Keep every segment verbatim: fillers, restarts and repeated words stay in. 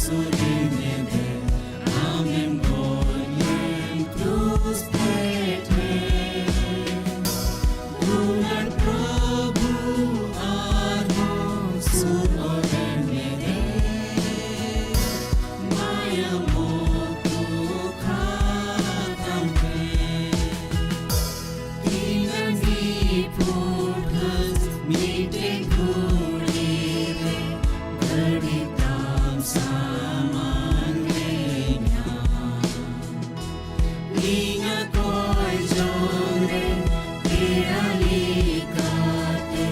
ᱥᱩᱨᱤ ᱢᱮᱫᱮ ᱟᱢᱮᱢ ᱜᱚᱡ ᱞᱮᱱ ᱠᱨᱩᱥ ᱯᱮᱴᱷᱮ᱾ ᱫᱩᱞᱟᱹᱲ ᱯᱨᱚᱵᱷᱩ ᱟᱨᱦᱚᱸ ᱥᱩᱨ ᱚᱨᱮ ᱢᱮᱫᱮ᱾ ᱢᱟᱭᱟᱢ ᱢᱚᱛᱚ ᱠᱷᱟᱛᱟᱢ ᱯᱮ᱾ ᱛᱤᱱᱟᱹᱜ ᱱᱤᱯᱷᱩᱴ ᱜᱷᱟᱹᱥ ᱢᱤᱫᱴᱮᱱ ᱜᱷᱩᱲᱤ ᱨᱮ ᱜᱷᱟᱹᱲᱤ ᱛᱟᱢ ᱥᱟᱢᱟᱝ ᱨᱮ ᱧᱟᱢ᱾ ᱤᱧᱟᱹᱜ ᱠᱚᱭ ᱡᱚᱝ ᱨᱮ ᱯᱮᱲᱟ ᱞᱮᱠᱟᱛᱮ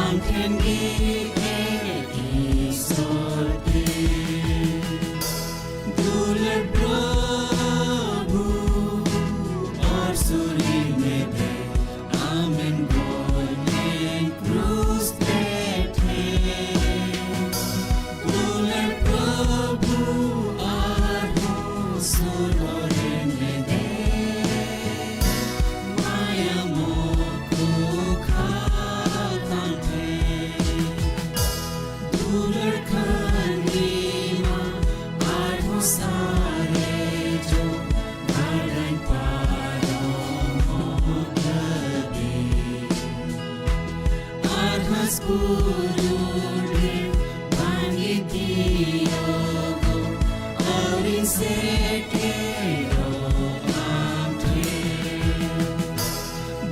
ᱟᱢ ᱴᱷᱮᱱ ᱜᱮ ᱤᱥᱚᱨ ᱛᱮ᱾ ᱫᱩᱞᱟᱹᱲ ᱯᱨᱚᱵᱷᱩ ᱚᱨ ᱥᱩᱨᱤ ᱢᱮᱫᱮ ᱟᱢᱮᱢ ᱜᱚᱡ ᱞᱮᱱ ᱠᱨᱩᱥ ᱯᱮᱴᱷᱮ᱾ ᱫᱩᱞᱟᱹᱲ ᱯᱨᱚᱵᱷᱩ ᱟᱨᱦᱚᱸ ᱥᱩᱨ ᱚᱨᱮ ᱢᱮᱫᱮ᱾ ᱢᱟᱭᱟᱢ ᱠᱚ ᱠᱷᱟᱛᱟᱢ ᱴᱷᱮᱱ᱾ ᱫᱩᱞᱟᱹᱲ ᱠᱷᱟᱱ ᱜᱮ ᱢᱟ ᱟᱨᱦᱚᱸ ᱥᱟᱨᱮᱡᱚᱜ ᱜᱟᱰᱟᱧ ᱯᱟᱨᱚᱢᱚᱜ ᱫᱷᱟᱹᱵᱤᱡ᱾ ᱟᱨ ᱦᱟᱸᱥ ᱠᱚ ᱨᱩᱸᱰᱟᱹ ᱵᱟᱝᱜᱮ ᱛᱤᱭᱳᱜᱚᱜ ᱟᱹᱣᱨᱤᱧ ᱥᱮᱴᱮᱨᱚᱜ ᱟᱢ ᱴᱷᱮᱱ᱾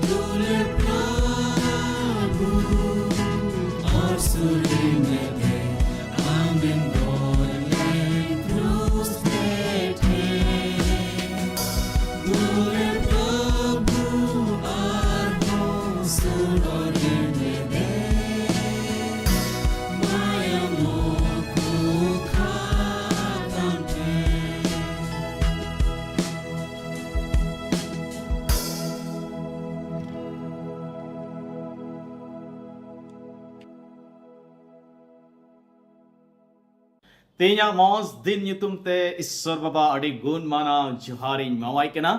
ᱫᱩᱞᱟᱹᱲ ᱯᱨᱚᱵᱷᱩ ᱚᱨ ᱥᱩᱨᱤ ᱢᱮᱫᱮ ᱟᱢᱮᱢ ᱜᱚᱡ ᱞᱮᱱ ᱠᱨᱩᱥ ᱯᱮᱴᱷᱮ᱾ ᱫᱩᱞᱟᱹᱲ ᱯᱨᱚᱵᱷᱩ ᱟᱨᱦᱚᱸ ᱥᱩᱨ ᱚᱨᱮ ᱢᱮᱫᱮ᱾ ᱢᱟᱭᱟᱢ ᱠᱚ ᱠᱷᱟᱛᱟᱢ ᱴᱷᱮᱱ᱾ ᱛᱮᱦᱮᱧᱟᱜ ᱢᱚᱡᱽ ᱫᱤᱱ ᱧᱩᱛᱩᱢ ᱛᱮ ᱤᱥᱥᱚᱨ ᱵᱟᱵᱟ ᱟᱹᱰᱤ ᱜᱩᱱ ᱢᱟᱱᱟᱣ ᱡᱚᱦᱟᱨᱤᱧ ᱮᱢᱟᱣᱟᱭ ᱠᱟᱱᱟ᱾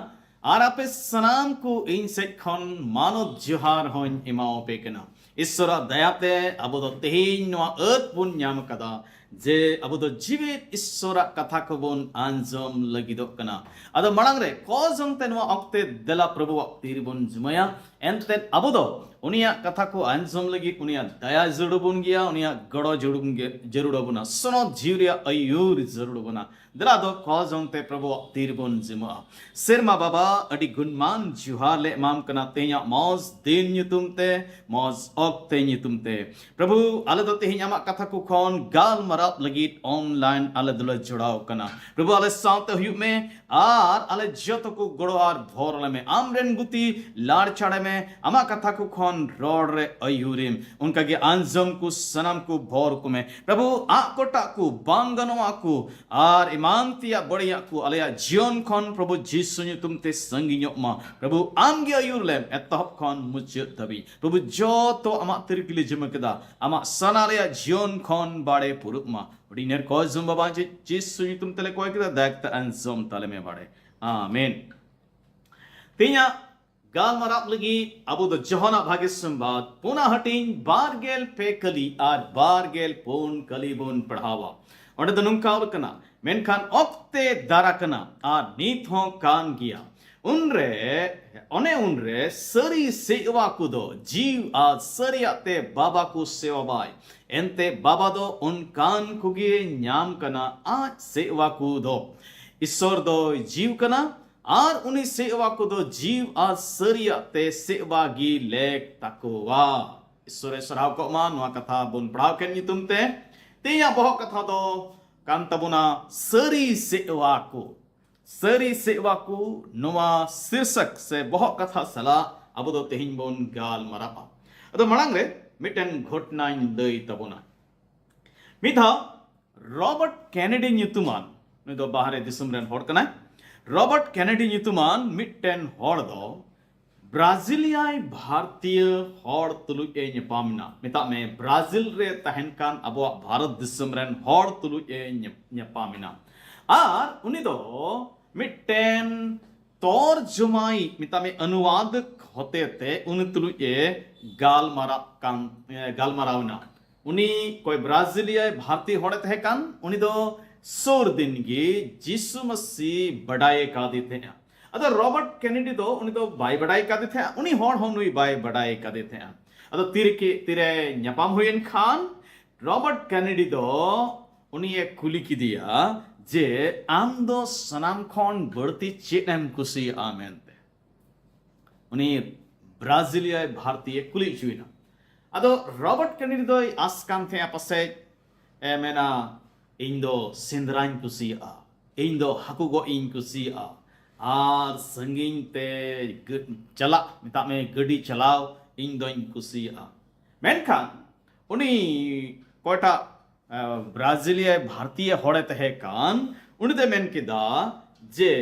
ᱟᱨ ᱟᱯᱮ ᱥᱟᱱᱟᱢ ᱠᱚ ᱤᱧ ᱥᱮᱫ ᱠᱷᱚᱱ ᱢᱟᱱᱚᱛ ᱡᱚᱦᱟᱨ ᱦᱚᱸᱧ ᱮᱢᱟᱣᱟᱯᱮ ᱠᱟᱱᱟ᱾ ᱤᱥᱥᱚᱨᱟᱜ ᱫᱟᱭᱟᱛᱮ ᱟᱵᱚ ᱫᱚ ᱛᱮᱦᱮᱧ ᱱᱚᱣᱟ ᱟᱹᱛ ᱵᱚᱱ ᱧᱟᱢ ᱟᱠᱟᱫᱟ, ᱡᱮ ᱟᱵᱚ ᱫᱚ ᱡᱤᱣᱮᱫ ᱤᱥᱥᱚᱨᱟᱜ ᱠᱟᱛᱷᱟ ᱠᱚᱵᱚᱱ ᱟᱸᱡᱚᱢ ᱞᱟᱹᱜᱤᱫᱚᱜ ᱠᱟᱱᱟ᱾ ᱟᱫᱚ ᱢᱟᱲᱟᱝ ᱨᱮ ᱠᱚ ᱡᱚᱝ ᱛᱮ ᱱᱚᱣᱟ ᱚᱠᱛᱮ ᱫᱮᱞᱟ ᱯᱨᱚᱵᱷᱩᱣᱟᱜ ᱛᱤ ᱨᱮᱵᱚᱱ ᱡᱩᱢᱟᱹᱭᱟ᱾ ᱮᱱᱛᱮᱫ ᱟᱵᱚ ᱫᱚ ᱩᱱᱤᱭᱟᱜ ᱠᱟᱛᱷᱟ ᱠᱚ ᱟᱸᱡᱚᱢ ᱞᱟᱹᱜᱤᱫ ᱩᱱᱤᱭᱟᱜ ᱫᱟᱭᱟ ᱡᱟᱹᱨᱩᱲ ᱵᱚᱱ ᱜᱮᱭᱟ, ᱩᱱᱤᱭᱟᱜ ᱜᱚᱲᱚ ᱡᱟᱹᱨᱩᱲ ᱜᱮ-, ᱡᱟᱹᱨᱩᱲ ᱟᱵᱚᱱᱟ, ᱥᱚᱱᱚᱛ ᱡᱤᱣᱤ ᱨᱮᱭᱟᱜ ᱟᱹᱭᱩᱨ ᱡᱟᱹᱨᱩᱲ ᱟᱵᱚᱱᱟ᱾ ᱫᱮᱞᱟ ᱫᱚ ᱠᱚ ᱡᱚᱝ ᱛᱮ ᱯᱨᱚᱵᱷᱩᱣᱟᱜ ᱛᱤ ᱨᱮᱵᱚᱱ ᱡᱩᱢᱟᱹᱜᱼᱟ᱾ ᱥᱮᱨᱢᱟ ᱵᱟᱵᱟ, ᱟᱹᱰᱤ ᱜᱩᱱᱢᱟᱱ ᱡᱚᱦᱟᱨ ᱞᱮ ᱮᱢᱟᱢ ᱠᱟᱱᱟ ᱛᱮᱦᱮᱧᱟᱜ ᱢᱚᱡᱽ ᱫᱤᱱ ᱧᱩᱛᱩᱢ ᱛᱮ, ᱢᱚᱡᱽ ᱚᱠᱛᱮ ᱧᱩᱛᱩᱢ ᱛᱮ᱾ ᱯᱨᱚᱵᱷᱩ, ᱟᱞᱮ ᱫᱚ ᱛᱮᱦᱮᱧ ᱟᱢᱟᱜ ᱠᱟᱛᱷᱟ ᱠᱚ ᱠᱷᱚᱱ ᱜᱟᱞᱢᱟᱨᱟᱣ ᱞᱟᱹᱜᱤᱫ online ᱟᱞᱮ ᱫᱚᱞᱮ ᱡᱚᱲᱟᱣ ᱠᱟᱱᱟ᱾ ᱯᱨᱚᱵᱷᱩ, ᱟᱞᱮ ᱥᱟᱶᱛᱮ ᱦᱩᱭᱩᱜ ᱢᱮ ᱟᱨ ᱟᱞᱮ ᱡᱚᱛᱚ ᱠᱚ ᱜᱚᱲᱚ ᱟᱨ ᱵᱷᱚᱨ ᱟᱞᱮ ᱢᱮ᱾ ᱟᱢ ᱨᱮᱱ ᱜᱩᱛᱤ ᱞᱟᱲᱪᱟᱲᱮ ᱢᱮ, ᱟᱢᱟᱜ ᱠᱟᱛᱷᱟ ᱠᱚ ᱠᱷᱚᱱ ᱨᱚᱲ ᱨᱮ ᱟᱹᱭᱩᱨᱮᱢ᱾ ᱚᱱᱠᱟᱜᱮ ᱟᱸᱡᱚᱢ ᱠᱚ ᱥᱟᱱᱟᱢ ᱠᱚ ᱵᱷᱚᱨ ᱠᱚᱢᱮ᱾ ᱯᱨᱚᱵᱷᱩ, ᱟᱜ ᱠᱚᱴᱟᱜ ᱠᱚ, ᱵᱟᱝ ᱜᱟᱱᱚᱜᱼᱟ ᱠᱚ, ᱟᱨ ᱮᱢᱟᱱ ᱛᱮᱭᱟᱜ ᱵᱟᱹᱲᱤᱡᱟᱜ ᱠᱚ ᱟᱞᱮᱭᱟᱜ ᱡᱤᱭᱚᱱ ᱠᱷᱚᱱ ᱯᱨᱚᱵᱷᱩ ᱡᱤᱥᱩ ᱧᱩᱛᱩᱢ ᱛᱮ ᱥᱟᱺᱜᱤᱧᱚᱜ ᱢᱟ᱾ ᱯᱨᱚᱵᱷᱩ, ᱟᱢ ᱜᱮ ᱟᱹᱭᱩᱨ ᱞᱮᱢ ᱮᱛᱚᱦᱚᱵ ᱠᱷᱚᱱ ᱢᱩᱪᱟᱹᱫ ᱫᱷᱟᱹᱵᱤᱡ᱾ ᱯᱨᱚᱵᱷᱩ, ᱡᱚᱛᱚ ᱟᱢᱟᱜ ᱛᱤᱨᱤᱜᱤ ᱞᱮ ᱡᱤᱢᱟᱹ ᱠᱮᱫᱟ, ᱟᱢᱟᱜ ᱥᱟᱱᱟ ᱟᱞᱮᱭᱟᱜ ᱡᱤᱭᱚᱱ ᱠᱷᱚᱱ ᱵᱟᱲᱮ ᱯᱩᱨᱩᱜ ᱢᱟ᱾ ᱦᱩᱰᱤᱧ ᱱᱮᱨ ᱠᱚ ᱡᱚᱢ ᱵᱟᱵᱟ ᱡᱤ-, ᱡᱤᱥᱩ ᱧᱩᱛᱩᱢ ᱛᱮᱞᱮ ᱠᱚᱭ ᱠᱮᱫᱟ, ᱫᱟᱭᱟ ᱠᱟᱛᱮ ᱟᱸᱡᱚᱢ ᱛᱟᱞᱮ ᱢᱮ ᱵᱟᱲᱮ᱾ ᱟᱢᱮᱱ᱾ ᱛᱮᱦᱮᱧᱟᱜ ᱜᱟᱞᱢᱟᱨᱟᱣ ᱞᱟᱹᱜᱤᱫ ᱟᱵᱚ ᱫᱚ ᱡᱚᱦᱚᱱᱟᱜ ᱵᱷᱟᱜᱮ ᱥᱚᱢᱵᱟᱫ ᱯᱩᱱᱟ ᱦᱟᱹᱴᱤᱧ ᱵᱟᱨ ᱜᱮᱞ ᱯᱮ ᱠᱟᱹᱞᱤ ᱟᱨ ᱵᱟᱨ ᱜᱮᱞ ᱯᱩᱱ ᱠᱟᱹᱞᱤ ᱵᱚᱱ ᱯᱟᱲᱦᱟᱣᱟ᱾ ᱚᱸᱰᱮ ᱫᱚ ᱱᱚᱝᱠᱟ ᱚᱞ ᱠᱟᱱᱟ, ᱢᱮᱱᱠᱷᱟᱱ ᱚᱠᱛᱮ ᱫᱟᱨᱟ ᱠᱟᱱᱟ ᱟᱨ ᱱᱤᱛ ᱦᱚᱸ ᱠᱟᱱ ᱜᱮᱭᱟ᱾ ᱩᱱᱨᱮ, ᱚᱱᱮ ᱩᱱᱨᱮ ᱥᱟᱹᱨᱤ ᱥᱮᱣᱟ ᱠᱚᱫᱚ ᱡᱤᱣ ᱟᱨ ᱥᱟᱹᱨᱤᱭᱟᱜ ᱛᱮ ᱵᱟᱵᱟ ᱠᱚ ᱥᱮᱣᱟ ᱵᱟᱭ᱾ ᱮᱱᱛᱮ ᱵᱟᱵᱟ ᱫᱚ ᱚᱱᱠᱟᱱ ᱠᱚᱜᱮ ᱧᱟᱢ ᱠᱟᱱᱟ ᱟᱡ ᱥᱮᱣᱟ ᱠᱚ ᱫᱚ᱾ ᱤᱥᱥᱚᱨ ᱫᱚᱭ ᱡᱤᱣ ᱠᱟᱱᱟ, ᱟᱨ ᱩᱱᱤ ᱥᱮᱣᱟ ᱠᱚᱫᱚ ᱡᱤᱣ ᱟᱨ ᱥᱟᱹᱨᱤᱭᱟᱜ ᱛᱮ ᱥᱮᱣᱟ ᱜᱮ ᱞᱮᱠ ᱛᱟᱠᱚᱣᱟ᱾ ᱤᱥᱥᱚᱨᱮ ᱥᱟᱨᱦᱟᱣ ᱠᱚᱜ ᱢᱟ ᱱᱚᱣᱟ ᱠᱟᱛᱷᱟ ᱵᱚᱱ ᱯᱟᱲᱦᱟᱣ ᱠᱮᱫ ᱧᱩᱛᱩᱢ ᱛᱮ᱾ ᱛᱮᱦᱮᱧᱟᱜ ᱵᱚᱦᱚᱜ ᱠᱟᱛᱷᱟ ᱫᱚ ᱠᱟᱱ ᱛᱟᱵᱚᱱᱟ ᱥᱟᱹᱨᱤ ᱥᱮᱣᱟ ᱠᱚ᱾ ᱥᱟᱹᱨᱤ ᱥᱮᱣᱟ ᱠᱚ ᱱᱚᱣᱟ ᱥᱤᱨᱥᱟᱠ ᱥᱮ ᱵᱚᱦᱚᱜ ᱠᱟᱛᱷᱟ ᱥᱟᱞᱟᱜ ᱟᱵᱚ ᱫᱚ ᱛᱮᱦᱮᱧ ᱵᱚᱱ ᱜᱟᱞᱢᱟᱨᱟᱣᱟ᱾ ᱟᱫᱚ ᱢᱟᱲᱟᱝ ᱨᱮ ᱢᱤᱫᱴᱮᱱ ᱜᱷᱚᱴᱱᱟᱧ ᱞᱟᱹᱭ ᱛᱟᱵᱚᱱᱟ᱾ ᱢᱤᱫ ᱫᱷᱟᱣ ᱨᱚᱵᱟᱨᱴ ᱠᱮᱱᱮᱰᱤ ᱧᱩᱛᱩᱢᱟᱱ, ᱱᱩᱭ ᱫᱚ ᱵᱟᱦᱨᱮ ᱫᱤᱥᱚᱢ ᱨᱮᱱ ᱦᱚᱲ ᱠᱟᱱᱟᱭ᱾ ᱨᱚᱵᱟᱨᱴ ᱠᱮᱱᱮᱰᱤ ᱧᱩᱛᱩᱢᱟᱱ ᱢᱤᱫᱴᱮᱱ ᱦᱚᱲ ᱫᱚ ᱵᱨᱟᱡᱤᱞᱤᱭᱟᱭ ᱵᱷᱟᱨᱛᱤᱭᱟᱹ ᱦᱚᱲ ᱛᱩᱞᱩᱡ ᱮ ᱧᱟᱯᱟᱢ ᱮᱱᱟ᱾ ᱢᱮᱛᱟᱜ ᱢᱮ, ᱵᱨᱟᱡᱤᱞ ᱨᱮ ᱛᱟᱦᱮᱱ ᱠᱟᱱ ᱟᱵᱚᱣᱟᱜ ᱵᱷᱟᱨᱚᱛ ᱫᱤᱥᱚᱢ ᱨᱮᱱ ᱦᱚᱲ ᱛᱩᱞᱩᱡ ᱮ ᱧᱟ-, ᱧᱟᱯᱟᱢ ᱮᱱᱟ᱾ ᱟᱨ ᱩᱱᱤ ᱫᱚ ᱢᱤᱫᱴᱮᱱ ᱛᱚᱨᱡᱚᱢᱟᱭᱤᱡ, ᱢᱮᱛᱟᱜ ᱢᱮ ᱚᱱᱩᱣᱟᱫᱚᱠ ᱦᱚᱛᱮᱛᱮ ᱩᱱᱤ ᱛᱩᱞᱩᱡ ᱮ ᱜᱟᱞᱢᱟᱨᱟᱜ ᱠᱟᱱ, ᱮ, ᱜᱟᱞᱢᱟᱨᱟᱣ ᱮᱱᱟ᱾ ᱩᱱᱤ ᱚᱠᱚᱭ ᱵᱨᱟᱡᱤᱞᱤᱭᱟᱭ ᱵᱷᱟᱨᱛᱤ ᱦᱚᱲᱮ ᱛᱟᱦᱮᱸ ᱠᱟᱱ, ᱩᱱᱤ ᱫᱚ ᱥᱩᱨ ᱫᱤᱱ ᱜᱮ ᱡᱤᱥᱩ ᱢᱟᱹᱥᱤ ᱵᱟᱰᱟᱭ ᱠᱟᱫᱮ ᱛᱟᱦᱮᱸᱜᱼᱟ᱾ ᱟᱫᱚ ᱨᱚᱵᱟᱨᱴ ᱠᱮᱱᱮᱰᱤ ᱫᱚ ᱩᱱᱤ ᱫᱚ ᱵᱟᱭ ᱵᱟᱰᱟᱭ ᱠᱟᱫᱮ ᱛᱟᱦᱮᱸᱜᱼᱟ, ᱩᱱᱤ ᱦᱚᱲ ᱦᱚᱸ ᱱᱩᱭ ᱵᱟᱭ ᱵᱟᱰᱟᱭ ᱠᱟᱫᱮ ᱛᱟᱦᱮᱸᱜᱼᱟ᱾ ᱟᱫᱚ ᱛᱤᱨᱮ ᱠᱤ, ᱛᱤᱨᱮ ᱧᱟᱯᱟᱢ ᱦᱩᱭᱮᱱ ᱠᱷᱟᱱ ᱨᱚᱵᱟᱨᱴ ᱠᱮᱱᱮᱰᱤ ᱫᱚ ᱩᱱᱤᱭᱮ ᱠᱩᱞᱤ ᱠᱮᱫᱮᱭᱟ ᱡᱮ, "ᱟᱢ ᱫᱚ ᱥᱟᱱᱟᱢ ᱠᱷᱚᱱ ᱵᱟᱹᱲᱛᱤ ᱪᱮᱫ ᱮᱢ ᱠᱩᱥᱤᱭᱟᱜᱼᱟ?" ᱢᱮᱱᱛᱮ ᱩᱱᱤ ᱵᱨᱟᱡᱤᱞᱤᱭᱟᱭ ᱵᱷᱟᱨᱛᱤᱭᱮ ᱠᱩᱞᱤ ᱦᱚᱪᱚᱭᱮᱱᱟ᱾ ᱟᱫᱚ ᱨᱚᱵᱟᱨᱴ ᱠᱮᱱᱮᱰᱤ ᱫᱚᱭ ᱟᱥ ᱠᱟᱱ ᱛᱟᱦᱮᱸᱜᱼᱟ ᱯᱟᱥᱮᱡ ᱮ ᱢᱮᱱᱟ, "ᱤᱧ ᱫᱚ ᱥᱮᱸᱫᱽᱨᱟᱧ ᱠᱩᱥᱤᱭᱟᱜᱼᱟ, ᱤᱧ ᱫᱚ ᱦᱟᱹᱠᱩ ᱜᱚᱜ ᱤᱧ ᱠᱩᱥᱤᱭᱟᱜᱼᱟ, ᱟᱨ ᱥᱟᱺᱜᱤᱧ ᱛᱮ ᱜᱟᱹ-, ᱪᱟᱞᱟᱜ, ᱢᱮᱛᱟᱜ ᱢᱮ ᱜᱟᱹᱰᱤ ᱪᱟᱞᱟᱣ ᱤᱧ ᱫᱚᱧ ᱠᱩᱥᱤᱭᱟᱜᱼᱟ᱾" ᱢᱮᱱᱠᱷᱟᱱ ᱩᱱᱤ ᱚᱠᱚᱭᱴᱟᱜ, ᱮ, ᱵᱨᱟᱡᱤᱞᱤᱭᱟ ᱵᱷᱟᱨᱛᱤᱭᱟ ᱦᱚᱲᱮ ᱛᱟᱦᱮᱸ ᱠᱟᱱ, ᱩᱱᱤ ᱫᱚᱭ ᱢᱮᱱ ᱠᱮᱫᱟ ᱡᱮ,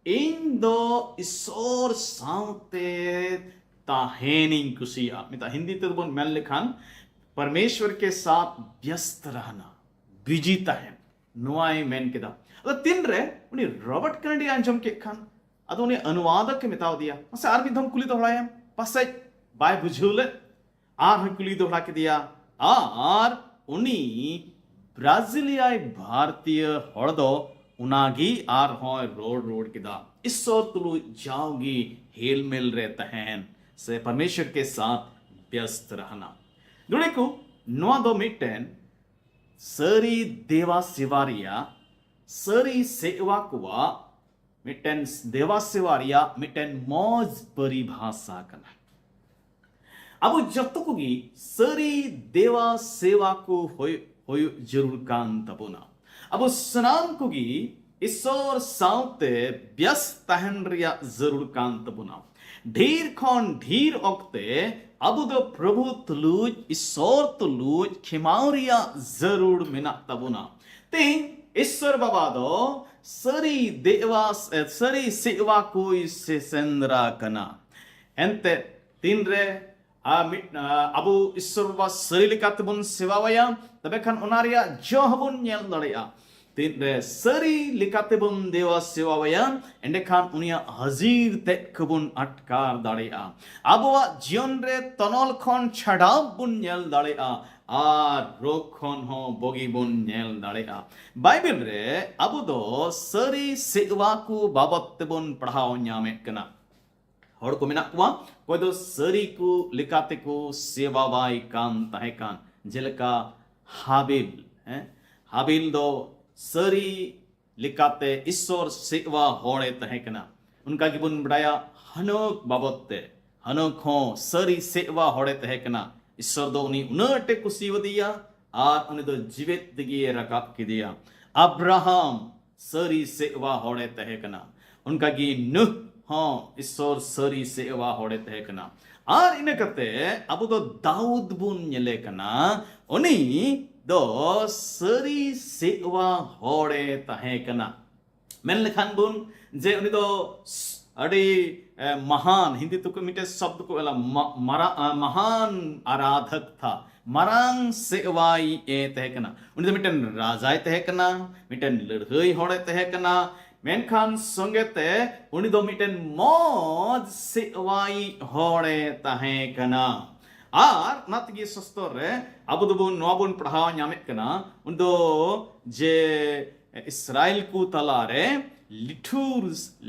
"ᱤᱧ ᱫᱚ ᱤᱥᱚᱨ ᱥᱟᱶᱛᱮ ᱛᱟᱦᱮᱱᱤᱧ ᱠᱩᱥᱤᱭᱟᱜᱼᱟ᱾" ᱢᱮᱛᱟᱜ ᱦᱤᱱᱫᱤ ᱛᱮᱫᱚ ᱵᱚᱱ ᱢᱮᱱ ᱞᱮᱠᱷᱟᱱ, "ᱯᱚᱨᱢᱮᱥᱣᱚᱨ ᱠᱮ ᱥᱟᱛᱷ ᱵᱭᱚᱥᱛ ᱨᱟᱦᱱᱟ, ᱵᱤᱡᱤ ᱛᱟᱦᱮᱱ", ᱱᱚᱣᱟᱭ ᱢᱮᱱ ᱠᱮᱫᱟ᱾ ᱟᱫᱚ ᱛᱤᱱᱨᱮ ᱩᱱᱤ ᱨᱚᱵᱟᱨᱴ ᱠᱮᱱᱮᱰᱤ ᱟᱸᱡᱚᱢ ᱠᱮᱫ ᱠᱷᱟᱱ, ᱟᱫᱚ ᱩᱱᱤ ᱚᱱᱩᱣᱟᱫᱚᱠ ᱮ ᱢᱮᱛᱟᱣ ᱫᱮᱭᱟ, "ᱢᱟᱥᱮ ᱟᱨ ᱢᱤᱫ ᱫᱷᱟᱣ ᱠᱩᱞᱤ ᱫᱚᱦᱲᱟᱭᱮᱢ, ᱯᱟᱥᱮᱡ ᱵᱟᱭ ᱵᱩᱡᱷᱟᱹᱣ ᱞᱮᱫ᱾" ᱟᱨᱦᱚᱸ ᱠᱩᱞᱤ ᱫᱚᱦᱲᱟ ᱠᱮᱫᱮᱭᱟ, ᱟᱨ ᱩᱱᱤ ᱵᱨᱟᱡᱤᱞᱤᱭᱟᱭ ᱵᱷᱟᱨᱛᱤᱭᱟᱹ ᱦᱚᱲ ᱫᱚ ᱚᱱᱟᱜᱮ ᱟᱨᱦᱚᱸᱭ ᱨᱚᱲ ᱨᱩᱣᱟᱹᱲ ᱠᱮᱫᱟ, "ᱤᱥᱚᱨ ᱛᱩᱞᱩᱡ ᱡᱟᱣᱜᱮ ᱦᱮᱞᱢᱮᱞ ᱨᱮ ᱛᱟᱦᱮᱱ, ᱥᱮ ᱯᱚᱨᱢᱮᱥᱣᱚᱨ ᱠᱮ ᱥᱟᱛᱷ ᱵᱭᱚᱥᱛ ᱨᱟᱦᱱᱟ᱾" ᱱᱚᱰᱮ ᱠᱚ, ᱱᱚᱣᱟ ᱫᱚ ᱢᱤᱫᱴᱮᱱ ᱥᱟᱹᱨᱤ ᱫᱮᱣᱟ ᱥᱮᱵᱟ ᱨᱮᱭᱟᱜ, ᱥᱟᱹᱨᱤ ᱥᱮᱣᱟ ᱠᱚᱣᱟᱜ ᱢᱤᱫᱴᱮᱱ ᱫᱮᱣᱟ ᱥᱮᱣᱟ ᱨᱮᱭᱟᱜ ᱢᱤᱫᱴᱮᱱ ᱢᱚᱡᱽ ᱯᱚᱨᱤᱵᱷᱟᱥᱟ ᱠᱟᱱᱟ᱾ ᱟᱵᱚ ᱡᱚᱛᱚ ᱠᱚᱜᱮ ᱥᱟᱹᱨᱤ ᱫᱮᱣᱟ ᱥᱮᱣᱟ ᱠᱚ ᱦᱩᱭᱩᱜ, ᱦᱩᱭᱩᱜ ᱡᱟᱹᱨᱩᱲ ᱠᱟᱱ ᱛᱟᱵᱚᱱᱟ᱾ ᱟᱵᱚ ᱥᱟᱱᱟᱢ ᱠᱚᱜᱮ ᱤᱥᱚᱨ ᱥᱟᱶᱛᱮ ᱵᱮᱥ ᱛᱟᱦᱮᱱ ᱨᱮᱭᱟᱜ ᱡᱟᱹᱨᱩᱲ ᱠᱟᱱ ᱛᱟᱵᱚᱱᱟ᱾ ᱰᱷᱮᱨ ᱠᱷᱚᱱ ᱰᱷᱮᱨ ᱚᱠᱛᱮ ᱟᱵᱚ ᱫᱚ ᱯᱨᱚᱵᱷᱩ ᱛᱩᱞᱩᱡ, ᱤᱥᱚᱨ ᱛᱩᱞᱩᱡ ᱠᱷᱮᱢᱟᱣ ᱨᱮᱭᱟᱜ ᱡᱟᱹᱨᱩᱲ ᱢᱮᱱᱟᱜ ᱛᱟᱵᱚᱱᱟ᱾ ᱛᱮᱦᱮᱧ ᱤᱥᱚᱨ ᱵᱟᱵᱟ ᱫᱚ ᱥᱟᱹᱨᱤ ᱫᱮᱣᱟ, ᱥᱟᱹᱨᱤ ᱥᱮᱣᱟ ᱠᱚᱭ ᱥᱮ-, ᱥᱮᱸᱫᱽᱨᱟ ᱠᱟᱱᱟ᱾ ᱮᱱᱛᱮ ᱛᱤᱱᱨᱮ ᱟᱨ ᱢᱤᱫ, ᱟ, ᱟᱵᱚ ᱤᱥᱚᱨ ᱵᱟᱵᱟ ᱥᱟᱹᱨᱤ ᱞᱮᱠᱟ ᱛᱮᱵᱚᱱ ᱥᱮᱵᱟᱣᱟᱭᱟ, ᱛᱚᱵᱮ ᱠᱷᱟᱱ ᱚᱱᱟ ᱨᱮᱭᱟᱜ ᱡᱚ ᱦᱚᱸᱵᱚᱱ ᱧᱮᱞ ᱫᱟᱲᱮᱭᱟᱜᱼᱟ᱾ ᱛᱤᱱᱨᱮ ᱥᱟᱹᱨᱤ ᱞᱮᱠᱟᱛᱮᱵᱚᱱ ᱫᱮᱣᱟ ᱥᱮᱣᱟᱣᱟᱭᱟ, ᱮᱸᱰᱮᱠᱷᱟᱱ ᱩᱱᱤᱭᱟᱜ ᱦᱟᱹᱡᱤᱨ ᱛᱮᱫ ᱠᱚᱵᱚᱱ ᱟᱴᱠᱟᱨ ᱫᱟᱲᱮᱭᱟᱜᱼᱟ᱾ ᱟᱵᱚᱣᱟᱜ ᱡᱤᱭᱚᱱ ᱨᱮ ᱛᱚᱱᱚᱞ ᱠᱷᱚᱱ ᱪᱷᱟᱰᱟᱣ ᱵᱚᱱ ᱧᱮᱞ ᱫᱟᱲᱮᱭᱟᱜᱼᱟ ᱟᱨ ᱨᱳᱜᱽ ᱠᱷᱚᱱ ᱦᱚᱸ ᱵᱚᱜᱤ ᱵᱚᱱ ᱧᱮᱞ ᱫᱟᱲᱮᱭᱟᱜᱼᱟ᱾ ᱵᱟᱭᱵᱮᱞ ᱨᱮ ᱟᱵᱚ ᱫᱚ ᱥᱟᱹᱨᱤ ᱥᱮᱣᱟ ᱠᱚ ᱵᱟᱵᱚᱫ ᱛᱮᱵᱚᱱ ᱯᱟᱲᱦᱟᱣ ᱧᱟᱢᱮᱫ ᱠᱟᱱᱟ᱾ ᱦᱚᱲ ᱠᱚ ᱢᱮᱱᱟᱜ ᱠᱚᱣᱟ, ᱚᱠᱚᱭ ᱫᱚ ᱥᱟᱹᱨᱤ ᱠᱚ ᱞᱮᱠᱟ ᱛᱮᱠᱚ ᱥᱮᱵᱟᱣᱟᱭ ᱠᱟᱱ ᱛᱟᱦᱮᱸ ᱠᱟᱱ, ᱡᱮᱞᱮᱠᱟ ᱦᱟᱵᱤᱞ᱾ ᱦᱮᱸ, ᱦᱟᱵᱤᱞ ᱫᱚ ᱥᱟᱹᱨᱤ ᱞᱮᱠᱟᱛᱮ ᱤᱥᱥᱚᱨ ᱥᱮᱵᱟ ᱦᱚᱲᱮ ᱛᱟᱦᱮᱸ ᱠᱟᱱᱟ᱾ ᱚᱱᱠᱟ ᱜᱮᱵᱚᱱ ᱵᱟᱰᱟᱭᱟ ᱦᱟᱱᱚᱠ ᱵᱟᱵᱚᱫ ᱛᱮ, ᱦᱟᱱᱚᱠ ᱦᱚᱸ ᱥᱟᱹᱨᱤ ᱥᱮᱵᱟ ᱦᱚᱲᱮ ᱛᱟᱦᱮᱸ ᱠᱟᱱᱟ᱾ ᱤᱥᱥᱚᱨ ᱫᱚ ᱩᱱᱤ ᱩᱱᱟᱹᱜ ᱮ ᱠᱩᱥᱤᱭᱟᱫᱮᱭᱟ ᱟᱨ ᱩᱱᱤ ᱫᱚ ᱡᱤᱣᱮᱫ ᱛᱮᱜᱮ ᱨᱟᱠᱟᱵ ᱠᱮᱫᱮᱭᱟ᱾ ᱟᱵᱨᱟᱦᱟᱢ ᱥᱟᱹᱨᱤ ᱥᱮᱵᱟ ᱦᱚᱲᱮ ᱛᱟᱦᱮᱸ ᱠᱟᱱᱟ᱾ ᱚᱱᱠᱟᱜᱮ ᱱᱩᱦ ᱦᱚᱸ ᱤᱥᱥᱚᱨ ᱥᱟᱹᱨᱤ ᱥᱮᱵᱟ ᱦᱚᱲᱮ ᱛᱟᱦᱮᱸ ᱠᱟᱱᱟ᱾ ᱟᱨ ᱤᱱᱟᱹ ᱠᱟᱛᱮ ᱟᱵᱚ ᱫᱚ ᱫᱟᱣᱩᱫ ᱵᱚᱱ ᱧᱮᱞᱮ ᱠᱟᱱᱟ, ᱩᱱᱤ ᱫᱚ ᱥᱟᱹᱨᱤ ᱥᱮᱵᱟ ᱦᱚᱲᱮ ᱛᱟᱦᱮᱸ ᱠᱟᱱᱟ᱾ ᱢᱮᱱ ᱞᱮᱠᱷᱟᱱ ᱵᱚᱱ ᱡᱮ ᱩᱱᱤ ᱫᱚ ᱟᱹᱰᱤ, ᱮ, ᱢᱟᱦᱟᱱ, ᱦᱤᱱᱫᱤ ᱛᱮᱠᱚ ᱢᱤᱫᱴᱮᱱ ᱥᱚᱵᱫ ᱠᱚ ᱚᱞᱟ, ᱢᱟ-, ᱢᱟᱨᱟ-, ᱮ, ᱢᱟᱦᱟᱱ ᱟᱨᱟᱫᱷᱚᱠ ᱛᱷᱟ, ᱢᱟᱨᱟᱝ ᱥᱮᱵᱟᱭᱤᱡ ᱮ ᱛᱟᱦᱮᱸ ᱠᱟᱱᱟ᱾ ᱩᱱᱤ ᱫᱚ ᱢᱤᱫᱴᱮᱱ ᱨᱟᱡᱟᱭ ᱛᱟᱦᱮᱸ ᱠᱟᱱᱟ, ᱢᱤᱫᱴᱮᱱ ᱞᱟᱹᱲᱦᱟᱹᱭ ᱦᱚᱲᱮ ᱛᱟᱦᱮᱸ ᱠᱟᱱᱟ, ᱢᱮᱱᱠᱷᱟᱱ ᱥᱚᱸᱜᱮ ᱛᱮ ᱩᱱᱤ ᱫᱚ ᱢᱤᱫᱴᱮᱱ ᱢᱚᱡᱽ ᱥᱮᱵᱟᱭᱤᱡ ᱦᱚᱲᱮ ᱛᱟᱦᱮᱸ ᱠᱟᱱᱟ᱾ ᱟᱨ ᱚᱱᱟ ᱛᱮᱜᱮ ᱥᱚᱥᱛᱚᱨ ᱨᱮ ᱟᱵᱚ ᱫᱚᱵᱚᱱ, ᱱᱚᱣᱟ ᱵᱚᱱ ᱯᱟᱲᱦᱟᱣ ᱧᱟᱢᱮᱫ ᱠᱟᱱᱟ, ᱩᱱᱤ ᱫᱚ ᱡᱮ ᱤᱥᱨᱟᱭᱮᱞ ᱠᱚ ᱛᱟᱞᱟᱨᱮ ᱞᱤᱴᱷᱩᱨ,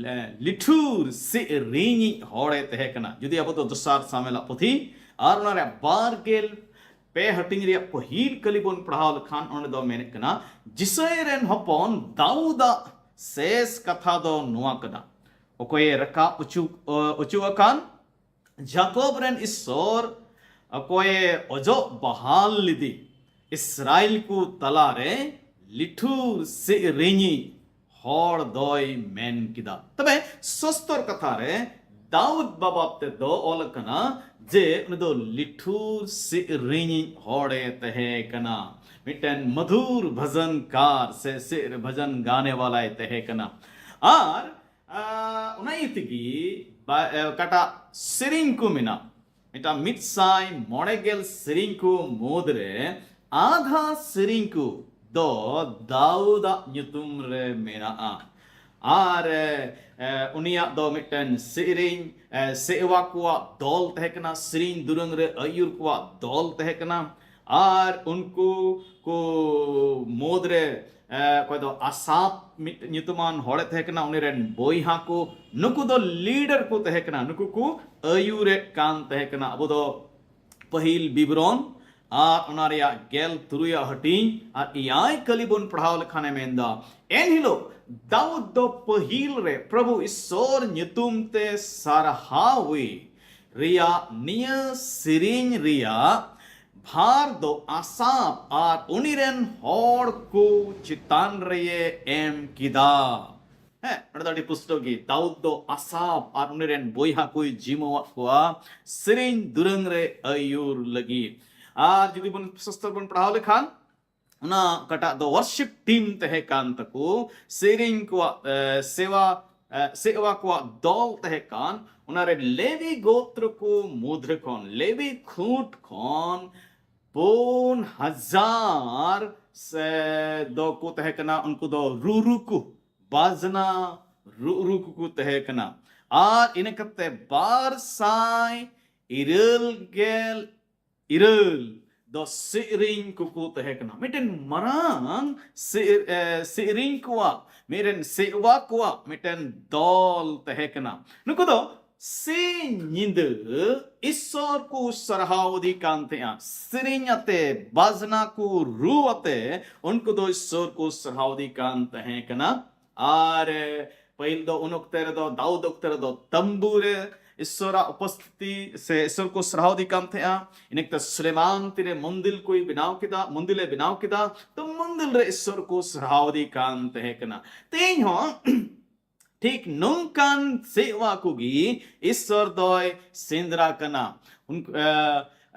ᱞᱤᱴᱷᱩᱨ ᱥᱮᱨᱮᱧᱤᱡ ᱦᱚᱲᱮ ᱛᱟᱦᱮᱸ ᱠᱟᱱᱟ᱾ ᱡᱩᱫᱤ ᱟᱵᱚ ᱫᱚ ᱫᱚᱥᱟᱨ ᱥᱟᱢᱩᱭᱮᱞᱟᱜ ᱯᱩᱛᱷᱤ ᱟᱨ ᱚᱱᱟ ᱨᱮᱭᱟᱜ ᱵᱟᱨ ᱜᱮᱞ ᱯᱮ ᱦᱟᱹᱴᱤᱧ ᱨᱮᱭᱟᱜ ᱯᱟᱹᱦᱤᱞ ᱠᱟᱹᱞᱤ ᱵᱚᱱ ᱯᱟᱲᱦᱟᱣ ᱞᱮᱠᱷᱟᱱ, ᱚᱸᱰᱮ ᱫᱚ ᱢᱮᱱᱮᱫ ᱠᱟᱱᱟ, ᱡᱤᱥᱟᱹᱭ ᱨᱮᱱ ᱦᱚᱯᱚᱱ ᱫᱟᱣᱩᱫᱟᱜ ᱥᱮᱥ ᱠᱟᱛᱷᱟ ᱫᱚ ᱱᱚᱣᱟ ᱠᱟᱱᱟ, ᱚᱠᱚᱭᱮ ᱨᱟᱠᱟᱵ ᱚᱪᱚ, ᱚᱪᱚ ᱟᱠᱟᱱ, ᱡᱟᱠᱚᱵ ᱨᱮᱱ ᱤᱥᱥᱚᱨ ᱚᱠᱚᱭᱮ ᱚᱡᱚᱜ ᱵᱟᱦᱟᱞ ᱞᱮᱫᱮ, ᱤᱥᱨᱟᱭᱮᱞ ᱠᱚ ᱛᱟᱞᱟᱨᱮ ᱞᱤᱴᱷᱩᱨ ᱥᱮᱨᱮᱧᱤᱡ ᱦᱚᱲ ᱫᱚᱭ ᱢᱮᱱ ᱠᱮᱫᱟ᱾ ᱛᱚᱵᱮ ᱥᱚᱥᱛᱚᱨ ᱠᱟᱛᱷᱟ ᱨᱮ ᱫᱟᱣᱩᱫ ᱵᱟᱵᱚᱫ ᱛᱮᱫᱚ ᱚᱞ ᱟᱠᱟᱱᱟ ᱡᱮ ᱩᱱᱤ ᱫᱚ ᱞᱤᱴᱷᱩᱨ ᱥᱮᱨᱮᱧᱤᱡ ᱦᱚᱲᱮ ᱛᱟᱦᱮᱸ ᱠᱟᱱᱟ, ᱢᱤᱫᱴᱮᱱ ᱢᱟᱫᱷᱩᱨ ᱵᱷᱟᱡᱟᱱᱠᱟᱨ ᱥᱮ ᱥᱮᱨ ᱵᱷᱟᱡᱟᱱ ᱜᱟᱱᱮ ᱣᱟᱞᱟᱭ ᱛᱟᱦᱮᱸ ᱠᱟᱱᱟ᱾ ᱟᱨ, ᱟ, ᱚᱱᱟ ᱤᱭᱟᱹ ᱛᱮᱜᱮ ᱵᱟ-, ᱮ, ᱚᱠᱟᱴᱟᱜ ᱥᱮᱨᱮᱧ ᱠᱚ ᱢᱮᱱᱟᱜ, ᱢᱤᱫᱴᱟᱝ ᱢᱤᱫ ᱥᱟᱭ ᱢᱚᱬᱮ ᱜᱮᱞ ᱥᱮᱨᱮᱧ ᱠᱚ ᱢᱩᱫᱽᱨᱮ ᱟᱫᱷᱟ ᱥᱮᱨᱮᱧ ᱠᱚ ᱫᱚ ᱫᱟᱣᱩᱫᱟᱜ ᱧᱩᱛᱩᱢ ᱨᱮ ᱢᱮᱱᱟᱜᱼᱟ᱾ ᱟᱨ ᱮ, ᱮ, ᱩᱱᱤᱭᱟᱜ ᱫᱚ ᱢᱤᱫᱴᱮᱱ ᱥᱮᱨᱮᱧ, ᱮ, ᱥᱮᱣᱟ ᱠᱚᱣᱟᱜ ᱫᱚᱞ ᱛᱟᱦᱮᱸ ᱠᱟᱱᱟ, ᱥᱮᱨᱮᱧ ᱫᱩᱨᱟᱹᱝ ᱨᱮ ᱟᱹᱭᱩᱨ ᱠᱚᱣᱟᱜ ᱫᱚᱞ ᱛᱟᱦᱮᱸ ᱠᱟᱱᱟ᱾ ᱟᱨ ᱩᱱᱠᱩ ᱠᱚ ᱢᱩᱫᱽᱨᱮ ᱮ, ᱚᱠᱚᱭ ᱫᱚ ᱟᱥᱟᱯ ᱢᱤᱫ ᱧᱩᱛᱩᱢᱟᱱ ᱦᱚᱲᱮ ᱛᱟᱦᱮᱸ ᱠᱟᱱᱟ, ᱩᱱᱤ ᱨᱮᱱ ᱵᱚᱭᱦᱟ ᱠᱚ, ᱱᱩᱠᱩ ᱫᱚ ᱞᱤᱰᱟᱨ ᱠᱚ ᱛᱟᱦᱮᱸ ᱠᱟᱱᱟ, ᱱᱩᱠᱩ ᱠᱚ ᱟᱹᱭᱩᱨᱮᱫ ᱠᱟᱱ ᱛᱟᱦᱮᱸ ᱠᱟᱱᱟ᱾ ᱟᱵᱚ ᱫᱚ ᱯᱟᱹᱦᱤᱞ ᱵᱤᱵᱚᱨᱚᱱ ᱟᱨ ᱚᱱᱟ ᱨᱮᱭᱟᱜ ᱜᱮᱞ ᱛᱩᱨᱩᱭᱟᱜ ᱦᱟᱹᱴᱤᱧ ᱟᱨ ᱮᱭᱟᱭ ᱠᱟᱹᱞᱤ ᱵᱚᱱ ᱯᱟᱲᱦᱟᱣ ᱞᱮᱠᱷᱟᱱᱮ ᱢᱮᱱᱫᱟ, ᱮᱱᱦᱤᱞᱳᱜ ᱫᱟᱣᱩᱫ ᱫᱚ ᱯᱟᱹᱦᱤᱞ ᱨᱮ ᱯᱨᱚᱵᱷᱩ ᱤᱥᱥᱚᱨ ᱧᱩᱛᱩᱢ ᱛᱮ ᱥᱟᱨᱦᱟᱣᱤ ᱨᱮᱭᱟᱜ ᱱᱤᱭᱟᱹ ᱥᱮᱨᱮᱧ ᱨᱮᱭᱟᱜ ᱵᱷᱟᱨ ᱫᱚ ᱟᱥᱟᱯ ᱟᱨ ᱩᱱᱤ ᱨᱮᱱ ᱦᱚᱲ ᱠᱚ ᱪᱮᱛᱟᱱ ᱨᱮᱭᱮ ᱮᱢ ᱠᱮᱫᱟ᱾ ᱦᱮᱸ, ᱱᱚᱰᱮ ᱫᱚ ᱟᱹᱰᱤ ᱯᱩᱥᱴᱟᱹᱣ ᱜᱮ ᱫᱟᱣᱩᱫ ᱫᱚ ᱟᱥᱟᱯ ᱟᱨ ᱩᱱᱤ ᱨᱮᱱ ᱵᱚᱭᱦᱟ ᱠᱚᱭ ᱡᱤᱢᱟᱹᱣᱟᱫ ᱠᱚᱣᱟ ᱥᱮᱨᱮᱧ ᱫᱩᱨᱟᱹᱝ ᱨᱮ ᱟᱹᱭᱩᱨ ᱞᱟᱹᱜᱤᱫ᱾ ᱟᱨ ᱡᱩᱫᱤ ᱵᱚᱱ ᱥᱟᱥᱛᱚᱨ ᱵᱚᱱ ᱯᱟᱲᱦᱟᱣ ᱞᱮᱠᱷᱟᱱ, ᱚᱱᱟ ᱚᱠᱟᱴᱟᱜ ᱫᱚ ᱣᱟᱨᱥᱤᱯ ᱴᱤᱢ ᱛᱟᱦᱮᱸ ᱠᱟᱱ ᱛᱟᱠᱚ, ᱥᱮᱨᱮᱧ ᱠᱚᱣᱟᱜ, ᱮ, ᱥᱮᱣᱟ, ᱮ, ᱥᱮᱣᱟ ᱠᱚᱣᱟᱜ ᱫᱚᱞ ᱛᱟᱦᱮᱸ ᱠᱟᱱ, ᱚᱱᱟᱨᱮ ᱞᱮᱵᱤ ᱜᱳᱛᱨᱚ ᱠᱚ ᱢᱩᱫᱽᱨᱮ ᱠᱷᱚᱱ, ᱞᱮᱵᱤ ᱠᱷᱩᱸᱴ ᱠᱷᱚᱱ ᱯᱩᱱ ᱦᱟᱡᱟᱨ ᱥᱮ ᱫᱚ ᱠᱚ ᱛᱟᱦᱮᱸ ᱠᱟᱱᱟ, ᱩᱱᱠᱩ ᱫᱚ ᱨᱩᱨᱩ ᱠᱚ, ᱵᱟᱡᱽᱱᱟ ᱨᱩᱨᱩ ᱠᱚᱠᱚ ᱛᱟᱦᱮᱸ ᱠᱟᱱᱟ᱾ ᱟᱨ ᱤᱱᱟᱹ ᱠᱟᱛᱮ ᱵᱟᱨ ᱥᱟᱭ ᱤᱨᱟᱹᱞ ᱜᱮᱞ ᱤᱨᱟᱹᱞ ᱫᱚ ᱥᱮᱨᱮᱧ ᱠᱚᱠᱚ ᱛᱟᱦᱮᱸ ᱠᱟᱱᱟ᱾ ᱢᱤᱫᱴᱮᱱ ᱢᱟᱨᱟᱝ ᱥᱮ-, ᱮ, ᱥᱮᱨᱮᱧ ᱠᱚᱣᱟᱜ, ᱢᱤᱫᱴᱮᱱ ᱥᱮᱣᱟ ᱠᱚᱣᱟᱜ ᱢᱤᱫᱴᱮᱱ ᱫᱚᱞ ᱛᱟᱦᱮᱸ ᱠᱟᱱᱟ᱾ ᱱᱩᱠᱩ ᱫᱚ ᱥᱤᱧ ᱧᱤᱫᱟᱹ ᱤᱥᱥᱚᱨ ᱠᱚ ᱥᱟᱨᱦᱟᱣ ᱤᱫᱤ ᱠᱟᱱ ᱛᱟᱦᱮᱸᱜᱼᱟ᱾ ᱥᱮᱨᱮᱧ ᱟᱛᱮ, ᱵᱟᱡᱽᱱᱟ ᱠᱚ ᱨᱩ ᱟᱛᱮ ᱩᱱᱠᱩ ᱫᱚ ᱤᱥᱥᱚᱨ ᱠᱚ ᱥᱟᱨᱦᱟᱣ ᱤᱫᱤ ᱠᱟᱱ ᱛᱟᱦᱮᱸ ᱠᱟᱱᱟ᱾ ᱟᱨ, ᱮ, ᱯᱟᱹᱦᱤᱞ ᱫᱚ ᱩᱱ ᱚᱠᱛᱮ ᱨᱮᱫᱚ, ᱫᱟᱣᱩᱫ ᱚᱠᱛᱮ ᱨᱮᱫᱚ ᱛᱟᱢᱵᱩ ᱨᱮ ᱤᱥᱥᱚᱨᱟᱜ ᱩᱯᱚᱥᱛᱷᱤᱛᱤ ᱥᱮ ᱤᱥᱥᱚᱨ ᱠᱚ ᱥᱟᱨᱦᱟᱣ ᱤᱫᱤ ᱠᱟᱱ ᱛᱟᱦᱮᱸᱜᱼᱟ᱾ ᱤᱱᱟᱹ ᱠᱟᱛᱮ ᱥᱩᱞᱮᱢᱟᱱ ᱛᱤᱨᱮ ᱢᱚᱱᱫᱤᱞ ᱠᱚᱭ ᱵᱮᱱᱟᱣ ᱠᱮᱫᱟ, ᱢᱚᱱᱫᱤᱞᱮ ᱵᱮᱱᱟᱣ ᱠᱮᱫᱟ, ᱛᱚ ᱢᱚᱱᱫᱤᱞ ᱨᱮ ᱤᱥᱥᱚᱨ ᱠᱚ ᱥᱟᱨᱦᱟᱣ ᱤᱫᱤ ᱠᱟᱱ ᱛᱟᱦᱮᱸ ᱠᱟᱱᱟ᱾ ᱛᱮᱦᱮᱧ ᱦᱚᱸ ᱴᱷᱤᱠ ᱱᱚᱝᱠᱟᱱ ᱥᱮᱣᱟ ᱠᱚᱜᱮ ᱤᱥᱥᱚᱨ ᱫᱚᱭ ᱥᱮᱸᱫᱽᱨᱟ ᱠᱟᱱᱟ᱾ ᱩᱱᱠᱩ, ᱮ,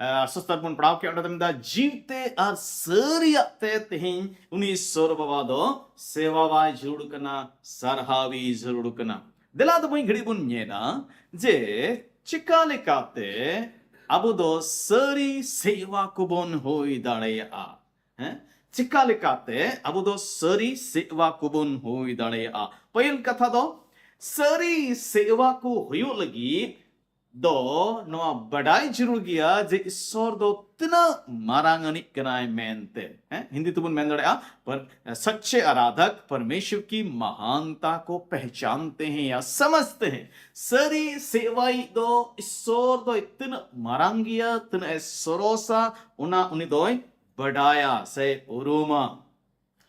ᱮ, ᱥᱚᱥᱛᱟᱨ ᱵᱚᱱ ᱯᱟᱲᱦᱟᱣ ᱠᱮᱫ, ᱚᱸᱰᱮ ᱫᱚ ᱢᱮᱱᱫᱟ, ᱡᱤᱣᱛᱮ ᱟᱨ ᱥᱟᱹᱨᱤᱭᱟᱜ ᱛᱮ ᱛᱮᱦᱮᱧ ᱩᱱᱤ ᱤᱥᱥᱚᱨ ᱵᱟᱵᱟ ᱫᱚ ᱥᱮᱣᱟ ᱵᱟᱭ ᱡᱟᱹᱨᱩᱲ ᱠᱟᱱᱟ, ᱥᱟᱨᱦᱟᱣᱤ ᱡᱟᱹᱨᱩᱲ ᱠᱟᱱᱟ᱾ ᱫᱮᱞᱟ ᱫᱚ ᱢᱤᱫ ᱜᱷᱟᱹᱲᱤᱡ ᱵᱚᱱ ᱧᱮᱞᱟ ᱡᱮ ᱪᱤᱠᱟ ᱞᱮᱠᱟᱛᱮ ᱟᱵᱚ ᱫᱚ ᱥᱟᱹᱨᱤ ᱥᱮᱣᱟ ᱠᱚᱵᱚᱱ ᱦᱩᱭ ᱫᱟᱲᱮᱭᱟᱜᱼᱟ᱾ ᱦᱮᱸ? ᱪᱤᱠᱟ ᱞᱮᱠᱟᱛᱮ ᱟᱵᱚ ᱫᱚ ᱥᱟᱹᱨᱤ ᱥᱮᱣᱟ ᱠᱚᱵᱚᱱ ᱦᱩᱭ ᱫᱟᱲᱮᱭᱟᱜᱼᱟ? ᱯᱟᱹᱦᱤᱞ ᱠᱟᱛᱷᱟ ᱫᱚ, ᱥᱟᱹᱨᱤ ᱥᱮᱣᱟ ᱠᱚ ᱦᱩᱭᱩᱜ ᱞᱟᱹᱜᱤᱫ ᱫᱚ ᱱᱚᱣᱟ ᱵᱟᱰᱟᱭ ᱡᱟᱹᱨᱩᱲ ᱜᱮᱭᱟ ᱡᱮ ᱤᱥᱥᱚᱨ ᱫᱚ ᱛᱤᱱᱟᱹᱜ ᱢᱟᱨᱟᱝ ᱟᱹᱱᱤᱡ ᱠᱟᱱᱟᱭ ᱢᱮᱱᱛᱮ᱾ ᱦᱮᱸ, ᱦᱤᱱᱫᱤ ᱛᱮᱵᱚᱱ ᱢᱮᱱ ᱫᱟᱲᱮᱭᱟᱜᱼᱟ, "पर सच्चे आराधक परमेश्वर की महानता को पहचानते हैं या समझते हैं।" ᱥᱟᱹᱨᱤ ᱥᱮᱣᱟᱭᱤᱡ ᱫᱚ ᱤᱥᱥᱚᱨ ᱫᱚᱭ ᱛᱤᱱᱟᱹᱜ ᱢᱟᱨᱟᱝ ᱜᱮᱭᱟ, ᱛᱤᱱᱟᱹᱜ ᱮ ᱥᱚᱨᱚᱥᱟ, ᱚᱱᱟ ᱩᱱᱤ ᱫᱚᱭ ᱵᱟᱰᱟᱭᱟ ᱥᱮ ᱩᱨᱩᱢᱟ᱾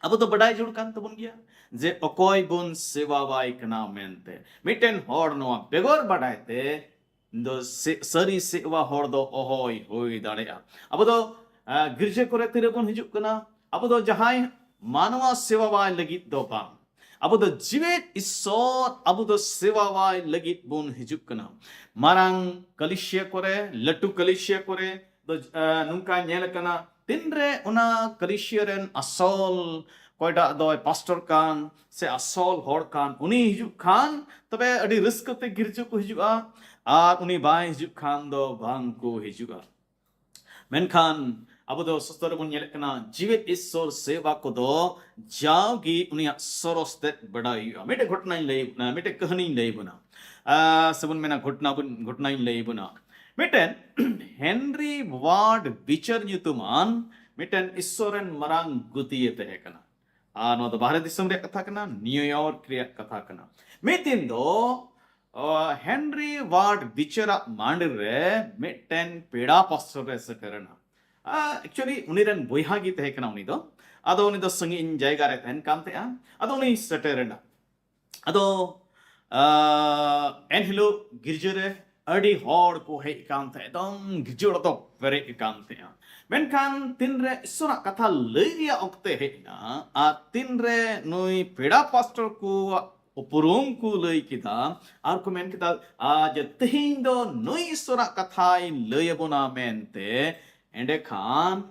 ᱟᱵᱚ ᱫᱚ ᱵᱟᱰᱟᱭ ᱡᱟᱹᱨᱩᱲ ᱠᱟᱱ ᱛᱟᱵᱚᱱ ᱜᱮᱭᱟ ᱡᱮ ᱚᱠᱚᱭ ᱵᱚᱱ ᱥᱮᱣᱟᱣᱟᱭ ᱠᱟᱱᱟ ᱢᱮᱱᱛᱮ᱾ ᱢᱤᱫᱴᱮᱱ ᱦᱚᱲ ᱱᱚᱣᱟ ᱵᱮᱜᱚᱨ ᱵᱟᱰᱟᱭ ᱛᱮ ᱫᱚ ᱥᱮ-, ᱥᱟᱹᱨᱤ ᱥᱮᱣᱟ ᱦᱚᱲ ᱫᱚ ᱚᱦᱚᱭ ᱦᱩᱭ ᱫᱟᱲᱮᱭᱟᱜᱼᱟ᱾ ᱟᱵᱚ ᱫᱚ, ᱟ, ᱜᱤᱨᱡᱟᱹ ᱠᱚᱨᱮ ᱛᱤᱨᱮᱵᱚᱱ ᱦᱤᱡᱩᱜ ᱠᱟᱱᱟ? ᱟᱵᱚ ᱫᱚ ᱡᱟᱦᱟᱸᱭ ᱢᱟᱱᱣᱟ ᱥᱮᱣᱟᱣᱟᱭ ᱞᱟᱹᱜᱤᱫ ᱫᱚ ᱵᱟᱝ, ᱟᱵᱚ ᱫᱚ ᱡᱤᱣᱮᱫ ᱤᱥᱥᱚᱨ ᱟᱵᱚ ᱫᱚ ᱥᱮᱣᱟᱣᱟᱭ ᱞᱟᱹᱜᱤᱫ ᱵᱚᱱ ᱦᱤᱡᱩᱜ ᱠᱟᱱᱟ᱾ ᱢᱟᱨᱟᱝ ᱠᱟᱞᱤᱥᱤᱭᱟ ᱠᱚᱨᱮ, ᱞᱟᱹᱴᱩ ᱠᱟᱞᱤᱥᱤᱭᱟ ᱠᱚᱨᱮ ᱫᱚ, ᱟ, ᱱᱚᱝᱠᱟ ᱧᱮᱞ ᱟᱠᱟᱱᱟ, ᱛᱤᱱᱨᱮ ᱚᱱᱟ ᱠᱟᱞᱤᱥᱤᱭᱟ ᱨᱮᱱ ᱟᱥᱚᱞ ᱚᱠᱚᱭᱴᱟᱜ ᱫᱚᱭ ᱯᱟᱥᱴᱚᱨ ᱠᱟᱱ ᱥᱮ ᱟᱥᱚᱞ ᱦᱚᱲ ᱠᱟᱱ, ᱩᱱᱤ ᱦᱤᱡᱩᱜ ᱠᱷᱟᱱ ᱛᱚᱵᱮ ᱟᱹᱰᱤ ᱨᱟᱹᱥᱠᱟᱹ ᱛᱮ ᱜᱤᱨᱡᱟᱹ ᱠᱚ ᱦᱤᱡᱩᱜᱼᱟ, ᱟᱨ ᱩᱱᱤ ᱵᱟᱭ ᱦᱤᱡᱩᱜ ᱠᱷᱟᱱ ᱫᱚ ᱵᱟᱝ ᱠᱚ ᱦᱤᱡᱩᱜᱼᱟ᱾ ᱢᱮᱱᱠᱷᱟᱱ ᱟᱵᱚ ᱫᱚ ᱥᱚᱥᱛᱚ ᱨᱮᱵᱚᱱ ᱧᱮᱞᱮᱫ ᱠᱟᱱᱟ, ᱡᱤᱣᱮᱫ ᱤᱥᱥᱚᱨ ᱥᱮᱵᱟ ᱠᱚᱫᱚ ᱡᱟᱣᱜᱮ ᱩᱱᱤᱭᱟᱜ ᱥᱚᱨᱚᱥ ᱛᱮᱫ ᱵᱟᱰᱟᱭ ᱦᱩᱭᱩᱜᱼᱟ᱾ ᱢᱤᱫᱴᱮᱡ ᱜᱷᱚᱴᱚᱱᱟᱧ ᱞᱟᱹᱭ, ᱢᱤᱫᱴᱮᱡ ᱠᱟᱹᱦᱱᱤᱧ ᱞᱟᱹᱭ ᱵᱚᱱᱟ, ᱟ, ᱥᱮᱵᱚᱱ ᱢᱮᱱᱟ ᱜᱷᱚᱴᱚᱱᱟ ᱵᱚᱱ, ᱜᱷᱚᱴᱚᱱᱟᱧ ᱞᱟᱹᱭ ᱵᱚᱱᱟ᱾ ᱢᱤᱫᱴᱮᱱ ᱦᱮᱱᱨᱤ ᱣᱟᱨᱰ ᱵᱤᱪᱟᱨ ᱧᱩᱛᱩᱢᱟᱱ ᱢᱤᱫᱴᱮᱱ ᱤᱥᱥᱚᱨ ᱨᱮᱱ ᱢᱟᱨᱟᱝ ᱜᱩᱛᱤᱭᱮ ᱛᱟᱦᱮᱸ ᱠᱟᱱᱟ᱾ ᱟᱨ ᱱᱚᱣᱟ ᱫᱚ ᱵᱟᱦᱨᱮ ᱫᱤᱥᱚᱢ ᱨᱮᱭᱟᱜ ᱠᱟᱛᱷᱟ ᱠᱟᱱᱟ, ᱱᱤᱭᱩᱭᱚᱨᱠ ᱨᱮᱭᱟᱜ ᱠᱟᱛᱷᱟ ᱠᱟᱱᱟ᱾ ᱢᱤᱫ ᱫᱤᱱ ᱫᱚ, ᱚ, ᱦᱮᱱᱨᱤ ᱣᱟᱨᱰ ᱵᱤᱪᱟᱨᱟᱜ ᱢᱟᱱᱰᱤ ᱨᱮ ᱢᱤᱫᱴᱮᱱ ᱯᱮᱲᱟ ᱯᱟᱥᱴᱚᱨ ᱮ ᱥᱮᱴᱮᱨ ᱮᱱᱟ᱾ ᱟ, actually ᱩᱱᱤ ᱨᱮᱱ ᱵᱚᱭᱦᱟ ᱜᱮ ᱛᱟᱦᱮᱸ ᱠᱟᱱᱟ ᱩᱱᱤ ᱫᱚ᱾ ᱟᱫᱚ ᱩᱱᱤ ᱫᱚ ᱥᱟᱺᱜᱤᱧ ᱡᱟᱭᱜᱟ ᱨᱮ ᱛᱟᱦᱮᱱ ᱠᱟᱱ ᱛᱟᱦᱮᱸᱜᱼᱟ᱾ ᱟᱫᱚ ᱩᱱᱤ ᱥᱮᱴᱮᱨ ᱮᱱᱟ᱾ ᱟᱫᱚ, ᱟ, ᱮᱱᱦᱤᱞᱳᱜ ᱜᱤᱨᱡᱟᱹ ᱨᱮ ᱟᱹᱰᱤ ᱦᱚᱲ ᱠᱚ ᱦᱮᱡ ᱟᱠᱟᱱ ᱛᱟᱦᱮᱸᱫ, ᱮᱠᱫᱚᱢ ᱜᱤᱨᱡᱟᱹ ᱚᱲᱟᱜ ᱫᱚ ᱯᱮᱨᱮᱡ ᱟᱠᱟᱱ ᱛᱟᱦᱮᱸᱫᱼᱟ᱾ ᱢᱮᱱᱠᱷᱟᱱ ᱛᱤᱱᱨᱮ ᱤᱥᱥᱚᱨᱟᱜ ᱠᱟᱛᱷᱟ ᱞᱟᱹᱭ ᱨᱮᱭᱟᱜ ᱚᱠᱛᱮ ᱦᱮᱡ ᱮᱱᱟ, ᱟᱨ ᱛᱤᱱᱨᱮ ᱱᱩᱭ ᱯᱮᱲᱟ ᱯᱟᱥᱴᱚᱨ ᱠᱚᱣᱟᱜ ᱩᱯᱨᱩᱢ ᱠᱚ ᱞᱟᱹᱭ ᱠᱮᱫᱟ, ᱟᱨ ᱠᱚ ᱢᱮᱱ ᱠᱮᱫᱟ, "ᱟ, ᱡᱮ ᱛᱮᱦᱮᱧ ᱫᱚ ᱱᱩᱭ ᱤᱥᱥᱚᱨᱟᱜ ᱠᱟᱛᱷᱟᱭ ᱞᱟᱹᱭ ᱟᱵᱚᱱᱟ" ᱢᱮᱱᱛᱮ, ᱮᱸᱰᱮᱠᱷᱟᱱ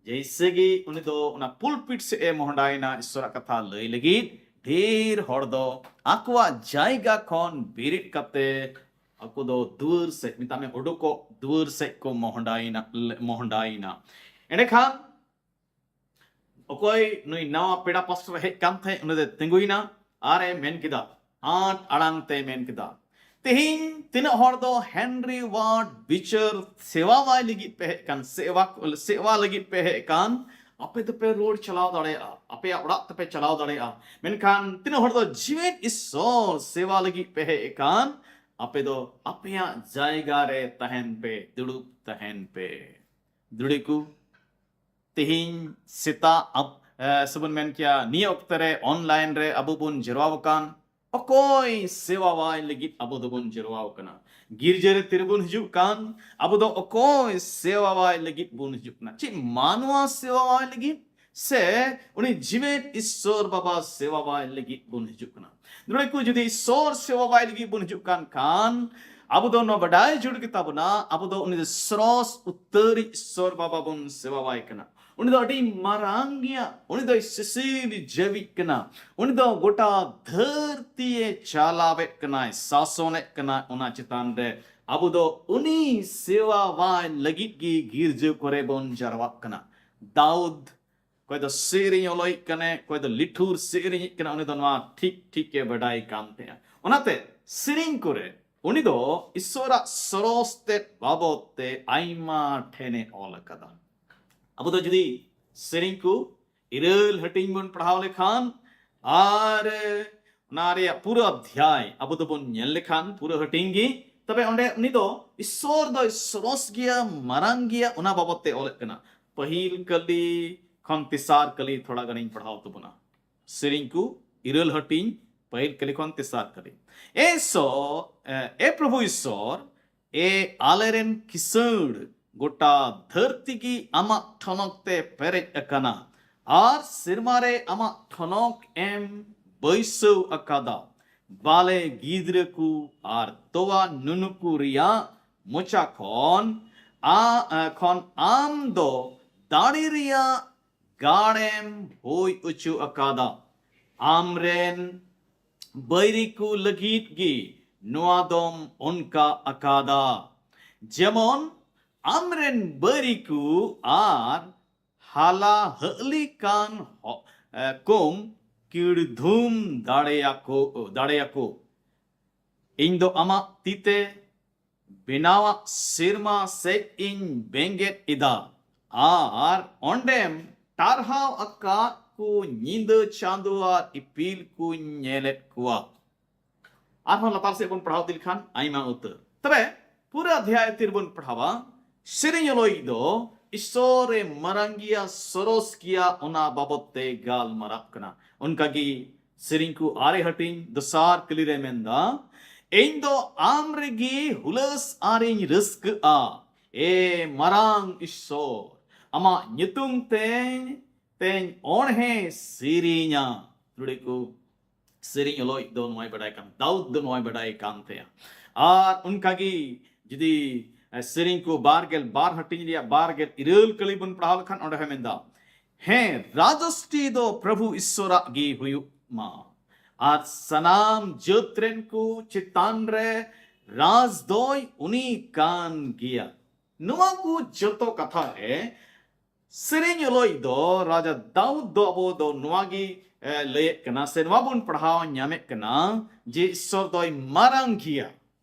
ᱡᱮᱭᱥᱮ ᱜᱮ ᱩᱱᱤ ᱫᱚ ᱚᱱᱟ ᱯᱩᱞᱯᱤᱴ ᱥᱮᱫ ᱮ ᱢᱚᱦᱰᱟᱭᱮᱱᱟ ᱤᱥᱥᱚᱨᱟᱜ ᱠᱟᱛᱷᱟ ᱞᱟᱹᱭ ᱞᱟᱹᱜᱤᱫ, ᱰᱷᱮᱨ ᱦᱚᱲ ᱫᱚ ᱟᱠᱚᱣᱟᱜ ᱡᱟᱭᱜᱟ ᱠᱷᱚᱱ ᱵᱮᱨᱮᱫ ᱠᱟᱛᱮ ᱟᱠᱚ ᱫᱚ ᱫᱩᱣᱟᱹᱨ ᱥᱮᱫ, ᱢᱮᱛᱟᱜ ᱢᱮ, ᱩᱰᱩᱠᱚᱜ ᱫᱩᱣᱟᱹᱨ ᱥᱮᱫ ᱠᱚ ᱢᱚᱦᱰᱟᱭᱮᱱᱟ, ᱢᱚᱦᱰᱟᱭᱮᱱᱟ᱾ ᱮᱸᱰᱮᱠᱷᱟᱱ ᱚᱠᱚᱭ ᱱᱩᱭ ᱱᱟᱣᱟ ᱯᱮᱲᱟ ᱯᱟᱥᱴᱚᱨ ᱦᱮᱡ ᱠᱟᱱ ᱛᱟᱦᱮᱸᱫ, ᱩᱱᱤ ᱫᱚᱭ ᱛᱤᱸᱜᱩᱭᱮᱱᱟ ᱟᱨ ᱮ ᱢᱮᱱ ᱠᱮᱫᱟ, ᱟᱸᱴ ᱟᱲᱟᱝ ᱛᱮ ᱢᱮᱱ ᱠᱮᱫᱟ, "ᱛᱮᱦᱮᱧ ᱛᱤᱱᱟᱹᱜ ᱦᱚᱲ ᱫᱚ ᱦᱮᱱᱨᱤ ᱣᱟᱨᱰ ᱵᱤᱪᱟᱨ ᱥᱮᱣᱟᱣᱟᱭ ᱞᱟᱹᱜᱤᱫ ᱯᱮ ᱦᱮᱡ ᱠᱟᱱ, ᱥᱮᱣᱟ, ᱥᱮᱣᱟ ᱞᱟᱹᱜᱤᱫ ᱯᱮ ᱦᱮᱡ ᱠᱟᱱ, ᱟᱯᱮ ᱫᱚᱯᱮ ᱨᱩᱣᱟᱹᱲ ᱪᱟᱞᱟᱣ ᱫᱟᱲᱮᱭᱟᱜᱼᱟ, ᱟᱯᱮᱭᱟᱜ ᱚᱲᱟᱜ ᱛᱮᱯᱮ ᱪᱟᱞᱟᱣ ᱫᱟᱲᱮᱭᱟᱜᱼᱟ, ᱢᱮᱱᱠᱷᱟᱱ ᱛᱤᱱᱟᱹᱜ ᱦᱚᱲ ᱫᱚ ᱡᱤᱣᱮᱫ ᱤᱥᱥᱚᱨ ᱥᱮᱣᱟ ᱞᱟᱹᱜᱤᱫ ᱯᱮ ᱦᱮᱡ ᱠᱟᱱ, ᱟᱯᱮ ᱫᱚ ᱟᱯᱮᱭᱟᱜ ᱡᱟᱭᱜᱟ ᱨᱮ ᱛᱟᱦᱮᱱ ᱯᱮ, ᱫᱩᱲᱩᱵ ᱛᱟᱦᱮᱱ ᱯᱮ᱾" ᱫᱩᱲᱤ ᱠᱚ, ᱛᱮᱦᱮᱧ ᱥᱮᱛᱟᱜ ᱟᱵ-, ᱮ, ᱥᱮᱵᱚᱱ ᱢᱮᱱ ᱠᱮᱭᱟ, ᱱᱤᱭᱟᱹ ᱚᱠᱛᱮ ᱨᱮ online ᱨᱮ ᱟᱵᱚ ᱵᱚᱱ ᱡᱟᱨᱣᱟ ᱟᱠᱟᱱ, ᱚᱠᱚᱭ ᱥᱮᱣᱟᱣᱟᱭ ᱞᱟᱹᱜᱤᱫ ᱟᱵᱚ ᱫᱚᱵᱚᱱ ᱡᱟᱨᱣᱟ ᱟᱠᱟᱱᱟ? ᱜᱤᱨᱡᱟᱹ ᱨᱮ ᱛᱤᱨᱮᱵᱚᱱ ᱦᱤᱡᱩᱜ ᱠᱟᱱ, ᱟᱵᱚ ᱫᱚ ᱚᱠᱚᱭ ᱥᱮᱣᱟᱣᱟᱭ ᱞᱟᱹᱜᱤᱫ ᱵᱚᱱ ᱦᱤᱡᱩᱜ ᱠᱟᱱᱟ? ᱪᱮᱫ ᱢᱟᱱᱣᱟ ᱥᱮᱣᱟᱣᱟᱭ ᱞᱟᱹᱜᱤᱫ ᱥᱮ ᱩᱱᱤ ᱡᱤᱣᱮᱫ ᱤᱥᱥᱚᱨ ᱵᱟᱵᱟ ᱥᱮᱣᱟᱣᱟᱭ ᱞᱟᱹᱜᱤᱫ ᱵᱚᱱ ᱦᱤᱡᱩᱜ ᱠᱟᱱᱟ? ᱱᱚᱰᱮ ᱠᱚ ᱡᱩᱫᱤ ᱤᱥᱥᱚᱨ ᱥᱮᱣᱟᱣᱟᱭ ᱞᱟᱹᱜᱤᱫ ᱵᱚᱱ ᱦᱤᱡᱩᱜ ᱠᱟᱱ ᱠᱷᱟᱱ, ᱟᱵᱚ ᱫᱚ ᱱᱚᱣᱟ ᱵᱟᱰᱟᱭ ᱡᱟᱹᱨᱩᱲ ᱜᱮ ᱛᱟᱵᱚᱱᱟ, ᱟᱵᱚ ᱫᱚ ᱩᱱᱤ ᱫᱚ ᱥᱨᱚᱥ ᱩᱛᱟᱹᱨᱤᱡ ᱤᱥᱥᱚᱨ ᱵᱟᱵᱟ ᱵᱚᱱ ᱥᱮᱣᱟᱣᱟᱭ ᱠᱟᱱᱟ᱾ ᱩᱱᱤ ᱫᱚ ᱟᱹᱰᱤ ᱢᱟᱨᱟᱝ ᱜᱮᱭᱟ, ᱩᱱᱤ ᱫᱚᱭ ᱥᱤᱥᱤᱨ ᱡᱟᱹᱣᱤᱡ ᱠᱟᱱᱟ, ᱩᱱᱤ ᱫᱚ ᱜᱚᱴᱟ ᱫᱷᱟᱹᱨᱛᱤᱭᱮ ᱪᱟᱞᱟᱣᱮᱫ ᱠᱟᱱᱟᱭ, ᱥᱟᱥᱚᱱᱮᱫ ᱠᱟᱱᱟᱭ ᱚᱱᱟ ᱪᱮᱛᱟᱱ ᱨᱮ᱾ ᱟᱵᱚ ᱫᱚ ᱩᱱᱤ ᱥᱮᱣᱟᱣᱟᱭ ᱞᱟᱹᱜᱤᱫ ᱜᱮ ᱜᱤᱨᱡᱟᱹ ᱠᱚᱨᱮ ᱵᱚᱱ ᱡᱟᱨᱣᱟᱜ ᱠᱟᱱᱟ᱾ ᱫᱟᱣᱩᱫ, ᱚᱠᱚᱭ ᱫᱚ ᱥᱮᱨᱮᱧ ᱚᱞᱚᱭᱤᱡ ᱠᱟᱱᱟᱭ, ᱚᱠᱚᱭ ᱫᱚ ᱞᱤᱴᱷᱩᱨ ᱥᱮᱨᱮᱧᱤᱡ ᱠᱟᱱᱟ, ᱩᱱᱤ ᱫᱚ ᱱᱚᱣᱟ ᱴᱷᱤᱠ ᱴᱷᱤᱠ ᱮ ᱵᱟᱰᱟᱭ ᱠᱟᱱ ᱛᱟᱦᱮᱸᱜᱼᱟ᱾ ᱚᱱᱟᱛᱮ ᱥᱮᱨᱮᱧ ᱠᱚᱨᱮ ᱩᱱᱤ ᱫᱚ ᱤᱥᱥᱚᱨᱟᱜ ᱥᱚᱨᱚᱥ ᱛᱮᱫ ᱵᱟᱵᱚᱫ ᱛᱮ ᱟᱭᱢᱟ ᱴᱷᱮᱱᱮ ᱚᱞ ᱟᱠᱟᱫᱟ᱾ ᱟᱵᱚ ᱫᱚ ᱡᱩᱫᱤ ᱥᱮᱨᱮᱧ ᱠᱚ ᱤᱨᱟᱹᱞ ᱦᱟᱹᱴᱤᱧ ᱵᱚᱱ ᱯᱟᱲᱦᱟᱣ ᱞᱮᱠᱷᱟᱱ ᱟᱨ ᱚᱱᱟ ᱨᱮᱭᱟᱜ ᱯᱩᱨᱟᱹ ᱚᱫᱷᱭᱟᱭ ᱟᱵᱚ ᱫᱚᱵᱚᱱ ᱧᱮᱞ ᱞᱮᱠᱷᱟᱱ, ᱯᱩᱨᱟᱹ ᱦᱟᱹᱴᱤᱧ ᱜᱮ, ᱛᱚᱵᱮ ᱚᱸᱰᱮ ᱩᱱᱤ ᱫᱚ ᱤᱥᱥᱚᱨ ᱫᱚᱭ ᱥᱚᱨᱚᱥ ᱜᱮᱭᱟ, ᱢᱟᱨᱟᱝ ᱜᱮᱭᱟ, ᱚᱱᱟ ᱵᱟᱵᱚᱫ ᱛᱮ ᱚᱞᱮᱫ ᱠᱟᱱᱟ᱾ ᱯᱟᱹᱦᱤᱞ ᱠᱟᱹᱞᱤ ᱠᱷᱚᱱ ᱛᱮᱥᱟᱨ ᱠᱟᱹᱞᱤ ᱛᱷᱚᱲᱟ ᱜᱟᱱᱤᱧ ᱯᱟᱲᱦᱟᱣ ᱛᱟᱵᱚᱱᱟ᱾ ᱥᱮᱨᱮᱧ ᱠᱚ ᱤᱨᱟᱹᱞ ᱦᱟᱹᱴᱤᱧ, ᱯᱟᱹᱦᱤᱞ ᱠᱟᱹᱞᱤ ᱠᱷᱚᱱ ᱛᱮᱥᱟᱨ ᱠᱟᱹᱞᱤ᱾ ᱮ ᱥᱚ-, ᱮ, ᱮ ᱯᱨᱚᱵᱷᱩ ᱤᱥᱥᱚᱨ, ᱮ ᱟᱞᱮᱨᱮᱱ ᱠᱤᱥᱟᱹᱬ, ᱜᱚᱴᱟ ᱫᱷᱟᱹᱨᱛᱤ ᱜᱮ ᱟᱢᱟᱜ ᱴᱷᱚᱱᱚᱠ ᱛᱮ ᱯᱮᱨᱮᱡ ᱟᱠᱟᱱᱟ, ᱟᱨ ᱥᱮᱨᱢᱟ ᱨᱮ ᱟᱢᱟᱜ ᱴᱷᱚᱱᱚᱠ ᱮᱢ ᱵᱟᱹᱭᱥᱟᱹᱣ ᱟᱠᱟᱫᱟ᱾ ᱵᱟᱞᱮ ᱜᱤᱫᱽᱨᱟᱹ ᱠᱚ ᱟᱨ ᱛᱚᱣᱟ ᱱᱩᱱᱩᱠᱩ ᱨᱮᱭᱟᱜ ᱢᱚᱪᱟ ᱠᱷᱚᱱ, ᱟ-, ᱠᱷᱚᱱ ᱟᱢ ᱫᱚ ᱫᱟᱲᱮ ᱨᱮᱭᱟᱜ ᱜᱟᱲᱮᱢ ᱦᱩᱭ ᱚᱪᱚ ᱟᱠᱟᱫᱟ᱾ ᱟᱢᱨᱮᱱ ᱵᱟᱹᱭᱨᱤ ᱠᱚ ᱞᱟᱹᱜᱤᱫ ᱜᱮ ᱱᱚᱣᱟ ᱫᱚᱢ ᱚᱱᱠᱟ ᱟᱠᱟᱫᱟ, ᱡᱮᱢᱚᱱ ᱟᱢᱨᱮᱱ ᱵᱟᱹᱭᱨᱤ ᱠᱚ ᱟᱨ ᱦᱟᱞᱟ ᱦᱟᱹᱞᱤ ᱠᱟᱱ ᱦᱚ-, ᱮ, ᱠᱚᱢ ᱠᱤᱲᱫᱷᱩᱢ ᱫᱟᱲᱮᱭᱟᱠᱚ, ᱫᱟᱲᱮᱭᱟᱠᱚ᱾ ᱤᱧ ᱫᱚ ᱟᱢᱟᱜ ᱛᱤᱛᱮ ᱵᱮᱱᱟᱣᱟᱜ ᱥᱮᱨᱢᱟ ᱥᱮᱫ ᱤᱧ ᱵᱮᱸᱜᱮᱫ ᱮᱫᱟ, ᱟᱨ ᱚᱸᱰᱮᱢ ᱴᱟᱨᱦᱟᱣ ᱟᱠᱟᱫ ᱠᱚ ᱧᱤᱫᱟᱹ ᱪᱟᱸᱫᱚ ᱟᱨ ᱤᱯᱤᱞ ᱠᱚᱧ ᱧᱮᱞᱮᱫ ᱠᱚᱣᱟ᱾ ᱟᱨᱦᱚᱸ ᱞᱟᱛᱟᱨ ᱥᱮᱫ ᱵᱚᱱ ᱯᱟᱲᱦᱟᱣ ᱤᱫᱤ ᱞᱮᱠᱷᱟᱱ ᱟᱭᱢᱟ ᱩᱛᱟᱹᱨ᱾ ᱛᱚᱵᱮ ᱯᱩᱨᱟᱹ ᱚᱫᱷᱭᱟᱭ ᱛᱤᱨ ᱵᱚᱱ ᱯᱟᱲᱦᱟᱣᱟ, ᱥᱮᱨᱮᱧ ᱚᱞᱚᱭᱤᱡ ᱫᱚ ᱤᱥᱥᱚᱨ ᱮ ᱢᱟᱨᱟᱝ ᱜᱮᱭᱟ, ᱥᱚᱨᱚᱥ ᱜᱮᱭᱟ, ᱚᱱᱟ ᱵᱟᱵᱚᱛ ᱛᱮ ᱜᱟᱞᱢᱟᱨᱟᱜ ᱠᱟᱱᱟ᱾ ᱚᱱᱠᱟᱜᱮ ᱥᱮᱨᱮᱧ ᱠᱚ ᱟᱨᱮ ᱦᱟᱹᱴᱤᱧ ᱫᱚᱥᱟᱨ ᱠᱟᱹᱞᱤ ᱨᱮ ᱢᱮᱱᱫᱟ, ᱤᱧ ᱫᱚ ᱟᱢ ᱨᱮᱜᱮ ᱦᱩᱞᱟᱹᱥ ᱟᱨᱤᱧ ᱨᱟᱹᱥᱠᱟᱹᱜᱼᱟ, ᱮ ᱢᱟᱨᱟᱝ ᱤᱥᱥᱚᱨ, ᱟᱢᱟᱜ ᱧᱩᱛᱩᱢ ᱛᱮ ᱛᱮᱧ ᱚᱬᱦᱮ ᱥᱮᱨᱮᱧᱟ᱾ ᱱᱚᱰᱮ ᱠᱚ ᱥᱮᱨᱮᱧ ᱚᱞᱚᱭᱤᱡ ᱫᱚ ᱱᱚᱣᱟᱭ ᱵᱟᱰᱟᱭ ᱠᱟᱱ, ᱫᱟᱣᱩᱫ ᱫᱚ ᱱᱚᱣᱟᱭ ᱵᱟᱰᱟᱭ ᱠᱟᱱ ᱛᱟᱭᱟ᱾ ᱟᱨ ᱚᱱᱠᱟᱜᱮ ᱡᱩᱫᱤ, ᱮ, ᱥᱮᱨᱮᱧ ᱠᱚ ᱵᱟᱨ ᱜᱮᱞ ᱵᱟᱨ ᱦᱟᱹᱴᱤᱧ ᱨᱮᱭᱟᱜ ᱵᱟᱨ ᱜᱮᱞ ᱤᱨᱟᱹᱞ ᱠᱟᱹᱞᱤ ᱵᱚᱱ ᱯᱟᱲᱦᱟᱣ ᱞᱮᱠᱷᱟᱱ, ᱚᱸᱰᱮ ᱦᱚᱸ ᱢᱮᱱᱫᱟ, ᱦᱮᱸ, ᱨᱟᱡᱚᱥᱴᱤ ᱫᱚ ᱯᱨᱚᱵᱷᱩ ᱤᱥᱥᱚᱨᱟᱜ ᱜᱮ ᱦᱩᱭᱩᱜ ᱢᱟ, ᱟᱨ ᱥᱟᱱᱟᱢ ᱡᱟᱹᱛ ᱨᱮᱱ ᱠᱚ ᱪᱮᱛᱟᱱ ᱨᱮ ᱨᱟᱡᱽ ᱫᱚᱭ ᱩᱱᱤ ᱠᱟᱱ ᱜᱮᱭᱟ᱾ ᱱᱚᱣᱟ ᱠᱚ ᱡᱚᱛᱚ ᱠᱟᱛᱷᱟ ᱨᱮ ᱥᱮᱨᱮᱧ ᱚᱞᱚᱭᱤᱡ ᱫᱚ ᱨᱟᱡᱟ ᱫᱟᱣᱩᱫ ᱫᱚ ᱟᱵᱚ ᱫᱚ ᱱᱚᱣᱟ ᱜᱮ, ᱮ, ᱞᱟᱹᱭᱮᱫ ᱠᱟᱱᱟ, ᱥᱮ ᱱᱚᱣᱟ ᱵᱚᱱ ᱯᱟᱲᱦᱟᱣ ᱧᱟᱢᱮᱫ ᱠᱟᱱᱟ ᱡᱮ ᱤᱥᱥᱚᱨ ᱫᱚᱭ ᱢᱟᱨᱟᱝ ᱜᱮᱭᱟ᱾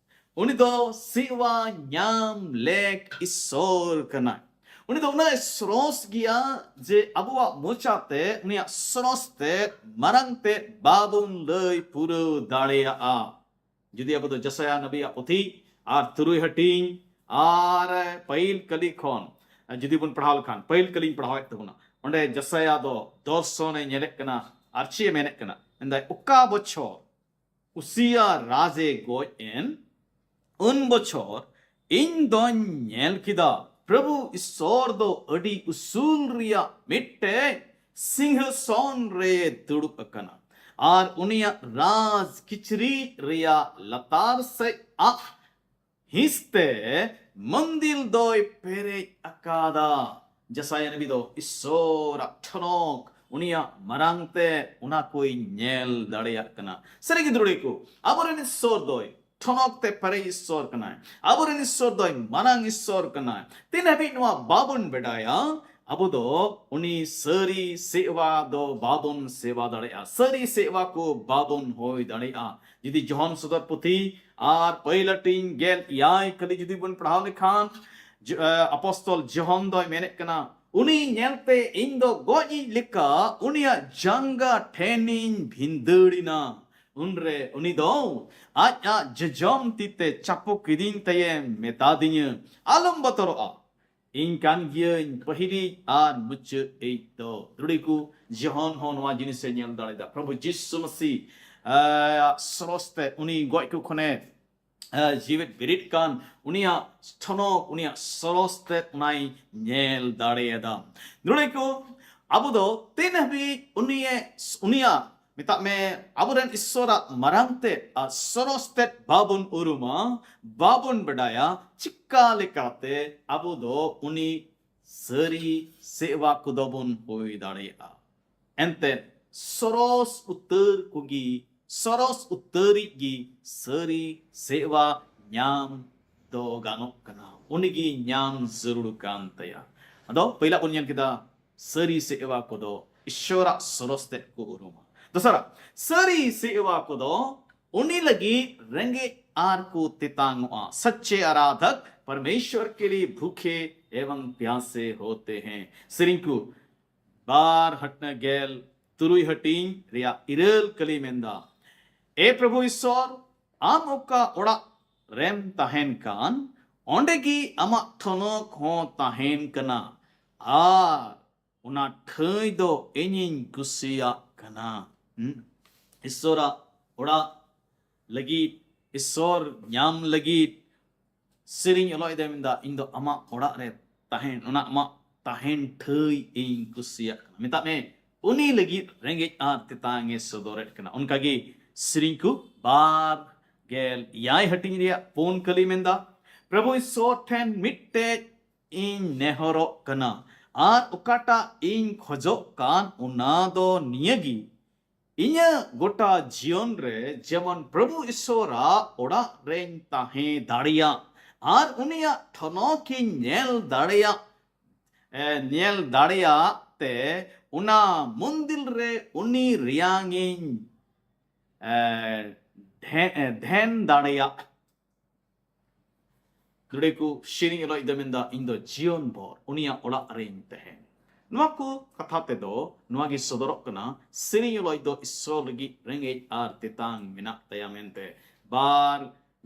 ᱩᱱᱤ ᱫᱚ ᱥᱤᱨᱣᱟ ᱧᱟᱢ ᱞᱮᱠ ᱤᱥᱥᱚᱨ ᱠᱟᱱᱟᱭ᱾ ᱩᱱᱤ ᱫᱚ ᱩᱱᱟᱹᱜ ᱥᱚᱨᱚᱥ ᱜᱮᱭᱟ ᱡᱮ ᱟᱵᱚᱣᱟᱜ ᱢᱚᱪᱟᱛᱮ ᱩᱱᱤᱭᱟᱜ ᱥᱚᱨᱚᱥ ᱛᱮ, ᱢᱟᱨᱟᱝ ᱛᱮ ᱵᱟᱵᱚᱱ ᱞᱟᱹᱭ ᱯᱩᱨᱟᱹᱣ ᱫᱟᱲᱮᱭᱟᱜᱼᱟ᱾ ᱡᱩᱫᱤ ᱟᱵᱚ ᱫᱚ ᱡᱮᱥᱟᱭᱟ ᱱᱟᱵᱤᱭᱟᱜ ᱯᱩᱛᱷᱤ ᱟᱨ ᱛᱩᱨᱩᱭ ᱦᱟᱹᱴᱤᱧ ᱟᱨ ᱯᱟᱹᱦᱤᱞ ᱠᱟᱹᱞᱤ ᱠᱷᱚᱱ ᱡᱩᱫᱤ ᱵᱚᱱ ᱯᱟᱲᱦᱟᱣ ᱞᱮᱠᱷᱟᱱ, ᱯᱟᱹᱦᱤᱞ ᱠᱟᱹᱞᱤᱧ ᱯᱟᱲᱦᱟᱣᱮᱫ ᱛᱟᱵᱚᱱᱟ, ᱚᱸᱰᱮ ᱡᱮᱥᱟᱭᱟ ᱫᱚ ᱫᱚᱨᱥᱚᱱᱮ ᱧᱮᱞᱮᱫ ᱠᱟᱱᱟ᱾ ᱟᱨ ᱪᱮᱫ ᱮ ᱢᱮᱱᱮᱫ ᱠᱟᱱᱟ? ᱢᱮᱱᱫᱟᱭ, ᱚᱠᱟ ᱵᱚᱪᱷᱚᱨ ᱩᱥᱤᱭᱟ ᱨᱟᱡᱮ ᱜᱚᱡ ᱮᱱ, ᱩᱱ ᱵᱚᱪᱷᱚᱨ ᱤᱧ ᱫᱚᱧ ᱧᱮᱞ ᱠᱮᱫᱟ, ᱯᱨᱚᱵᱷᱩ ᱤᱥᱥᱚᱨ ᱫᱚ ᱟᱹᱰᱤ ᱩᱥᱩᱞ ᱨᱮᱭᱟᱜ ᱢᱤᱫᱴᱮᱡ ᱥᱤᱝᱦᱟᱥᱚᱱ ᱨᱮ ᱫᱩᱲᱩᱵ ᱟᱠᱟᱱᱟ, ᱟᱨ ᱩᱱᱤᱭᱟᱜ ᱨᱟᱡᱽ ᱠᱤᱪᱨᱤᱡ ᱨᱮᱭᱟᱜ ᱞᱟᱛᱟᱨ ᱥᱮᱫ ᱟᱜ ᱦᱤᱸᱥ ᱛᱮ ᱢᱚᱱᱫᱤᱞ ᱫᱚᱭ ᱯᱮᱨᱮᱡ ᱟᱠᱟᱫᱟ᱾ ᱡᱮᱥᱟᱭᱟ ᱱᱵᱤ ᱫᱚ ᱤᱥᱥᱚᱨᱟᱜ ᱴᱷᱚᱱᱚᱠ, ᱩᱱᱤᱭᱟᱜ ᱢᱟᱨᱟᱝ ᱛᱮ ᱚᱱᱟ ᱠᱚᱭ ᱧᱮᱞ ᱫᱟᱲᱮᱭᱟᱜ ᱠᱟᱱᱟ᱾ ᱥᱟᱹᱨᱤᱜᱮ ᱫᱩᱲᱩᱲᱤ ᱠᱚ, ᱟᱵᱚᱨᱮᱱ ᱤᱥᱥᱚᱨ ᱫᱚᱭ ᱴᱷᱚᱱᱚᱠ ᱛᱮ ᱯᱮᱨᱮᱡ ᱤᱥᱥᱚᱨ ᱠᱟᱱᱟᱭ᱾ ᱟᱵᱚᱨᱮᱱ ᱤᱥᱥᱚᱨ ᱫᱚᱭ ᱢᱟᱨᱟᱝ ᱤᱥᱥᱚᱨ ᱠᱟᱱᱟᱭ᱾ ᱛᱤᱱ ᱦᱟᱹᱵᱤᱡ ᱱᱚᱣᱟ ᱵᱟᱵᱚᱱ ᱵᱟᱰᱟᱭᱟ, ᱟᱵᱚ ᱫᱚ ᱩᱱᱤ ᱥᱟᱹᱨᱤ ᱥᱮᱣᱟ ᱫᱚ ᱵᱟᱵᱚᱱ ᱥᱮᱣᱟ ᱫᱟᱲᱮᱭᱟᱜᱼᱟ, ᱥᱟᱹᱨᱤ ᱥᱮᱣᱟ ᱠᱚ ᱵᱟᱵᱚᱱ ᱦᱩᱭ ᱫᱟᱲᱮᱭᱟᱜᱼᱟ᱾ ᱡᱩᱫᱤ ᱡᱚᱦᱚᱱ ᱥᱚᱫᱚᱨ ᱯᱩᱛᱷᱤ ᱟᱨ ᱯᱟᱹᱭᱞᱟᱹ ᱴᱤᱧ ᱜᱮᱞ ᱮᱭᱟᱭ ᱠᱷᱟᱹᱞᱤ ᱡᱩᱫᱤ ᱵᱚᱱ ᱯᱟᱲᱦᱟᱣ ᱞᱮᱠᱷᱟᱱ, ᱡᱚ-, ᱮ, ᱟᱯᱚᱥᱛᱚᱞ ᱡᱚᱦᱚᱱ ᱫᱚᱭ ᱢᱮᱱᱮᱫ ᱠᱟᱱᱟ, ᱩᱱᱤ ᱧᱮᱞᱛᱮ ᱤᱧ ᱫᱚ ᱜᱚᱡ ᱤᱡ ᱞᱮᱠᱟ ᱩᱱᱤᱭᱟᱜ ᱡᱟᱸᱜᱟ ᱴᱷᱮᱱᱤᱧ ᱵᱷᱤᱸᱫᱟᱹᱲ ᱮᱱᱟ᱾ ᱩᱱᱨᱮ ᱩᱱᱤ ᱫᱚ ᱟᱡ ᱟᱜ ᱡᱚᱡᱚᱢ ᱛᱤ ᱛᱮ ᱪᱟᱯᱚ ᱠᱤᱫᱤᱧ ᱛᱮᱭᱮ ᱢᱮᱛᱟ ᱫᱤᱧᱟᱹ, ᱟᱞᱚᱢ ᱵᱚᱛᱚᱨᱚᱜᱼᱟ, ᱤᱧ ᱠᱟᱱ ᱜᱤᱭᱟᱹᱧ ᱯᱟᱹᱦᱤᱞᱤᱡ ᱟᱨ ᱢᱩᱪᱟᱹᱫ ᱤᱡ ᱫᱚ᱾ ᱫᱨᱩᱲᱤ ᱠᱚ, ᱡᱚᱦᱚᱱ ᱦᱚᱸ ᱱᱚᱣᱟ ᱡᱤᱱᱤᱥᱮ ᱧᱮᱞ ᱫᱟᱲᱮᱭᱟᱫᱟ᱾ ᱯᱨᱚᱵᱷᱩ ᱡᱤᱥᱩ ᱢᱟᱥᱤ, ᱟ, ᱥᱚᱨᱚᱥ ᱛᱮ ᱩᱱᱤ ᱜᱚᱡ ᱠᱚ ᱠᱷᱚᱱᱮ, ᱟ, ᱡᱤᱣᱮᱫ ᱵᱮᱨᱮᱫ ᱠᱟᱱ ᱩᱱᱤᱭᱟᱜ ᱴᱷᱚᱱᱚᱠ, ᱩᱱᱤᱭᱟᱜ ᱥᱚᱨᱚᱥ ᱛᱮ ᱚᱱᱟᱭ ᱧᱮᱞ ᱫᱟᱲᱮᱭᱟᱫᱟ᱾ ᱫᱨᱩᱲᱤ ᱠᱚ, ᱟᱵᱚ ᱫᱚ ᱛᱤᱱ ᱦᱟᱹᱵᱤᱡ ᱩᱱᱤᱭᱮ, ᱩᱱᱤᱭᱟᱜ ᱢᱮᱛᱟᱜ ᱢᱮ, ᱟᱵᱚᱨᱮᱱ ᱤᱥᱥᱚᱨᱟᱜ ᱢᱟᱨᱟᱝ ᱛᱮᱫ ᱟᱨ ᱥᱚᱨᱚᱥ ᱛᱮᱫ ᱵᱟᱵᱚᱱ ᱩᱨᱩᱢᱟ, ᱵᱟᱵᱚᱱ ᱵᱟᱰᱟᱭᱟ, ᱪᱤᱠᱟ ᱞᱮᱠᱟᱛᱮ ᱟᱵᱚ ᱫᱚ ᱩᱱᱤ ᱥᱟᱹᱨᱤ ᱥᱮᱣᱟ ᱠᱚᱫᱚ ᱵᱚᱱ ᱦᱩᱭ ᱫᱟᱲᱮᱭᱟᱜᱼᱟ? ᱮᱱᱛᱮᱫ ᱥᱚᱨᱚᱥ ᱩᱛᱟᱹᱨ ᱠᱚᱜᱮ, ᱥᱚᱨᱚᱥ ᱩᱛᱟᱹᱨᱤᱡ ᱜᱮ ᱥᱟᱹᱨᱤ ᱥᱮᱣᱟ ᱧᱟᱢ ᱫᱚ ᱜᱟᱱᱚᱜ ᱠᱟᱱᱟ, ᱩᱱᱤᱜᱮ ᱧᱟᱢ ᱡᱟᱹᱨᱩᱲ ᱠᱟᱱ ᱛᱟᱭᱟ᱾ ᱟᱫᱚ ᱯᱟᱹᱭᱞᱟ ᱵᱚᱱ ᱧᱮᱞ ᱠᱮᱫᱟ, ᱥᱟᱹᱨᱤ ᱥᱮᱣᱟ ᱠᱚᱫᱚ ᱤᱥᱥᱚᱨᱟᱜ ᱥᱚᱨᱚᱥ ᱛᱮᱫ ᱠᱚ ᱩᱨᱩᱢᱟ᱾ ᱫᱚᱥᱟᱨᱟ, ᱥᱟᱹᱨᱤ ᱥᱮᱣᱟ ᱠᱚᱫᱚ ᱩᱱᱤ ᱞᱟᱹᱜᱤᱫ ᱨᱮᱸᱜᱮᱡ ᱟᱨ ᱠᱚ ᱛᱮᱛᱟᱝᱚᱜᱼᱟ᱾ सच्चे आराधक परमेश्वर के लिए भूखे एवं प्यासे होते हैं। ᱥᱮᱨᱮᱧ ᱠᱚ ᱵᱟᱨ ᱦᱟᱹᱴᱱᱟ ᱜᱮᱞ ᱛᱩᱨᱩᱭ ᱦᱟᱹᱴᱤᱧ ᱨᱮᱭᱟᱜ ᱤᱨᱟᱹᱞ ᱠᱟᱹᱞᱤ ᱢᱮᱱᱫᱟ, ᱮ ᱯᱨᱚᱵᱷᱩ ᱤᱥᱥᱚᱨ, ᱟᱢ ᱚᱠᱟ ᱚᱲᱟᱜ ᱨᱮᱢ ᱛᱟᱦᱮᱱ ᱠᱟᱱ, ᱚᱸᱰᱮ ᱜᱮ ᱟᱢᱟᱜ ᱴᱷᱚᱱᱚᱠ ᱦᱚᱸ ᱛᱟᱦᱮᱱ ᱠᱟᱱᱟ, ᱟᱨ ᱚᱱᱟ ᱴᱷᱟᱹᱭ ᱫᱚ ᱤᱧᱤᱧ ᱠᱩᱥᱤᱭᱟᱜ ᱠᱟᱱᱟ᱾ ᱦᱩᱸ? ᱤᱥᱥᱚᱨᱟᱜ ᱚᱲᱟᱜ ᱞᱟᱹᱜᱤᱫ, ᱤᱥᱥᱚᱨ ᱧᱟᱢ ᱞᱟᱹᱜᱤᱫ ᱥᱮᱨᱮᱧ ᱚᱞᱚᱜ ᱮᱫᱟᱭ, ᱢᱮᱱᱫᱟ, ᱤᱧ ᱫᱚ ᱟᱢᱟᱜ ᱚᱲᱟᱜ ᱨᱮ ᱛᱟᱦᱮᱱ, ᱚᱱᱟ ᱟᱢᱟᱜ ᱛᱟᱦᱮᱱ ᱴᱷᱟᱹᱭ ᱤᱧ ᱠᱩᱥᱤᱭᱟᱜ ᱠᱟᱱᱟ᱾ ᱢᱮᱛᱟᱜ ᱢᱮ, ᱩᱱᱤ ᱞᱟᱹᱜᱤᱫ ᱨᱮᱸᱜᱮᱡ ᱟᱨ ᱛᱮᱛᱟᱝ ᱮ ᱥᱚᱫᱚᱨᱮᱫ ᱠᱟᱱᱟ᱾ ᱚᱱᱠᱟᱜᱮ ᱥᱮᱨᱮᱧ ᱠᱚ ᱵᱟᱨ ᱜᱮᱞ ᱮᱭᱟᱭ ᱦᱟᱹᱴᱤᱧ ᱨᱮᱭᱟᱜ ᱯᱩᱱ ᱠᱟᱹᱞᱤ ᱢᱮᱱᱫᱟ, ᱯᱨᱚᱵᱷᱩ ᱤᱥᱥᱚᱨ ᱴᱷᱮᱱ ᱢᱤᱫᱴᱮᱡ ᱤᱧ ᱱᱮᱦᱚᱨᱚᱜ ᱠᱟᱱᱟ, ᱟᱨ ᱚᱠᱟᱴᱟᱜ ᱤᱧ ᱠᱷᱚᱡᱚᱜ ᱠᱟᱱ ᱚᱱᱟ ᱫᱚ ᱱᱤᱭᱟᱹᱜᱮ, ᱤᱧᱟᱹᱜ ᱜᱚᱴᱟ ᱡᱤᱭᱚᱱ ᱨᱮ ᱡᱮᱢᱚᱱ ᱯᱨᱚᱵᱷᱩ ᱤᱥᱥᱚᱨᱟᱜ ᱚᱲᱟᱜ ᱨᱮᱧ ᱛᱟᱦᱮᱸ ᱫᱟᱲᱮᱭᱟᱜ ᱟᱨ ᱩᱱᱤᱭᱟᱜ ᱴᱷᱚᱱᱚᱠ ᱤᱧ ᱧᱮᱞ ᱫᱟᱲᱮᱭᱟᱜ, ᱮ, ᱧᱮᱞ ᱫᱟᱲᱮᱭᱟᱜ ᱛᱮ ᱚᱱᱟ ᱢᱚᱱᱫᱤᱨ ᱨᱮ ᱩᱱᱤ ᱨᱮᱭᱟᱝ ᱤᱧ, ᱮ, ᱫᱷᱮ-, ᱮ, ᱫᱷᱮᱱ ᱫᱟᱲᱮᱭᱟᱜ᱾ ᱱᱚᱰᱮ ᱠᱚ ᱥᱮᱨᱮᱧ ᱚᱞᱚᱜ ᱫᱚ ᱢᱮᱱᱫᱟ, "ᱤᱧ ᱫᱚ ᱡᱤᱭᱚᱱ ᱵᱷᱳᱨ ᱩᱱᱤᱭᱟᱜ ᱚᱲᱟᱜ ᱨᱮᱧ ᱛᱟᱦᱮᱱ᱾" ᱱᱚᱣᱟ ᱠᱚ ᱠᱟᱛᱷᱟ ᱛᱮᱫᱚ ᱱᱚᱣᱟ ᱜᱮ ᱥᱚᱫᱚᱨᱚᱜ ᱠᱟᱱᱟ, ᱥᱮᱨᱮᱧ ᱚᱞᱚᱜ ᱫᱚ ᱤᱥᱥᱚᱨ ᱞᱟᱹᱜᱤᱫ ᱨᱮᱸᱜᱮᱡ ᱟᱨ ᱛᱮᱛᱟᱝ ᱢᱮᱱᱟᱜ ᱛᱟᱭᱟ ᱢᱮᱱᱛᱮ᱾ ᱵᱟᱨ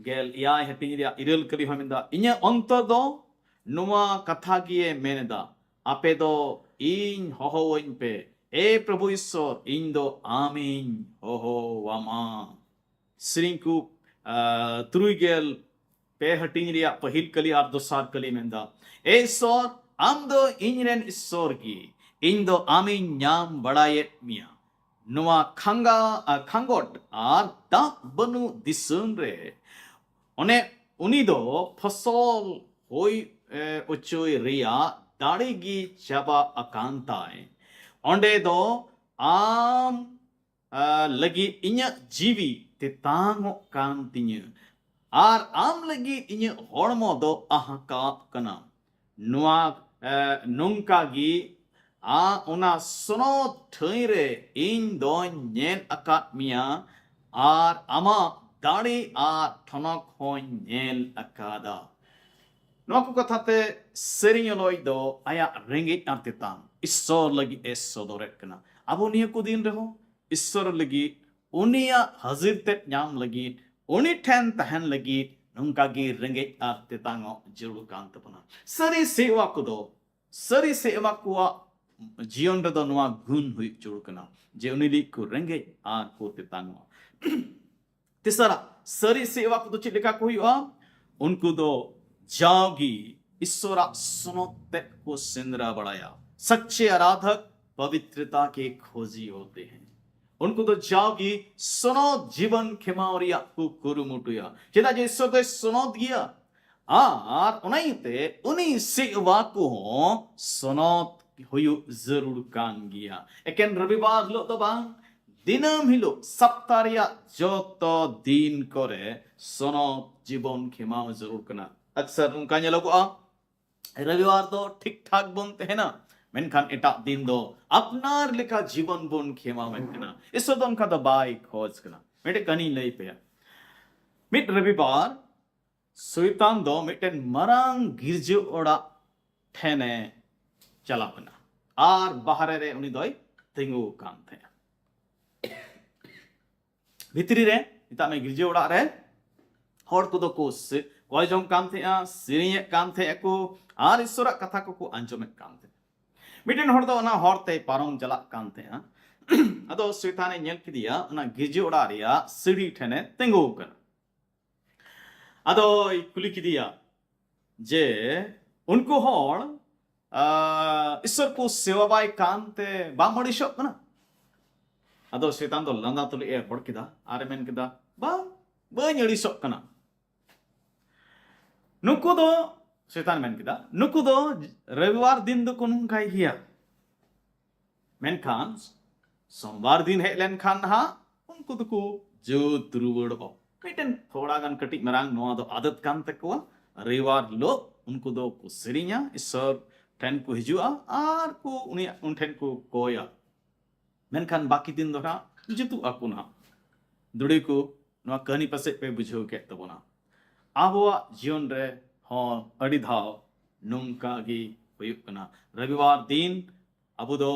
ᱜᱮᱞ ᱮᱭᱟᱭ ᱦᱟᱹᱴᱤᱧ ᱨᱮᱭᱟᱜ ᱤᱨᱟᱹᱞ ᱠᱟᱹᱞᱤ ᱦᱚᱸ ᱢᱮᱱᱫᱟ, "ᱤᱧᱟᱹᱜ ᱚᱱᱛᱚᱨ ᱫᱚ ᱱᱚᱣᱟ ᱠᱟᱛᱷᱟ ᱜᱮ ᱢᱮᱱᱮᱫᱟ, ᱟᱯᱮ ᱫᱚ ᱤᱧ ᱦᱚᱦᱚᱣᱟᱹᱧ ᱯᱮ, ᱮ ᱯᱨᱚᱵᱷᱩ ᱤᱥᱥᱚᱨ, ᱤᱧ ᱫᱚ ᱟᱢᱤᱧ ᱦᱚᱦᱚᱣᱟᱢᱟ᱾" ᱥᱮᱨᱮᱧ ᱠᱚ, ᱟᱸ, ᱛᱩᱨᱩᱭ ᱜᱮᱞ ᱯᱮ ᱦᱟᱹᱴᱤᱧ ᱨᱮᱭᱟᱜ ᱯᱟᱹᱦᱤᱞ ᱠᱟᱹᱞᱤ ᱟᱨ ᱫᱚᱥᱟᱨ ᱠᱟᱹᱞᱤ ᱢᱮᱱᱫᱟ, "ᱮ ᱤᱥᱥᱚᱨ, ᱟᱢ ᱫᱚ ᱤᱧ ᱨᱮᱱ ᱤᱥᱥᱚᱨ ᱜᱮ, ᱤᱧ ᱫᱚ ᱟᱢᱤᱧ ᱧᱟᱢ ᱵᱟᱲᱟᱭᱮᱫ ᱢᱮᱭᱟ᱾ ᱱᱚᱣᱟ ᱠᱷᱟᱸᱜᱟ-, ᱟ, ᱠᱷᱟᱸᱜᱚᱴ ᱟᱨ ᱫᱟᱜ ᱵᱟᱹᱱᱩᱜ ᱫᱤᱥᱚᱢ ᱨᱮ ᱚᱱᱮ ᱩᱱᱤ ᱫᱚ ᱯᱷᱚᱥᱚᱞ ᱦᱩᱭ, ᱮ, ᱚᱪᱚᱭ ᱨᱮᱭᱟᱜ ᱫᱟᱲᱮ ᱜᱮ ᱪᱟᱵᱟ ᱟᱠᱟᱱ ᱛᱟᱭ᱾ ᱚᱸᱰᱮ ᱫᱚ ᱟᱢ, ᱟ, ᱞᱟᱹᱜᱤᱫ ᱤᱧᱟᱹᱜ ᱡᱤᱣᱤ ᱛᱮᱛᱟᱝᱚᱜ ᱠᱟᱱ ᱛᱤᱧᱟᱹ ᱟᱨ ᱟᱢ ᱞᱟᱹᱜᱤᱫ ᱤᱧᱟᱹᱜ ᱦᱚᱲᱢᱚ ᱫᱚ ᱟᱦᱟᱠᱟᱜ ᱠᱟᱱᱟ᱾ ᱱᱚᱣᱟ, ᱮ, ᱱᱚᱝᱠᱟ ᱜᱮ ᱟ-, ᱚᱱᱟ ᱥᱚᱱᱚᱛ ᱴᱷᱟᱹᱭ ᱨᱮ ᱤᱧ ᱫᱚᱧ ᱧᱮᱞ ᱟᱠᱟᱫ ᱢᱮᱭᱟ ᱟᱨ ᱟᱢᱟᱜ ᱫᱟᱲᱮ ᱟᱨ ᱴᱷᱚᱱᱚᱠ ᱦᱚᱸᱧ ᱧᱮᱞ ᱟᱠᱟᱫᱟ᱾" ᱱᱚᱣᱟ ᱠᱚ ᱠᱟᱛᱷᱟ ᱛᱮ ᱥᱮᱨᱮᱧ ᱚᱞᱚᱭᱤᱡ ᱫᱚ ᱟᱭᱟᱜ ᱨᱮᱸᱜᱮᱡ ᱟᱨ ᱛᱮᱛᱟᱝ ᱤᱥᱥᱚᱨ ᱞᱟᱹᱜᱤᱫ ᱮ ᱥᱚᱫᱚᱨᱮᱫ ᱠᱟᱱᱟ᱾ ᱟᱵᱚ ᱱᱤᱭᱟᱹ ᱠᱚ ᱫᱤᱱ ᱨᱮᱦᱚᱸ ᱤᱥᱥᱚᱨ ᱞᱟᱹᱜᱤᱫ, ᱩᱱᱤᱭᱟᱜ ᱦᱟᱹᱡᱤᱨ ᱛᱮᱫ ᱧᱟᱢ ᱞᱟᱹᱜᱤᱫ, ᱩᱱᱤ ᱴᱷᱮᱱ ᱛᱟᱦᱮᱱ ᱞᱟᱹᱜᱤᱫ ᱱᱚᱝᱠᱟ ᱜᱮ ᱨᱮᱸᱜᱮᱡ ᱟᱨ ᱛᱮᱛᱟᱝᱚᱜ ᱡᱟᱹᱨᱩᱲ ᱠᱟᱱ ᱛᱟᱵᱚᱱᱟ᱾ ᱥᱟᱹᱨᱤ ᱥᱮᱣᱟ ᱠᱚᱫᱚ, ᱥᱟᱹᱨᱤ ᱥᱮᱣᱟ ᱠᱚᱣᱟᱜ ᱡᱤᱭᱚᱱ ᱨᱮᱫᱚ ᱱᱚᱣᱟ ᱜᱩᱱ ᱦᱩᱭᱩᱜ ᱡᱟᱹᱨᱩᱲ ᱠᱟᱱᱟ ᱡᱮ ᱩᱱᱤ ᱞᱟᱹᱜᱤᱫ ᱠᱚ ᱨᱮᱸᱜᱮᱡ ᱟᱨ ᱠᱚ ᱛᱮᱛᱟᱝᱚᱜᱼᱟ᱾ ᱛᱮᱥᱟᱨᱟᱜ, ᱥᱟᱹᱨᱤ ᱥᱮᱣᱟ ᱠᱚᱫᱚ ᱪᱮᱫ ᱞᱮᱠᱟ ᱠᱚ ᱦᱩᱭᱩᱜᱼᱟ? ᱩᱱᱠᱩ ᱫᱚ ᱡᱟᱣᱜᱮ ᱤᱥᱥᱚᱨᱟᱜ ᱥᱚᱱᱚᱛ ᱛᱮᱫ ᱠᱚ ᱥᱮᱸᱫᱽᱨᱟ ᱵᱟᱲᱟᱭᱟ᱾ सच्चे आराधक पवित्रता के खोजी होते हैं। ᱩᱱᱠᱩ ᱫᱚ ᱡᱟᱣᱜᱮ ᱥᱚᱱᱚᱛ ᱡᱤᱵᱚᱱ ᱠᱷᱮᱢᱟᱣ ᱨᱮᱭᱟᱜ ᱠᱚ ᱠᱩᱨᱩᱢᱩᱴᱩᱭᱟ, ᱪᱮᱫᱟᱜ ᱡᱮ ᱤᱥᱥᱚᱨ ᱫᱚᱭ ᱥᱚᱱᱚᱛ ᱜᱮᱭᱟ᱾ ᱟᱨ ᱚᱱᱟ ᱤᱭᱟᱹᱛᱮ ᱩᱱᱤ ᱥᱮᱣᱟ ᱠᱚᱦᱚᱸ ᱥᱚᱱᱚᱛ ᱦᱩᱭᱩᱜ ᱡᱟᱹᱨᱩᱲ ᱠᱟᱱ ᱜᱮᱭᱟ᱾ ᱮᱠᱮᱱ ᱨᱚᱵᱤᱵᱟᱨ ᱦᱤᱞᱳᱜ ᱫᱚ ᱵᱟᱝ, ᱫᱤᱱᱟᱹᱢ ᱦᱤᱞᱳᱜ ᱥᱟᱯᱛᱟ ᱨᱮᱭᱟᱜ ᱡᱚᱛᱚ ᱫᱤᱱ ᱠᱚᱨᱮ ᱥᱚᱱᱚᱛ ᱡᱤᱵᱚᱱ ᱠᱷᱮᱢᱟᱣ ᱡᱟᱹᱨᱩᱲ ᱠᱟᱱᱟ᱾ ᱟᱠᱥᱟᱨ ᱱᱚᱝᱠᱟ ᱧᱮᱞᱚᱜᱚᱜᱼᱟ, ᱨᱚᱵᱤᱵᱟᱨ ᱫᱚ ᱴᱷᱤᱠ ᱴᱷᱟᱠ ᱵᱚᱱ ᱛᱟᱦᱮᱱᱟ, ᱢᱮᱱᱠᱷᱟᱱ ᱮᱴᱟᱜ ᱫᱤᱱ ᱫᱚ ᱟᱯᱱᱟᱨ ᱞᱮᱠᱟ ᱡᱤᱵᱚᱱ ᱵᱚᱱ ᱠᱷᱮᱢᱟᱣᱮᱫ ᱠᱟᱱᱟ᱾ ᱤᱥᱚᱨ ᱫᱚ ᱚᱱᱠᱟ ᱫᱚ ᱵᱟᱭ ᱠᱷᱚᱡᱽ ᱠᱟᱱᱟ᱾ ᱢᱤᱫᱴᱮᱡ ᱠᱟᱹᱦᱱᱤᱧ ᱞᱟᱹᱭ ᱯᱮᱭᱟ᱾ ᱢᱤᱫ ᱨᱚᱵᱤᱵᱟᱨ ᱥᱚᱭᱛᱟᱱ ᱫᱚ ᱢᱤᱫᱴᱮᱱ ᱢᱟᱨᱟᱝ ᱜᱤᱨᱡᱟᱹ ᱚᱲᱟᱜ ᱴᱷᱮᱱᱮ ᱪᱟᱞᱟᱣ ᱮᱱᱟ ᱟᱨ ᱵᱟᱦᱨᱮ ᱨᱮ ᱩᱱᱤ ᱫᱚᱭ ᱛᱤᱸᱜᱩ ᱟᱠᱟᱱ ᱛᱟᱦᱮᱸᱫ᱾ ᱵᱷᱤᱛᱨᱤ ᱨᱮ, ᱢᱮᱛᱟᱜ ᱢᱮ, ᱜᱤᱨᱡᱟᱹ ᱚᱲᱟᱜ ᱨᱮ ᱦᱚᱲ ᱠᱚᱫᱚ ᱠᱚ ᱥᱮ-, ᱠᱚᱭ ᱡᱚᱝ ᱠᱟᱱ ᱛᱟᱦᱮᱸᱜᱼᱟ, ᱥᱮᱨᱮᱧᱮᱫ ᱠᱟᱱ ᱛᱟᱦᱮᱸᱜᱼᱟ ᱠᱚ, ᱟᱨ ᱤᱥᱚᱨᱟᱜ ᱠᱟᱛᱷᱟ ᱠᱚᱠᱚ ᱟᱸᱡᱚᱢᱮᱫ ᱠᱟᱱ ᱛᱟᱦᱮᱸᱜᱼᱟ᱾ ᱢᱤᱫᱴᱮᱱ ᱦᱚᱲ ᱫᱚ ᱚᱱᱟ ᱦᱚᱨ ᱛᱮᱭ ᱯᱟᱨᱚᱢ ᱪᱟᱞᱟᱜ ᱠᱟᱱ ᱛᱟᱦᱮᱸᱜᱼᱟ᱾ ᱟᱫᱚ ᱥᱚᱭᱛᱟᱱᱮ ᱧᱮᱞ ᱠᱮᱫᱮᱭᱟ, ᱚᱱᱟ ᱜᱤᱨᱡᱟᱹ ᱚᱲᱟᱜ ᱨᱮᱭᱟᱜ ᱥᱤᱲᱤ ᱴᱷᱮᱱᱮ ᱛᱤᱸᱜᱩ ᱟᱠᱟᱱᱟ᱾ ᱟᱫᱚᱭ ᱠᱩᱞᱤ ᱠᱮᱫᱮᱭᱟ ᱡᱮ, "ᱩᱱᱠᱩ ᱦᱚᱲ, ᱟ, ᱤᱥᱚᱨ ᱠᱚ ᱥᱮᱵᱟ ᱵᱟᱭ ᱠᱟᱱᱛᱮ ᱵᱟᱢ ᱟᱹᱲᱤᱥᱚᱜ ᱠᱟᱱᱟ?" ᱟᱫᱚ ᱥᱚᱭᱛᱟᱱ ᱫᱚ ᱞᱟᱸᱫᱟ ᱛᱩᱞᱩᱡ ᱮ ᱨᱚᱲ ᱠᱮᱫᱟ ᱟᱨ ᱮ ᱢᱮᱱ ᱠᱮᱫᱟ, "ᱵᱟᱝ, ᱵᱟᱹᱧ ᱟᱹᱲᱤᱥᱚᱜ ᱠᱟᱱᱟ᱾ ᱱᱩᱠᱩ ᱫᱚ," ᱥᱚᱭᱛᱟᱱ ᱢᱮᱱ ᱠᱮᱫᱟ, "ᱱᱩᱠᱩ ᱫᱚ ᱨᱚᱵᱤᱵᱟᱨ ᱫᱤᱱ ᱫᱚᱠᱚ ᱱᱚᱝᱠᱟᱭ ᱜᱮᱭᱟ, ᱢᱮᱱᱠᱷᱟᱱ ᱥᱳᱢᱵᱟᱨ ᱫᱤᱱ ᱦᱮᱡ ᱞᱮᱱᱠᱷᱟᱱ ᱱᱟᱦᱟᱜ ᱩᱱᱠᱩ ᱫᱚᱠᱚ ᱡᱩᱛ ᱨᱩᱣᱟᱹᱲᱚᱜᱼᱟ᱾" ᱢᱤᱫᱴᱮᱱ ᱛᱷᱚᱲᱟ ᱜᱟᱱ ᱠᱟᱹᱴᱤᱡ ᱢᱟᱨᱟᱝ ᱱᱚᱣᱟ ᱫᱚ ᱟᱫᱚᱛ ᱠᱟᱱ ᱛᱟᱠᱚᱣᱟ᱾ ᱨᱚᱵᱤᱵᱟᱨ ᱦᱤᱞᱳᱜ ᱩᱱᱠᱩ ᱫᱚ ᱠᱚ ᱥᱮᱨᱮᱧᱟ, ᱤᱥᱚᱨ ᱴᱷᱮᱱ ᱠᱚ ᱦᱤᱡᱩᱜᱼᱟ ᱟᱨ ᱠᱚ ᱩᱱᱤᱭᱟᱜ, ᱩᱱ ᱴᱷᱮᱱ ᱠᱚ ᱠᱚᱭᱟ᱾ ᱢᱮᱱᱠᱷᱟᱱ ᱵᱟᱹᱠᱤ ᱫᱤᱱ ᱫᱚ ᱱᱟᱦᱟᱜ ᱡᱩᱛᱩᱜ ᱟᱠᱚ ᱱᱟᱦᱟᱜ᱾ ᱫᱩᱲᱤ ᱠᱚ, ᱱᱚᱣᱟ ᱠᱟᱹᱦᱱᱤ ᱯᱟᱥᱮᱡ ᱯᱮ ᱵᱩᱡᱷᱟᱹᱣ ᱠᱮᱫ ᱛᱟᱵᱚᱱᱟ᱾ ᱟᱵᱚᱣᱟᱜ ᱡᱤᱭᱚᱱ ᱨᱮ ᱦᱚᱸ ᱟᱹᱰᱤ ᱫᱷᱟᱣ ᱱᱚᱝᱠᱟ ᱜᱮ ᱦᱩᱭᱩᱜ ᱠᱟᱱᱟ᱾ ᱨᱚᱵᱤᱵᱟᱨ ᱫᱤᱱ ᱟᱵᱚ ᱫᱚ,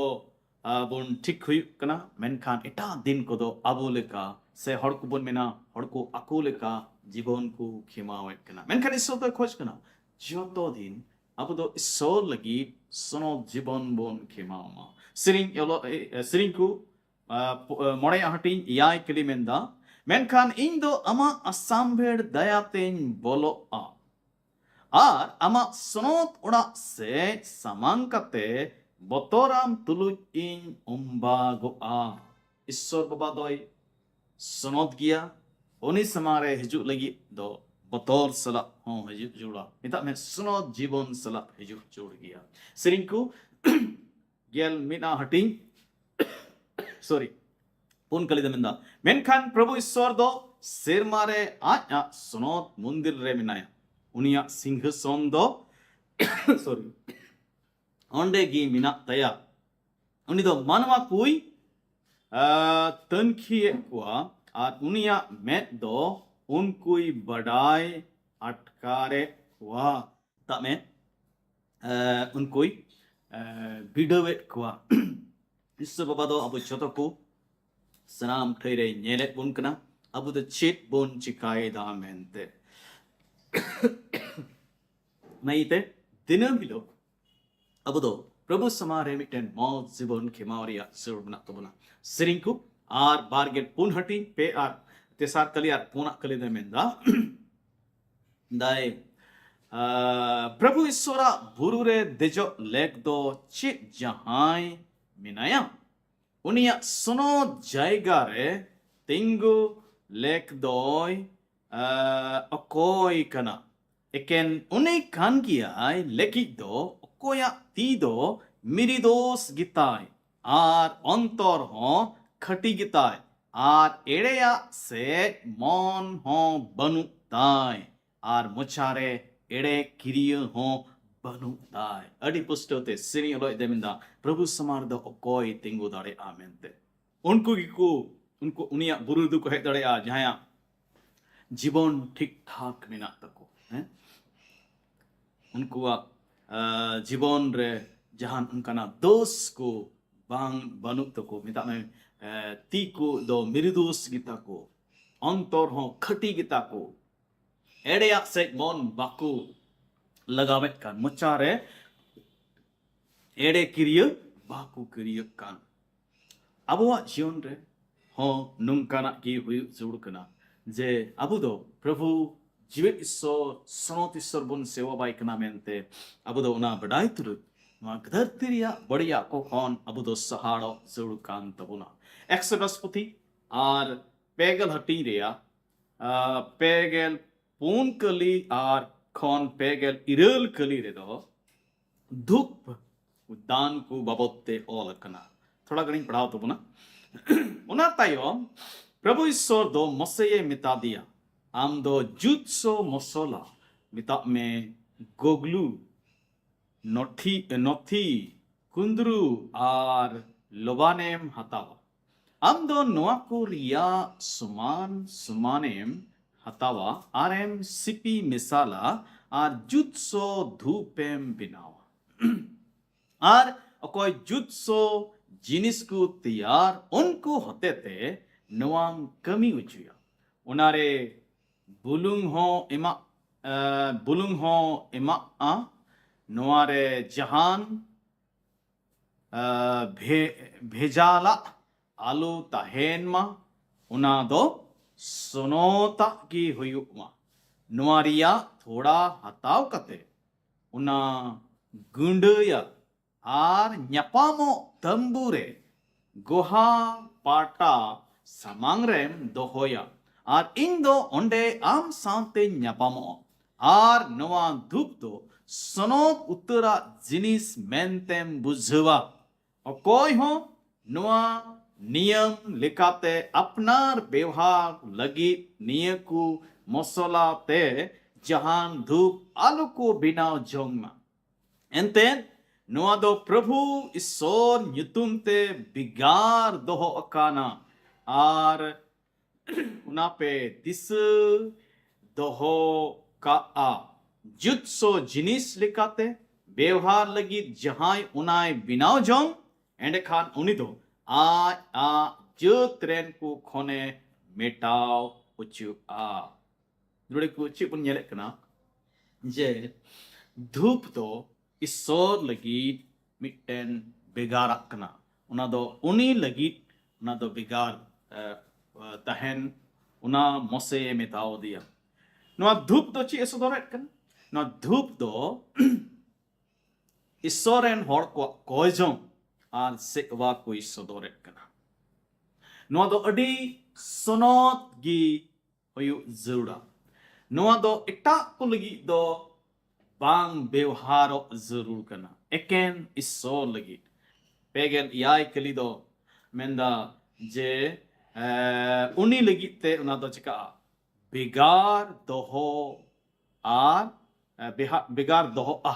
ᱟ, ᱵᱚᱱ ᱴᱷᱤᱠ ᱦᱩᱭᱩᱜ ᱠᱟᱱᱟ, ᱢᱮᱱᱠᱷᱟᱱ ᱮᱴᱟᱜ ᱫᱤᱱ ᱠᱚᱫᱚ ᱟᱵᱚ ᱞᱮᱠᱟ, ᱥᱮ ᱦᱚᱲ ᱠᱚᱵᱚᱱ ᱢᱮᱱᱟ, ᱦᱚᱲ ᱠᱚ ᱟᱠᱚ ᱞᱮᱠᱟ ᱡᱤᱵᱚᱱ ᱠᱚ ᱠᱷᱮᱢᱟᱣᱮᱫ ᱠᱟᱱᱟ᱾ ᱢᱮᱱᱠᱷᱟᱱ ᱤᱥᱚᱨ ᱫᱚᱭ ᱠᱷᱚᱡᱽ ᱠᱟᱱᱟ ᱡᱚᱛᱚ ᱫᱤᱱ ᱟᱵᱚ ᱫᱚ ᱤᱥᱚᱨ ᱞᱟᱹᱜᱤᱫ ᱥᱚᱱᱚᱛ ᱡᱤᱵᱚᱱ ᱵᱚᱱ ᱠᱷᱮᱢᱟᱣ ᱢᱟ᱾ ᱥᱮᱨᱮᱧ ᱚᱞᱚᱜ, ᱮ, ᱮ, ᱥᱮᱨᱮᱧ ᱠᱚ, ᱟ, ᱯᱚ-, ᱟ, ᱢᱚᱬᱮᱭᱟᱜ ᱦᱟᱹᱴᱤᱧ ᱮᱭᱟᱭ ᱠᱟᱹᱞᱤ ᱢᱮᱱᱫᱟ, ᱢᱮᱱᱠᱷᱟᱱ ᱤᱧ ᱫᱚ ᱟᱢᱟᱜ ᱟᱥᱟᱢᱵᱷᱮᱲ ᱫᱟᱭᱟᱛᱮᱧ ᱵᱚᱞᱚᱜᱼᱟ ᱟᱨ ᱟᱢᱟᱜ ᱥᱚᱱᱚᱛ ᱚᱲᱟᱜ ᱥᱮᱫ ᱥᱟᱢᱟᱝ ᱠᱟᱛᱮ ᱵᱚᱛᱚᱨᱟᱢ ᱛᱩᱞᱩᱡ ᱤᱧ ᱚᱢᱵᱟᱜᱚᱜᱼᱟ᱾ ᱤᱥᱚᱨ ᱵᱟᱵᱟ ᱫᱚᱭ ᱥᱚᱱᱚᱛ ᱜᱮᱭᱟ᱾ ᱩᱱᱤ ᱥᱟᱢᱟᱝ ᱨᱮ ᱦᱤᱡᱩᱜ ᱞᱟᱹᱜᱤᱫ ᱫᱚ ᱵᱚᱛᱚᱨ ᱥᱟᱞᱟᱜ ᱦᱚᱸ ᱦᱤᱡᱩᱜ ᱡᱟᱹᱨᱩᱲᱟ᱾ ᱢᱮᱛᱟᱜ ᱢᱮ, ᱥᱚᱱᱚᱛ ᱡᱤᱵᱚᱱ ᱥᱟᱞᱟᱜ ᱦᱤᱡᱩᱜ ᱡᱟᱹᱨᱩᱲ ᱜᱮᱭᱟ᱾ ᱥᱮᱨᱮᱧ ᱠᱚ ᱜᱮᱞ ᱢᱤᱫ ᱟᱜ ᱦᱟᱹᱴᱤᱧ, sorry, ᱯᱩᱱ ᱠᱟᱹᱞᱤ ᱫᱚ ᱢᱮᱱᱫᱟ, ᱢᱮᱱᱠᱷᱟᱱ ᱯᱨᱚᱵᱷᱩ ᱤᱥᱚᱨ ᱫᱚ ᱥᱮᱨᱢᱟ ᱨᱮ ᱟᱡ ᱟᱜ ᱥᱚᱱᱚᱛ ᱢᱚᱱᱫᱤᱨ ᱨᱮ ᱢᱮᱱᱟᱭᱟ᱾ ᱩᱱᱤᱭᱟᱜ ᱥᱤᱝᱦᱟᱥᱚᱱ ᱫᱚ ᱥᱚᱨᱤ, ᱚᱸᱰᱮ ᱜᱮ ᱢᱮᱱᱟᱜ ᱛᱟᱭᱟ᱾ ᱩᱱᱤ ᱫᱚ ᱢᱟᱱᱣᱟ ᱠᱚᱭ ᱛᱟᱹᱱᱠᱷᱤᱭᱮᱫ ᱠᱚᱣᱟ ᱟᱨ ᱩᱱᱤᱭᱟᱜ ᱢᱮᱫ ᱫᱚ ᱩᱱᱠᱩᱭ ᱵᱟᱰᱟᱭ ᱟᱴᱠᱟᱨᱮᱫ ᱠᱚᱣᱟ᱾ ᱢᱮᱛᱟᱜ ᱢᱮ, ᱩᱱᱠᱩᱭ ᱵᱤᱰᱟᱹᱣᱮᱫ ᱠᱚᱣᱟ᱾ ᱤᱥᱥᱚᱨ ᱵᱟᱵᱟ ᱫᱚ ᱟᱵᱚ ᱡᱚᱛᱚ ᱠᱚ ᱥᱟᱱᱟᱢ ᱴᱷᱟᱹᱭ ᱨᱮ ᱧᱮᱞᱮᱫ ᱵᱚᱱ ᱠᱟᱱᱟ, ᱟᱵᱚ ᱫᱚ ᱪᱮᱫ ᱵᱚᱱ ᱪᱤᱠᱟᱭᱮᱫᱟ ᱢᱮᱱᱛᱮ᱾ ᱚᱱᱟ ᱤᱭᱟᱹᱛᱮ ᱫᱤᱱᱟᱹᱢ ᱦᱤᱞᱳᱜ ᱟᱵᱚ ᱫᱚ ᱯᱨᱚᱵᱷᱩ ᱥᱟᱢᱟᱝ ᱨᱮ ᱢᱤᱫᱴᱮᱱ ᱢᱚᱡᱽ ᱡᱤᱵᱚᱱ ᱠᱷᱮᱢᱟᱣ ᱨᱮᱭᱟᱜ ᱡᱟᱹᱨᱩᱲ ᱢᱮᱱᱟᱜ ᱛᱟᱵᱚᱱᱟ᱾ ᱥᱮᱨᱮᱧ ᱠᱚ ᱟᱨ ᱵᱟᱨ ᱜᱮᱞ ᱯᱩᱱ ᱦᱟᱹᱴᱤᱧ, ᱯᱮ ᱟᱨ ᱛᱮᱥᱟᱨ ᱠᱟᱹᱞᱤ ᱟᱨ ᱯᱩᱱᱟᱜ ᱠᱟᱹᱞᱤ ᱫᱚᱭ ᱢᱮᱱᱫᱟ, ᱫᱟᱭ, ᱯᱨᱚᱵᱷᱩ ᱤᱥᱥᱚᱨᱟᱜ ᱵᱩᱨᱩ ᱨᱮ ᱫᱮᱡᱚᱜ ᱞᱮᱠ ᱫᱚ ᱪᱮᱫ ᱡᱟᱦᱟᱸᱭ ᱢᱮᱱᱟᱭᱟ? ᱩᱱᱤᱭᱟᱜ ᱥᱚᱱᱚᱛ ᱡᱟᱭᱜᱟ ᱨᱮ ᱛᱤᱸᱜᱩ ᱞᱮᱠ ᱫᱚᱭ ᱚᱠᱚᱭ ᱠᱟᱱᱟ? ᱮᱠᱮᱱ ᱩᱱᱤ ᱠᱟᱱ ᱜᱮᱭᱟᱭ ᱞᱟᱹᱜᱤᱫ ᱫᱚ ᱚᱠᱚᱭᱟᱜ ᱛᱤ ᱫᱚ ᱢᱤᱨᱤᱫᱳᱥ ᱜᱮᱛᱟᱭ ᱟᱨ ᱚᱱᱛᱚᱨ ᱦᱚᱸ ᱠᱷᱟᱹᱴᱤ ᱜᱮᱛᱟᱭ ᱟᱨ ᱮᱲᱮᱭᱟᱜ ᱥᱮᱫ ᱢᱚᱱ ᱦᱚᱸ ᱵᱟᱹᱱᱩᱜ ᱛᱟᱭ ᱟᱨ ᱢᱚᱪᱟᱨᱮ ᱮᱲᱮ ᱠᱤᱨᱤᱭᱟᱹ ᱦᱚᱸ ᱵᱟᱹᱱᱩᱜ ᱛᱟᱭ᱾ ᱟᱹᱰᱤ ᱯᱩᱥᱴᱟᱹᱣ ᱛᱮ ᱥᱮᱨᱮᱧ ᱚᱞᱚᱜ ᱫᱮ ᱢᱮᱱᱫᱟ, ᱯᱨᱚᱵᱷᱩ ᱥᱟᱢᱟᱝ ᱨᱮᱫᱚ ᱚᱠᱚᱭ ᱛᱤᱸᱜᱩ ᱫᱟᱲᱮᱭᱟᱜᱼᱟ ᱢᱮᱱᱛᱮ᱾ ᱩᱱᱠᱩ ᱜᱮᱠᱚ ᱩᱱᱠᱩ ᱩᱱᱤᱭᱟᱜ ᱵᱩᱨᱩ ᱨᱮᱫᱚ ᱠᱚ ᱦᱮᱡ ᱫᱟᱲᱮᱭᱟᱜᱼᱟ ᱡᱟᱦᱟᱸᱭᱟᱜ ᱡᱤᱵᱚᱱ ᱴᱷᱤᱠ ᱴᱷᱟᱠ ᱢᱮᱱᱟᱜ ᱛᱟᱠᱚ᱾ ᱦᱮᱸ, ᱩᱱᱠᱩᱣᱟᱜ ᱡᱤᱵᱚᱱ ᱨᱮ ᱡᱟᱦᱟᱱ ᱚᱱᱠᱟᱱᱟᱜ ᱫᱳᱥ ᱠᱚ ᱵᱟᱝ ᱵᱟᱹᱱᱩᱜ ᱛᱟᱠᱚ᱾ ᱢᱮᱛᱟᱜ ᱢᱮ, ᱛᱤ ᱠᱚ ᱫᱚ ᱢᱤᱨᱩᱫᱳᱥ ᱜᱮᱛᱟ ᱠᱚ, ᱚᱱᱛᱚᱨ ᱦᱚᱸ ᱠᱷᱟᱹᱴᱤ ᱜᱮᱛᱟ ᱠᱚ, ᱮᱲᱮᱭᱟᱜ ᱥᱮᱫ ᱢᱚᱱ ᱵᱟᱠᱚ ᱞᱟᱜᱟᱣᱮᱫ ᱠᱟᱱ, ᱢᱚᱪᱟ ᱨᱮ ᱮᱲᱮ ᱠᱤᱨᱤᱭᱟᱹ ᱵᱟᱠᱚ ᱠᱤᱨᱤᱭᱟᱹᱜ ᱠᱟᱱ᱾ ᱟᱵᱚᱣᱟᱜ ᱡᱤᱭᱚᱱ ᱨᱮ ᱦᱚᱸ ᱱᱚᱝᱠᱟᱱᱟᱜ ᱜᱮ ᱦᱩᱭᱩᱜ ᱡᱟᱹᱨᱩᱲ ᱠᱟᱱᱟ ᱡᱮ ᱟᱵᱚ ᱫᱚ ᱯᱨᱚᱵᱷᱩ ᱡᱤᱣᱮᱫ ᱤᱥᱥᱚᱨ, ᱥᱚᱱᱚᱛ ᱤᱥᱥᱚᱨ ᱵᱚᱱ ᱥᱮᱵᱟ ᱵᱟᱭ ᱠᱟᱱᱟ ᱢᱮᱱᱛᱮ ᱟᱵᱚ ᱫᱚ ᱚᱱᱟ ᱵᱟᱰᱟᱭ ᱛᱩᱞᱩᱡ ᱱᱚᱣᱟ ᱫᱷᱟᱹᱨᱛᱤ ᱨᱮᱭᱟᱜ ᱵᱟᱹᱲᱤᱡᱟᱜ ᱠᱚ ᱠᱷᱚᱱ ᱟᱵᱚ ᱫᱚ ᱥᱟᱦᱟᱲᱚᱜ ᱡᱟᱹᱨᱩᱲ ᱠᱟᱱ ᱛᱟᱵᱚᱱᱟ᱾ ᱮᱠᱥᱚᱰᱟᱥ ᱯᱩᱛᱷᱤ ᱟᱨ ᱯᱮ ᱜᱮᱞ ᱦᱟᱹᱴᱤᱧ ᱨᱮᱭᱟᱜ ᱯᱮ ᱜᱮᱞ ᱯᱩᱱ ᱠᱟᱹᱞᱤ ᱟᱨ ᱠᱷᱚᱱ ᱯᱮ ᱜᱮᱞ ᱤᱨᱟᱹᱞ ᱠᱟᱹᱞᱤ ᱨᱮᱫᱚ ᱫᱷᱩᱯ ᱫᱟᱱ ᱠᱚ ᱵᱟᱵᱚᱫ ᱛᱮ ᱚᱞ ᱟᱠᱟᱱᱟ᱾ ᱛᱷᱚᱲᱟ ᱜᱟᱱᱤᱧ ᱯᱟᱲᱦᱟᱣ ᱛᱟᱵᱚᱱᱟ᱾ ᱚᱱᱟ ᱛᱟᱭᱚᱢ ᱯᱨᱚᱵᱷᱩ ᱤᱥᱥᱚᱨ ᱫᱚ ᱢᱚᱥᱮᱭᱮ ᱢᱮᱛᱟ ᱫᱮᱭᱟ, ᱟᱢ ᱫᱚ ᱡᱩᱛ ᱥᱚ ᱢᱚᱥᱚᱞᱟ, ᱢᱮᱛᱟᱜ ᱢᱮ ᱜᱚᱜᱞᱩ, ᱱᱚᱴᱷᱤ ᱱᱚᱛᱷᱤ, ᱠᱩᱸᱫᱽᱨᱩ ᱟᱨ ᱞᱚᱵᱟᱱᱮᱢ ᱦᱟᱛᱟᱣᱟ᱾ ᱟᱢ ᱫᱚ ᱱᱚᱣᱟ ᱠᱚ ᱨᱮᱭᱟᱜ ᱥᱚᱢᱟᱱ ᱥᱚᱢᱟᱱᱮᱢ ᱦᱟᱛᱟᱣᱟ ᱟᱨᱮᱢ ᱥᱤᱯᱤ ᱢᱮᱥᱟᱞᱟ ᱟᱨ ᱡᱩᱛ ᱥᱚ ᱫᱷᱩᱯᱮᱢ ᱵᱮᱱᱟᱣᱟ᱾ ᱟᱨ ᱚᱠᱚᱭ ᱡᱩᱛ ᱥᱚ ᱡᱤᱱᱤᱥ ᱠᱚ ᱛᱮᱭᱟᱨ, ᱩᱱᱠᱩ ᱦᱚᱛᱮᱛᱮ ᱱᱚᱣᱟᱢ ᱠᱟᱹᱢᱤ ᱚᱪᱚᱭᱟ᱾ ᱚᱱᱟᱨᱮ ᱵᱩᱞᱩᱝ ᱦᱚᱸ ᱮᱢᱟᱜ, ᱮ, ᱵᱩᱞᱩᱝ ᱦᱚᱸ ᱮᱢᱟᱜᱼᱟ᱾ ᱱᱚᱣᱟᱨᱮ ᱡᱟᱦᱟᱱ, ᱮ, ᱵᱷᱮ-, ᱵᱷᱮᱡᱟᱞᱟᱜ ᱟᱞᱚ ᱛᱟᱦᱮᱱ ᱢᱟ, ᱚᱱᱟ ᱫᱚ ᱥᱚᱱᱚᱛᱟᱜ ᱜᱮ ᱦᱩᱭᱩᱜ ᱢᱟ᱾ ᱱᱚᱣᱟ ᱨᱮᱭᱟᱜ ᱛᱷᱚᱲᱟ ᱦᱟᱛᱟᱣ ᱠᱟᱛᱮ ᱚᱱᱟ ᱜᱩᱸᱰᱟᱹᱭᱟ ᱟᱨ ᱧᱟᱯᱟᱢᱚᱜ ᱛᱟᱢᱵᱩ ᱨᱮ ᱜᱚᱦᱟ ᱯᱟᱴᱟ ᱥᱟᱢᱟᱝ ᱨᱮᱢ ᱫᱚᱦᱚᱭᱟ, ᱟᱨ ᱤᱧ ᱫᱚ ᱚᱸᱰᱮ ᱟᱢ ᱥᱟᱶᱛᱮᱧ ᱧᱟᱯᱟᱢᱚᱜᱼᱟ᱾ ᱟᱨ ᱱᱚᱣᱟ ᱫᱷᱩᱯ ᱫᱚ ᱥᱚᱱᱚᱛ ᱩᱛᱟᱹᱨᱟᱜ ᱡᱤᱱᱤᱥ ᱢᱮᱱᱛᱮᱢ ᱵᱩᱡᱷᱟᱹᱣᱟ᱾ ᱚᱠᱚᱭ ᱦᱚᱸ ᱱᱚᱣᱟ ᱱᱤᱭᱚᱢ ᱞᱮᱠᱟᱛᱮ ᱟᱯᱱᱟᱨ ᱵᱮᱣᱦᱟᱨ ᱞᱟᱹᱜᱤᱫ ᱱᱤᱭᱟᱹ ᱠᱚ ᱢᱚᱥᱞᱟ ᱛᱮ ᱡᱟᱦᱟᱱ ᱫᱷᱩᱯ ᱟᱞᱚ ᱠᱚ ᱵᱮᱱᱟᱣ ᱡᱚᱝ ᱢᱟ᱾ ᱮᱱᱛᱮ ᱱᱚᱣᱟ ᱫᱚ ᱯᱨᱚᱵᱷᱩ ᱤᱥᱚᱨ ᱧᱩᱛᱩᱢ ᱛᱮ ᱵᱷᱮᱜᱟᱨ ᱫᱚᱦᱚ ᱟᱠᱟᱱᱟ, ᱟᱨ ᱚᱱᱟ ᱯᱮ ᱫᱤᱥᱟᱹ ᱫᱚᱦᱚ ᱠᱟᱜᱼᱟ᱾ ᱡᱩᱛ ᱥᱚ ᱡᱤᱱᱤᱥ ᱞᱮᱠᱟᱛᱮ ᱵᱮᱣᱦᱟᱨ ᱞᱟᱹᱜᱤᱫ ᱡᱟᱦᱟᱸᱭ ᱚᱱᱟᱭ ᱵᱮᱱᱟᱣ ᱡᱚᱝ, ᱮᱸᱰᱮᱠᱷᱟᱱ ᱩᱱᱤ ᱫᱚ ᱟᱡ ᱟᱜ ᱡᱟᱹᱛ ᱨᱮᱱ ᱠᱚ ᱠᱷᱚᱱᱮ ᱢᱮᱴᱟᱣ ᱚᱪᱚᱜᱼᱟ᱾ ᱱᱚᱰᱮ ᱠᱚ ᱪᱮᱫ ᱵᱚᱱ ᱧᱮᱞᱮᱫ ᱠᱟᱱᱟ? ᱡᱮ ᱫᱷᱩᱯ ᱫᱚ ᱤᱥᱚᱨ ᱞᱟᱹᱜᱤᱫ ᱢᱤᱫᱴᱮᱱ ᱵᱷᱮᱜᱟᱨᱟᱜ ᱠᱟᱱᱟ᱾ ᱚᱱᱟ ᱫᱚ ᱩᱱᱤ ᱞᱟᱹᱜᱤᱫ, ᱚᱱᱟ ᱫᱚ ᱵᱷᱮᱜᱟᱨ, ᱮ, ᱛᱟᱦᱮᱱ, ᱚᱱᱟ ᱢᱚᱥᱮ ᱢᱮᱛᱟᱣ ᱫᱮᱭᱟ᱾ ᱱᱚᱣᱟ ᱫᱷᱩᱯ ᱫᱚ ᱪᱮᱫ ᱮ ᱥᱚᱫᱚᱨᱮᱫ ᱠᱟᱱᱟ? ᱱᱚᱣᱟ ᱫᱷᱩᱯ ᱫᱚ ᱤᱥᱚᱨ ᱨᱮᱱ ᱦᱚᱲ ᱠᱚᱣᱟᱜ ᱠᱚᱭ ᱡᱚᱝ ᱟᱨ ᱥᱮᱵᱟ ᱠᱚᱭ ᱥᱚᱫᱚᱨᱮᱫ ᱠᱟᱱᱟ᱾ ᱱᱚᱣᱟ ᱫᱚ ᱟᱹᱰᱤ ᱥᱚᱱᱚᱛ ᱜᱮ ᱦᱩᱭᱩᱜ ᱡᱟᱹᱨᱩᱲᱟ᱾ ᱱᱚᱣᱟ ᱫᱚ ᱮᱴᱟᱜ ᱠᱚ ᱞᱟᱹᱜᱤᱫ ᱫᱚ ᱵᱟᱝ ᱵᱮᱣᱦᱟᱨᱚᱜ ᱡᱟᱹᱨᱩᱲ ᱠᱟᱱᱟ, ᱮᱠᱮᱱ ᱤᱥᱚᱨ ᱞᱟᱹᱜᱤᱫ᱾ ᱯᱮ ᱜᱮᱞ ᱮᱭᱟᱭ ᱠᱟᱹᱞᱤ ᱫᱚ ᱢᱮᱱᱫᱟ ᱡᱮ, ᱮ, ᱩᱱᱤ ᱞᱟᱹᱜᱤᱫ ᱛᱮ ᱚᱱᱟ ᱫᱚ ᱪᱤᱠᱟᱹᱜᱼᱟ? ᱵᱷᱮᱜᱟᱨ ᱫᱚᱦᱚ ᱟᱨ, ᱮ, ᱵᱮᱦᱟ-, ᱵᱷᱮᱜᱟᱨ ᱫᱚᱦᱚᱜᱼᱟ᱾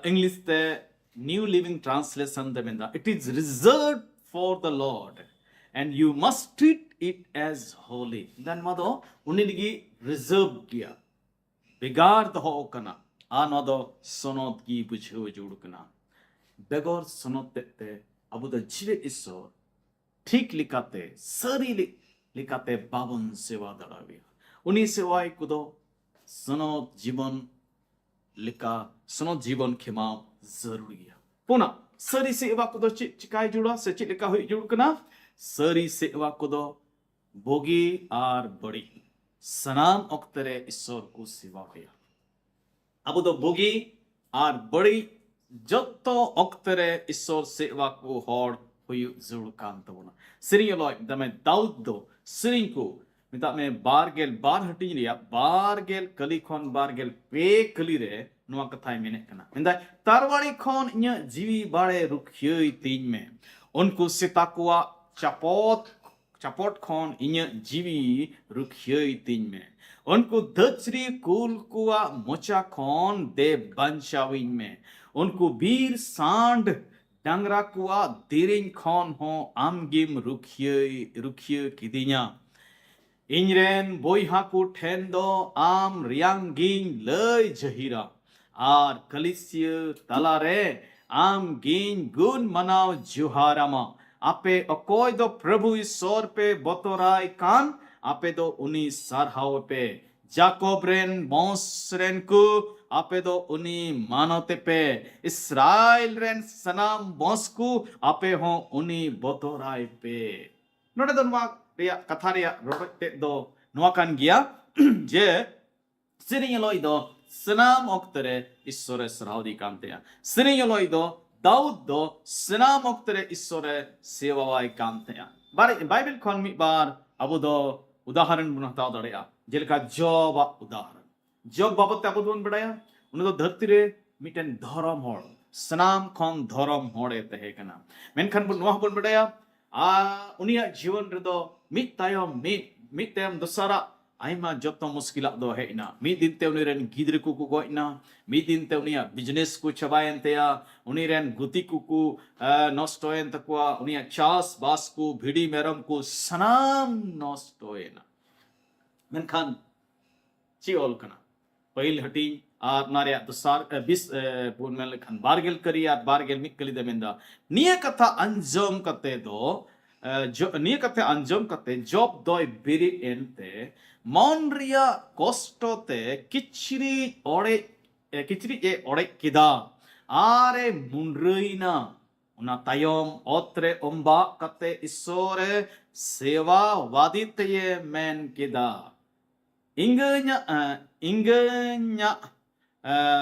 ᱤᱝᱞᱤᱥ ᱛᱮ New Living Translation ᱛᱮ ᱢᱮᱱᱫᱟ, "It is reserved for the Lord and you must treat it as holy." ᱢᱮᱱᱫᱟ, ᱱᱚᱣᱟ ᱫᱚ ᱩᱱᱤ ᱞᱟᱹᱜᱤᱫ ᱨᱤᱡᱟᱨᱵᱷ ᱜᱮᱭᱟ, ᱵᱷᱮᱜᱟᱨ ᱫᱚᱦᱚ ᱠᱟᱱᱟ, ᱟᱨ ᱱᱚᱣᱟ ᱫᱚ ᱥᱚᱱᱚᱛ ᱜᱮ ᱵᱩᱡᱷᱟᱹᱣ ᱡᱟᱹᱨᱩᱲ ᱠᱟᱱᱟ᱾ ᱵᱮᱜᱚᱨ ᱥᱚᱱᱚᱛ ᱛᱮᱫ ᱛᱮ ᱟᱵᱚ ᱫᱚ ᱡᱤᱣᱮᱫ ᱤᱥᱥᱚᱨ ᱴᱷᱤᱠ ᱞᱮᱠᱟᱛᱮ, ᱥᱟᱹᱨᱤ ᱞᱮ-, ᱞᱮᱠᱟᱛᱮ ᱵᱟᱵᱚᱱ ᱥᱮᱵᱟ ᱫᱟᱲᱮᱭᱟᱭᱟ᱾ ᱩᱱᱤ ᱥᱮᱵᱟᱭ ᱠᱚᱫᱚ ᱥᱚᱱᱚᱛ ᱡᱤᱵᱚᱱ ᱞᱮᱠᱟ, ᱥᱚᱱᱚᱛ ᱡᱤᱵᱚᱱ ᱠᱷᱮᱢᱟᱣ ᱡᱟᱹᱨᱩᱲ ᱜᱮᱭᱟ᱾ ᱯᱩᱱᱟ, ᱥᱟᱹᱨᱤ ᱥᱮᱵᱟ ᱠᱚᱫᱚ ᱪᱮᱫ ᱪᱤᱠᱟᱭ ᱡᱟᱹᱨᱩᱲᱟ ᱥᱮ ᱪᱮᱫ ᱞᱮᱠᱟ ᱦᱩᱭᱩᱜ ᱡᱟᱹᱨᱩᱲ ᱠᱟᱱᱟ? ᱥᱟᱹᱨᱤ ᱥᱮᱵᱟ ᱠᱚᱫᱚ ᱵᱩᱜᱤ ᱟᱨ ᱵᱟᱹᱲᱤᱡ ᱥᱟᱱᱟᱢ ᱚᱠᱛᱮ ᱨᱮ ᱤᱥᱥᱚᱨ ᱠᱚ ᱥᱮᱵᱟ ᱦᱩᱭᱟ᱾ ᱟᱵᱚ ᱫᱚ ᱵᱩᱜᱤ ᱟᱨ ᱵᱟᱹᱲᱤᱡ ᱡᱚᱛᱚ ᱚᱠᱛᱮ ᱨᱮ ᱤᱥᱥᱚᱨ ᱥᱮᱵᱟ ᱠᱚ ᱦᱚᱲ ᱦᱩᱭᱩᱜ ᱡᱟᱹᱨᱩᱲ ᱠᱟᱱ ᱛᱟᱵᱚᱱᱟ᱾ ᱥᱮᱨᱮᱧ ᱚᱞᱚᱜ ᱢᱮᱛᱟᱜ ᱢᱮ ᱫᱟᱣᱩᱫ ᱫᱚ ᱥᱮᱨᱮᱧ ᱠᱚ ᱢᱮᱛᱟᱜ ᱢᱮ ᱵᱟᱨ ᱜᱮᱞ ᱵᱟᱨ ᱦᱟᱹᱴᱤᱧ ᱨᱮᱭᱟᱜ ᱵᱟᱨ ᱜᱮᱞ ᱠᱟᱹᱞᱤ ᱠᱷᱚᱱ ᱵᱟᱨ ᱜᱮᱞ ᱯᱮ ᱠᱟᱹᱞᱤ ᱨᱮ ᱱᱚᱣᱟ ᱠᱟᱛᱷᱟᱭ ᱢᱮᱱᱮᱫ ᱠᱟᱱᱟ᱾ ᱢᱮᱱᱫᱟᱭ, "ᱛᱟᱨᱣᱟᱲᱤ ᱠᱷᱚᱱ ᱤᱧᱟᱹᱜ ᱡᱤᱣᱤ ᱵᱟᱲᱮ ᱨᱩᱠᱷᱤᱭᱟᱹᱭ ᱛᱤᱧ ᱢᱮ, ᱩᱱᱠᱩ ᱥᱮᱛᱟ ᱠᱚᱣᱟᱜ ᱪᱟᱯᱚᱛ ᱪᱟᱯᱚᱴ ᱠᱷᱚᱱ ᱤᱧᱟᱹᱜ ᱡᱤᱣᱤ ᱨᱩᱠᱷᱤᱭᱟᱹᱭ ᱛᱤᱧ ᱢᱮ, ᱩᱱᱠᱩ ᱫᱟᱹᱪᱨᱤ ᱠᱩᱞ ᱠᱚᱣᱟᱜ ᱢᱚᱪᱟ ᱠᱷᱚᱱ ᱫᱮ ᱵᱟᱧᱪᱟᱣᱤᱧ ᱢᱮ, ᱩᱱᱠᱩ ᱵᱤᱨ ᱥᱟᱸᱰ ᱰᱟᱝᱨᱟ ᱠᱚᱣᱟᱜ ᱫᱮᱨᱮᱧ ᱠᱷᱚᱱ ᱦᱚᱸ ᱟᱢᱜᱮᱢ ᱨᱩᱠᱷᱤᱭᱟᱹᱭ ᱨᱩᱠᱷᱤᱭᱟᱹ ᱠᱤᱫᱤᱧᱟ᱾ ᱤᱧᱨᱮᱱ ᱵᱚᱭᱦᱟ ᱠᱚ ᱴᱷᱮᱱ ᱫᱚ ᱟᱢ ᱨᱮᱭᱟᱝ ᱜᱤᱧ ᱞᱟᱹᱭ ᱡᱟᱹᱦᱤᱨᱟ, ᱟᱨ ᱠᱟᱹᱞᱤᱥᱤᱭᱟᱹ ᱛᱟᱞᱟᱨᱮ ᱟᱢ ᱜᱤᱧ ᱜᱩᱱ ᱢᱟᱱᱟᱣ ᱡᱚᱦᱟᱨᱟᱢᱟ᱾ ᱟᱯᱮ ᱚᱠᱚᱭ ᱫᱚ ᱯᱨᱚᱵᱷᱩ ᱤᱥᱥᱚᱨ ᱯᱮ ᱵᱚᱛᱚᱨᱟᱭ ᱠᱟᱱ, ᱟᱯᱮ ᱫᱚ ᱩᱱᱤ ᱥᱟᱨᱦᱟᱣ ᱯᱮ᱾ ᱡᱟᱠᱚᱵ ᱨᱮᱱ ᱵᱚᱸᱥ ᱨᱮᱱ ᱠᱚ, ᱟᱯᱮ ᱫᱚ ᱩᱱᱤ ᱢᱟᱱᱚᱛ ᱯᱮ᱾ ᱤᱥᱨᱟᱭᱮᱞ ᱨᱮᱱ ᱥᱟᱱᱟᱢ ᱵᱚᱸᱥ ᱠᱚ, ᱟᱯᱮ ᱦᱚᱸ ᱩᱱᱤ ᱵᱚᱛᱚᱨᱟᱭ ᱯᱮ᱾ ᱱᱚᱰᱮ ᱫᱚ ᱱᱚᱣᱟ ᱨᱮᱭᱟᱜ ᱠᱟᱛᱷᱟ ᱨᱮᱭᱟᱜ ᱨᱚᱰᱚᱡ ᱛᱮᱫ ᱫᱚ ᱱᱚᱣᱟ ᱠᱟᱱ ᱜᱮᱭᱟ ᱡᱮ ᱥᱮᱨᱮᱧ ᱚᱞᱚᱭᱤᱡ ᱫᱚ ᱥᱟᱱᱟᱢ ᱚᱠᱛᱮ ᱨᱮ ᱤᱥᱥᱚᱨᱮ ᱥᱟᱨᱦᱟᱣ ᱫᱮ ᱠᱟᱱ ᱛᱟᱦᱮᱸᱜᱼᱟ᱾ ᱥᱮᱨᱮᱧ ᱚᱞᱚᱭᱤᱡ ᱫᱚ ᱫᱟᱣᱩᱫ ᱫᱚ ᱥᱟᱱᱟᱢ ᱚᱠᱛᱮ ᱨᱮ ᱤᱥᱥᱚᱨᱮ ᱥᱮᱵᱟᱣᱟᱭ ᱠᱟᱱ ᱛᱟᱦᱮᱸᱜᱼᱟ᱾ ᱵᱟᱨ-, ᱵᱟᱭᱵᱮᱞ ᱠᱷᱚᱱ ᱢᱤᱫ ᱵᱟᱨ ᱟᱵᱚ ᱫᱚ ᱩᱫᱟᱦᱚᱨᱚᱱ ᱵᱚᱱ ᱦᱟᱛᱟᱣ ᱫᱟᱲᱮᱭᱟᱜᱼᱟ, ᱡᱮᱞᱮᱠᱟ ᱡᱚᱵᱟᱜ ᱩᱫᱟᱦᱚᱨᱚᱱ᱾ ᱡᱚᱵ ᱵᱟᱵᱚᱫ ᱛᱮ ᱟᱵᱚ ᱫᱚᱵᱚᱱ ᱵᱟᱲᱟᱭᱟ, ᱩᱱᱤ ᱫᱚ ᱫᱷᱟᱹᱨᱛᱤ ᱨᱮ ᱢᱤᱫᱴᱮᱱ ᱫᱷᱚᱨᱚᱢ ᱦᱚᱲ, ᱥᱟᱱᱟᱢ ᱠᱷᱚᱱ ᱫᱷᱚᱨᱚᱢ ᱦᱚᱲᱮ ᱛᱟᱦᱮᱸ ᱠᱟᱱᱟ᱾ ᱢᱮᱱᱠᱷᱟᱱ ᱵᱚᱱ, ᱱᱚᱣᱟ ᱦᱚᱸᱵᱚᱱ ᱵᱟᱲᱟᱭᱟ, ᱟᱨ ᱩᱱᱤᱭᱟᱜ ᱡᱤᱭᱚᱱ ᱨᱮᱫᱚ ᱢᱤᱫ ᱛᱟᱭᱚᱢ ᱢᱤᱫ, ᱢᱤᱫ ᱛᱟᱭᱚᱢ ᱫᱚᱥᱟᱨᱟᱜ ᱟᱭᱢᱟ ᱡᱚᱛᱚ ᱢᱩᱥᱠᱤᱞᱟᱜ ᱫᱚ ᱦᱮᱡ ᱮᱱᱟ᱾ ᱢᱤᱫ ᱫᱤᱱ ᱛᱮ ᱩᱱᱤ ᱨᱮᱱ ᱜᱤᱫᱽᱨᱟᱹ ᱠᱚᱠᱚ ᱜᱚᱡ ᱮᱱᱟ, ᱢᱤᱫ ᱫᱤᱱ ᱛᱮ ᱩᱱᱤᱭᱟᱜ ᱵᱤᱡᱽᱱᱮᱥ ᱠᱚ ᱪᱟᱵᱟᱭᱮᱱ ᱛᱟᱭᱟ, ᱩᱱᱤ ᱨᱮᱱ ᱜᱩᱛᱤ ᱠᱚᱠᱚ ᱮ, ᱱᱚᱥᱴᱚᱭᱮᱱ ᱛᱟᱠᱚᱣᱟ, ᱩᱱᱤᱭᱟᱜ ᱪᱟᱥ ᱵᱟᱥ ᱠᱚ, ᱵᱷᱤᱰᱤ ᱢᱮᱨᱚᱢ ᱠᱚ ᱥᱟᱱᱟᱢ ᱱᱚᱥᱴᱚᱭᱮᱱᱟ᱾ ᱢᱮᱱᱠᱷᱟᱱ ᱪᱮᱫ ᱚᱞ ᱠᱟᱱᱟ? ᱯᱟᱹᱦᱤᱞ ᱦᱟᱹᱴᱤᱧ ᱟᱨ ᱚᱱᱟ ᱨᱮᱭᱟᱜ ᱫᱚᱥᱟᱨ, ᱮ, ᱵᱤᱥ, ᱮ, ᱵᱚᱱ ᱢᱮᱱ ᱞᱮᱠᱷᱟᱱ ᱵᱟᱨ ᱜᱮᱞ ᱠᱟᱹᱨᱤ ᱟᱨ ᱵᱟᱨ ᱜᱮᱞ ᱢᱤᱫ ᱠᱟᱹᱞᱤ ᱫᱚ ᱢᱮᱱᱫᱟ, ᱱᱤᱭᱟᱹ ᱠᱟᱛᱷᱟ ᱟᱸᱡᱚᱢ ᱠᱟᱛᱮ ᱫᱚ, ᱮ, ᱡᱚ-, ᱱᱤᱭᱟᱹ ᱠᱟᱛᱷᱟ ᱟᱸᱡᱚᱢ ᱠᱟᱛᱮ ᱡᱚᱵ ᱫᱚᱭ ᱵᱮᱨᱮᱫ ᱮᱱᱛᱮ ᱢᱚᱱ ᱨᱮᱭᱟᱜ ᱠᱚᱥᱴᱚ ᱛᱮ ᱠᱤᱪᱨᱤᱡ ᱚᱲᱮᱡ, ᱮ, ᱠᱤᱪᱨᱤᱡ ᱮ ᱚᱲᱮᱡ ᱠᱮᱫᱟ ᱟᱨ ᱮ ᱢᱩᱸᱰᱨᱟᱹᱭᱮᱱᱟ᱾ ᱚᱱᱟ ᱛᱟᱭᱚᱢ ᱚᱛ ᱨᱮ ᱚᱢᱵᱟᱜ ᱠᱟᱛᱮ ᱤᱥᱥᱚᱨ ᱮ ᱥᱮᱣᱟ ᱣᱟᱫᱤ ᱛᱮᱭᱮ ᱢᱮᱱ ᱠᱮᱫᱟ, ᱤᱝᱜᱟᱹᱧᱟᱜ, ᱮ, ᱤᱝᱜᱟᱹᱧᱟᱜ, ᱮ,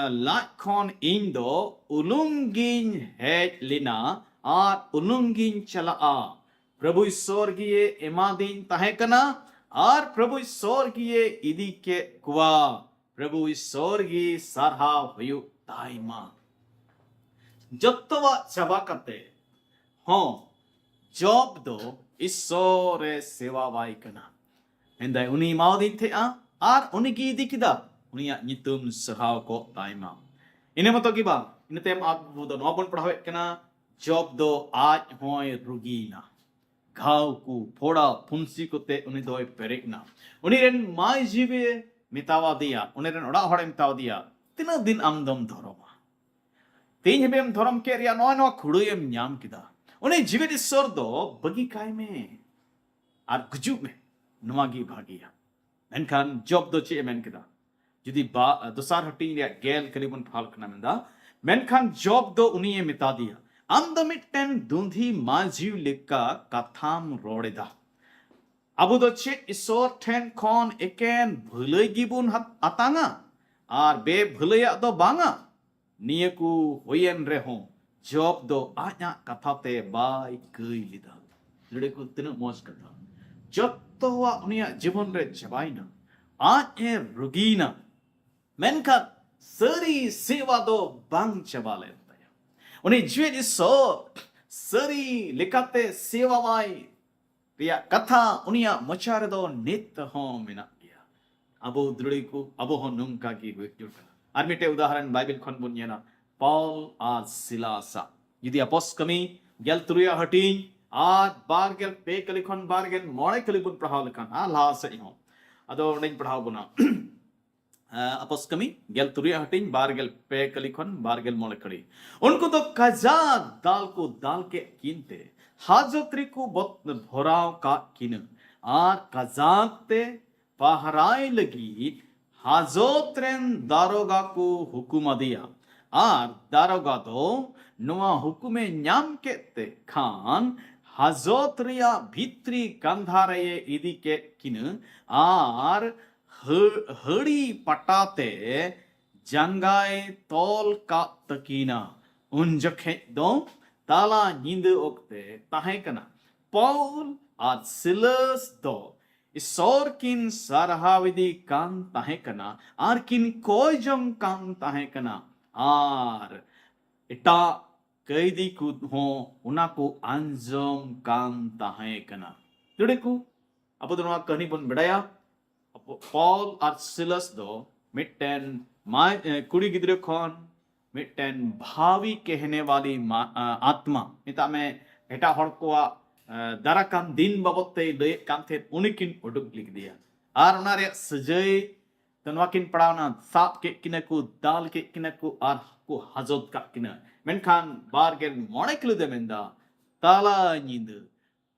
ᱞᱟᱡ ᱠᱷᱚᱱ ᱤᱧ ᱫᱚ ᱩᱞᱩᱝ ᱜᱤᱧ ᱦᱮᱡ ᱞᱮᱱᱟ ᱟᱨ ᱩᱞᱩᱝ ᱜᱤᱧ ᱪᱟᱞᱟᱜᱼᱟ᱾ ᱯᱨᱚᱵᱷᱩ ᱤᱥᱥᱚᱨ ᱜᱮᱭᱮ ᱮᱢᱟᱫᱤᱧ ᱛᱟᱦᱮᱸ ᱠᱟᱱᱟ ᱟᱨ ᱯᱨᱚᱵᱷᱩ ᱤᱥᱥᱚᱨ ᱜᱮᱭᱮ ᱤᱫᱤ ᱠᱮᱫ ᱠᱚᱣᱟ᱾ ᱯᱨᱚᱵᱷᱩ ᱤᱥᱥᱚᱨ ᱜᱮ ᱥᱟᱨᱦᱟᱣ ᱦᱩᱭᱩᱜ ᱛᱟᱭ ᱢᱟ᱾ ᱡᱚᱛᱚᱣᱟᱜ ᱪᱟᱵᱟ ᱠᱟᱛᱮ ᱦᱚᱸ ᱡᱚᱵ ᱫᱚ ᱤᱥᱥᱚᱨ ᱮ ᱥᱮᱣᱟᱣᱟᱭ ᱠᱟᱱᱟ᱾ ᱢᱮᱱᱫᱟᱭ, ᱩᱱᱤ ᱮᱢᱟᱣᱟᱫᱤᱧ ᱛᱟᱦᱮᱸᱜᱼᱟ ᱟᱨ ᱩᱱᱤ ᱜᱮ ᱤᱫᱤ ᱠᱮᱫᱟ, ᱩᱱᱤᱭᱟᱜ ᱧᱩᱛᱩᱢ ᱥᱟᱨᱦᱟᱣ ᱠᱚᱜ ᱛᱟᱭ ᱢᱟ᱾ ᱤᱱᱟᱹ ᱢᱚᱛᱚ ᱜᱮ ᱵᱟᱝ, ᱤᱱᱟᱹ ᱛᱟᱭᱚᱢ ᱟᱵᱚ ᱫᱚ ᱱᱚᱣᱟ ᱵᱚᱱ ᱯᱟᱲᱦᱟᱣᱮᱫ ᱠᱟᱱᱟ, ᱡᱚᱵ ᱫᱚ ᱟᱡ ᱦᱚᱸᱭ ᱨᱩᱜᱤᱭᱮᱱᱟ᱾ ᱜᱷᱟᱣ ᱠᱚ, ᱯᱷᱚᱲᱟ, ᱯᱷᱩᱱᱥᱤ ᱠᱚᱛᱮ ᱩᱱᱤ ᱫᱚᱭ ᱯᱮᱨᱮᱡ ᱮᱱᱟ᱾ ᱩᱱᱤ ᱨᱮᱱ ᱢᱟᱹᱭ ᱡᱤᱣᱤ ᱢᱮᱛᱟᱣᱟᱫᱮᱭᱟ, ᱩᱱᱤ ᱨᱮᱱ ᱚᱲᱟᱜ ᱦᱚᱲᱮ ᱢᱮᱛᱟᱣᱟᱫᱮᱭᱟ, ᱛᱤᱱᱟᱹᱜ ᱫᱤᱱ ᱟᱢ ᱫᱚᱢ ᱫᱷᱚᱨᱚᱢᱟ? ᱛᱮᱦᱮᱧ ᱦᱟᱹᱵᱤᱡ ᱮᱢ ᱫᱷᱚᱨᱚᱢ ᱠᱮᱫ ᱨᱮᱭᱟᱜ ᱱᱚᱜᱼᱚᱭ ᱱᱚᱣᱟ ᱠᱷᱩᱲᱟᱹᱭ ᱮᱢ ᱧᱟᱢ ᱠᱮᱫᱟ᱾ ᱩᱱᱤ ᱡᱤᱣᱮᱫ ᱤᱥᱥᱚᱨ ᱫᱚ ᱵᱟᱹᱜᱤ ᱠᱟᱭ ᱢᱮ ᱟᱨ ᱜᱩᱡᱩᱜ ᱢᱮ, ᱱᱚᱣᱟ ᱜᱮ ᱵᱷᱟᱹᱜᱤᱭᱟ᱾ ᱢᱮᱱᱠᱷᱟᱱ ᱡᱚᱵ ᱫᱚ ᱪᱮᱫ ᱮ ᱢᱮᱱ ᱠᱮᱫᱟ? ᱡᱩᱫᱤ ᱵᱟ-, ᱫᱚᱥᱟᱨ ᱦᱟᱹᱴᱤᱧ ᱨᱮᱭᱟᱜ ᱜᱮᱞ ᱠᱷᱟᱹᱞᱤ ᱵᱚᱱ ᱯᱟᱲᱦᱟᱣ ᱞᱮᱠᱷᱟᱱ ᱢᱮᱱᱫᱟ, ᱢᱮᱱᱠᱷᱟᱱ ᱡᱚᱵ ᱫᱚ ᱩᱱᱤᱭᱮ ᱢᱮᱛᱟ ᱫᱮᱭᱟ, ᱟᱢ ᱫᱚ ᱢᱤᱫᱴᱮᱱ ᱫᱩᱸᱫᱷᱤ ᱢᱟᱹᱡᱷᱤ ᱞᱮᱠᱟ ᱠᱟᱛᱷᱟᱢ ᱨᱚᱲ ᱮᱫᱟ᱾ ᱟᱵᱚ ᱫᱚ ᱪᱮᱫ ᱤᱥᱥᱚᱨ ᱴᱷᱮᱱ ᱠᱷᱚᱱ ᱮᱠᱮᱱ ᱵᱷᱟᱹᱞᱟᱹᱭ ᱜᱮᱵᱚᱱ ᱦᱟᱛ-, ᱟᱛᱟᱝᱟ ᱟᱨ ᱵᱮᱵᱷᱟᱹᱞᱟᱹᱭᱟᱜ ᱫᱚ ᱵᱟᱝᱟ? ᱱᱤᱭᱟᱹ ᱠᱚ ᱦᱩᱭᱮᱱ ᱨᱮᱦᱚᱸ ᱡᱚᱵ ᱫᱚ ᱟᱡᱟᱜ ᱠᱟᱛᱷᱟ ᱛᱮ ᱵᱟᱭ ᱠᱟᱹᱭ ᱞᱮᱫᱟ᱾ ᱞᱟᱹᱲᱟᱹᱭ ᱠᱚ ᱛᱤᱱᱟᱹᱜ ᱢᱚᱡᱽ ᱠᱟᱛᱷᱟ᱾ ᱡᱚᱛᱚᱣᱟᱜ ᱩᱱᱤᱭᱟᱜ ᱡᱤᱵᱚᱱ ᱨᱮ ᱪᱟᱵᱟᱭᱮᱱᱟ, ᱟᱡ ᱮ ᱨᱩᱜᱤᱭᱮᱱᱟ, ᱢᱮᱱᱠᱷᱟᱱ ᱥᱟᱹᱨᱤ ᱥᱮᱣᱟ ᱫᱚ ᱵᱟᱝ ᱪᱟᱵᱟ ᱞᱮᱱ ᱛᱟᱭᱟ᱾ ᱩᱱᱤ ᱡᱤᱣᱮᱫ ᱤᱥᱥᱚᱨ ᱥᱟᱹᱨᱤ ᱞᱮᱠᱟᱛᱮ ᱥᱮᱣᱟᱣᱟᱭ ᱨᱮᱭᱟᱜ ᱠᱟᱛᱷᱟ ᱩᱱᱤᱭᱟᱜ ᱢᱚᱪᱟ ᱨᱮᱫᱚ ᱱᱤᱛ ᱦᱚᱸ ᱢᱮᱱᱟᱜ ᱜᱮᱭᱟ᱾ ᱟᱵᱚ ᱫᱨᱤᱲᱤ ᱠᱚ, ᱟᱵᱚ ᱦᱚᱸ ᱱᱚᱝᱠᱟ ᱜᱮ ᱦᱩᱭᱩᱜ ᱡᱟᱹᱨᱩᱲ ᱠᱟᱱᱟ᱾ ᱟᱨ ᱢᱤᱫᱴᱮᱡ ᱩᱫᱟᱦᱚᱨᱚᱱ ᱵᱟᱭᱵᱮᱞ ᱠᱷᱚᱱ ᱵᱚᱱ ᱧᱮᱞᱟ, ᱯᱟᱣᱞ ᱟᱨ ᱥᱤᱞᱟᱥᱟᱜ᱾ ᱡᱩᱫᱤ ᱟᱯᱚᱥ ᱠᱟᱹᱢᱤ ᱜᱮᱞ ᱛᱩᱨᱩᱭᱟᱜ ᱦᱟᱹᱴᱤᱧ ᱟᱨ ᱵᱟᱨ ᱜᱮᱞ ᱯᱮ ᱠᱟᱹᱞᱤ ᱠᱷᱚᱱ ᱵᱟᱨ ᱜᱮᱞ ᱢᱚᱬᱮ ᱠᱟᱹᱞᱤ ᱵᱚᱱ ᱯᱟᱲᱦᱟᱣ ᱞᱮᱠᱷᱟᱱ, ᱟᱨ ᱞᱟᱦᱟ ᱥᱮᱫ ᱦᱚᱸ, ᱟᱫᱚ ᱚᱸᱰᱮᱧ ᱯᱟᱲᱦᱟᱣ ᱵᱚᱱᱟ᱾ ᱟᱸ, ᱟᱯᱚᱥ ᱠᱟᱹᱢᱤ ᱜᱮᱞ ᱛᱩᱨᱩᱭᱟᱜ ᱦᱟᱹᱴᱤᱧ ᱵᱟᱨ ᱜᱮᱞ ᱯᱮ ᱠᱟᱹᱞᱤ ᱠᱷᱚᱱ ᱵᱟᱨ ᱜᱮᱞ ᱢᱚᱬᱮ ᱠᱟᱹᱞᱤ᱾ ᱩᱱᱠᱩ ᱫᱚ ᱠᱟᱡᱟᱠ ᱫᱟᱞ ᱠᱚ ᱫᱟᱞ ᱠᱮᱫ ᱠᱤᱱ ᱛᱮ ᱦᱟᱡᱚᱛ ᱨᱮᱠᱚ ᱵᱚᱛ-, ᱵᱷᱚᱨᱟᱣ ᱠᱟᱜ ᱠᱤᱱᱟᱹ, ᱟᱨ ᱠᱟᱡᱟᱠ ᱛᱮ ᱯᱟᱦᱨᱟᱭ ᱞᱟᱹᱜᱤᱫ ᱦᱟᱡᱚᱛ ᱨᱮᱱ ᱫᱟᱨᱚᱜᱟ ᱠᱚ ᱦᱩᱠᱩᱢ ᱟᱫᱮᱭᱟ᱾ ᱟᱨ ᱫᱟᱨᱚᱜᱟ ᱫᱚ ᱱᱚᱣᱟ ᱦᱩᱠᱩᱢᱮ ᱧᱟᱢ ᱠᱮᱫ ᱛᱮ ᱠᱷᱟᱱ ᱦᱟᱡᱚᱛ ᱨᱮᱭᱟᱜ ᱵᱷᱤᱛᱨᱤ ᱠᱟᱸᱫᱷᱟ ᱨᱮᱭᱮ ᱤᱫᱤ ᱠᱮᱫ ᱠᱤᱱᱟᱹ ᱟᱨ ᱦᱟᱹ-, ᱦᱟᱹᱲᱤ ᱯᱟᱴᱟ ᱛᱮ ᱡᱟᱸᱜᱟᱭ ᱛᱚᱞ ᱠᱟᱜ ᱛᱟᱹᱠᱤᱱᱟ᱾ ᱩᱱ ᱡᱚᱠᱷᱮᱡ ᱫᱚ ᱛᱟᱞᱟ ᱧᱤᱫᱟᱹ ᱚᱠᱛᱮ ᱛᱟᱦᱮᱸ ᱠᱟᱱᱟ᱾ ᱯᱟᱣᱞ ᱟᱨ ᱥᱤᱞᱟᱥ ᱫᱚ ᱤᱥᱚᱨ ᱠᱤᱱ ᱥᱟᱨᱦᱟᱣ ᱤᱫᱤ ᱠᱟᱱ ᱛᱟᱦᱮᱸ ᱠᱟᱱᱟ ᱟᱨ ᱠᱤᱱ ᱠᱚᱭ ᱡᱚᱝ ᱠᱟᱱ ᱛᱟᱦᱮᱸ ᱠᱟᱱᱟ, ᱟᱨ ᱮᱴᱟᱜ ᱠᱟᱹᱭᱫᱤ ᱠᱚ ᱦᱚᱸ ᱚᱱᱟ ᱠᱚ ᱟᱸᱡᱚᱢ ᱠᱟᱱ ᱛᱟᱦᱮᱸ ᱠᱟᱱᱟ᱾ ᱫᱨᱤᱲᱤ ᱠᱚ, ᱟᱵᱚ ᱫᱚ ᱱᱚᱣᱟ ᱠᱟᱹᱦᱱᱤ ᱵᱚᱱ ᱵᱟᱰᱟᱭᱟ᱾ ᱯᱟᱣᱞ ᱟᱨ ᱥᱤᱞᱟᱥ ᱫᱚ ᱢᱤᱫᱴᱮᱱ ᱢᱟᱭ-, ᱮ, ᱠᱩᱲᱤ ᱜᱤᱫᱽᱨᱟᱹ ᱠᱷᱚᱱ ᱢᱤᱫᱴᱮᱱ ᱵᱷᱟᱣᱤ ᱠᱮᱦᱱᱮ ᱣᱟᱞᱤ ᱢᱟ-, ᱟ, ᱟᱛᱢᱟ, ᱢᱮᱛᱟᱜ ᱢᱮ, ᱮᱴᱟᱜ ᱦᱚᱲ ᱠᱚᱣᱟᱜ, ᱟ, ᱫᱟᱨᱟ ᱠᱟᱱ ᱫᱤᱱ ᱵᱟᱵᱚᱫ ᱛᱮᱭ ᱞᱟᱹᱭᱮᱫ ᱠᱟᱱ ᱛᱟᱦᱮᱸᱫ, ᱩᱱᱤ ᱠᱤᱱ ᱩᱰᱩᱠ ᱞᱮᱫᱮᱭᱟ᱾ ᱟᱨ ᱚᱱᱟ ᱨᱮᱭᱟᱜ ᱥᱟᱹᱡᱟᱹᱭ ᱛᱮ ᱱᱚᱣᱟ ᱠᱤᱱ ᱯᱟᱲᱟᱣᱱᱟ, ᱥᱟᱵ ᱠᱮᱫ ᱠᱤᱱᱟ ᱠᱚ, ᱫᱟᱞ ᱠᱮᱫ ᱠᱤᱱᱟ ᱠᱚ ᱟᱨ ᱠᱚ ᱦᱟᱡᱚᱛ ᱠᱟᱜ ᱠᱤᱱᱟ᱾ ᱢᱮᱱᱠᱷᱟᱱ ᱵᱟᱨ ᱜᱮᱞ ᱢᱚᱬᱮ ᱠᱟᱹᱞᱤ ᱫᱚ ᱢᱮᱱᱫᱟ, ᱛᱟᱞᱟ ᱧᱤᱫᱟᱹ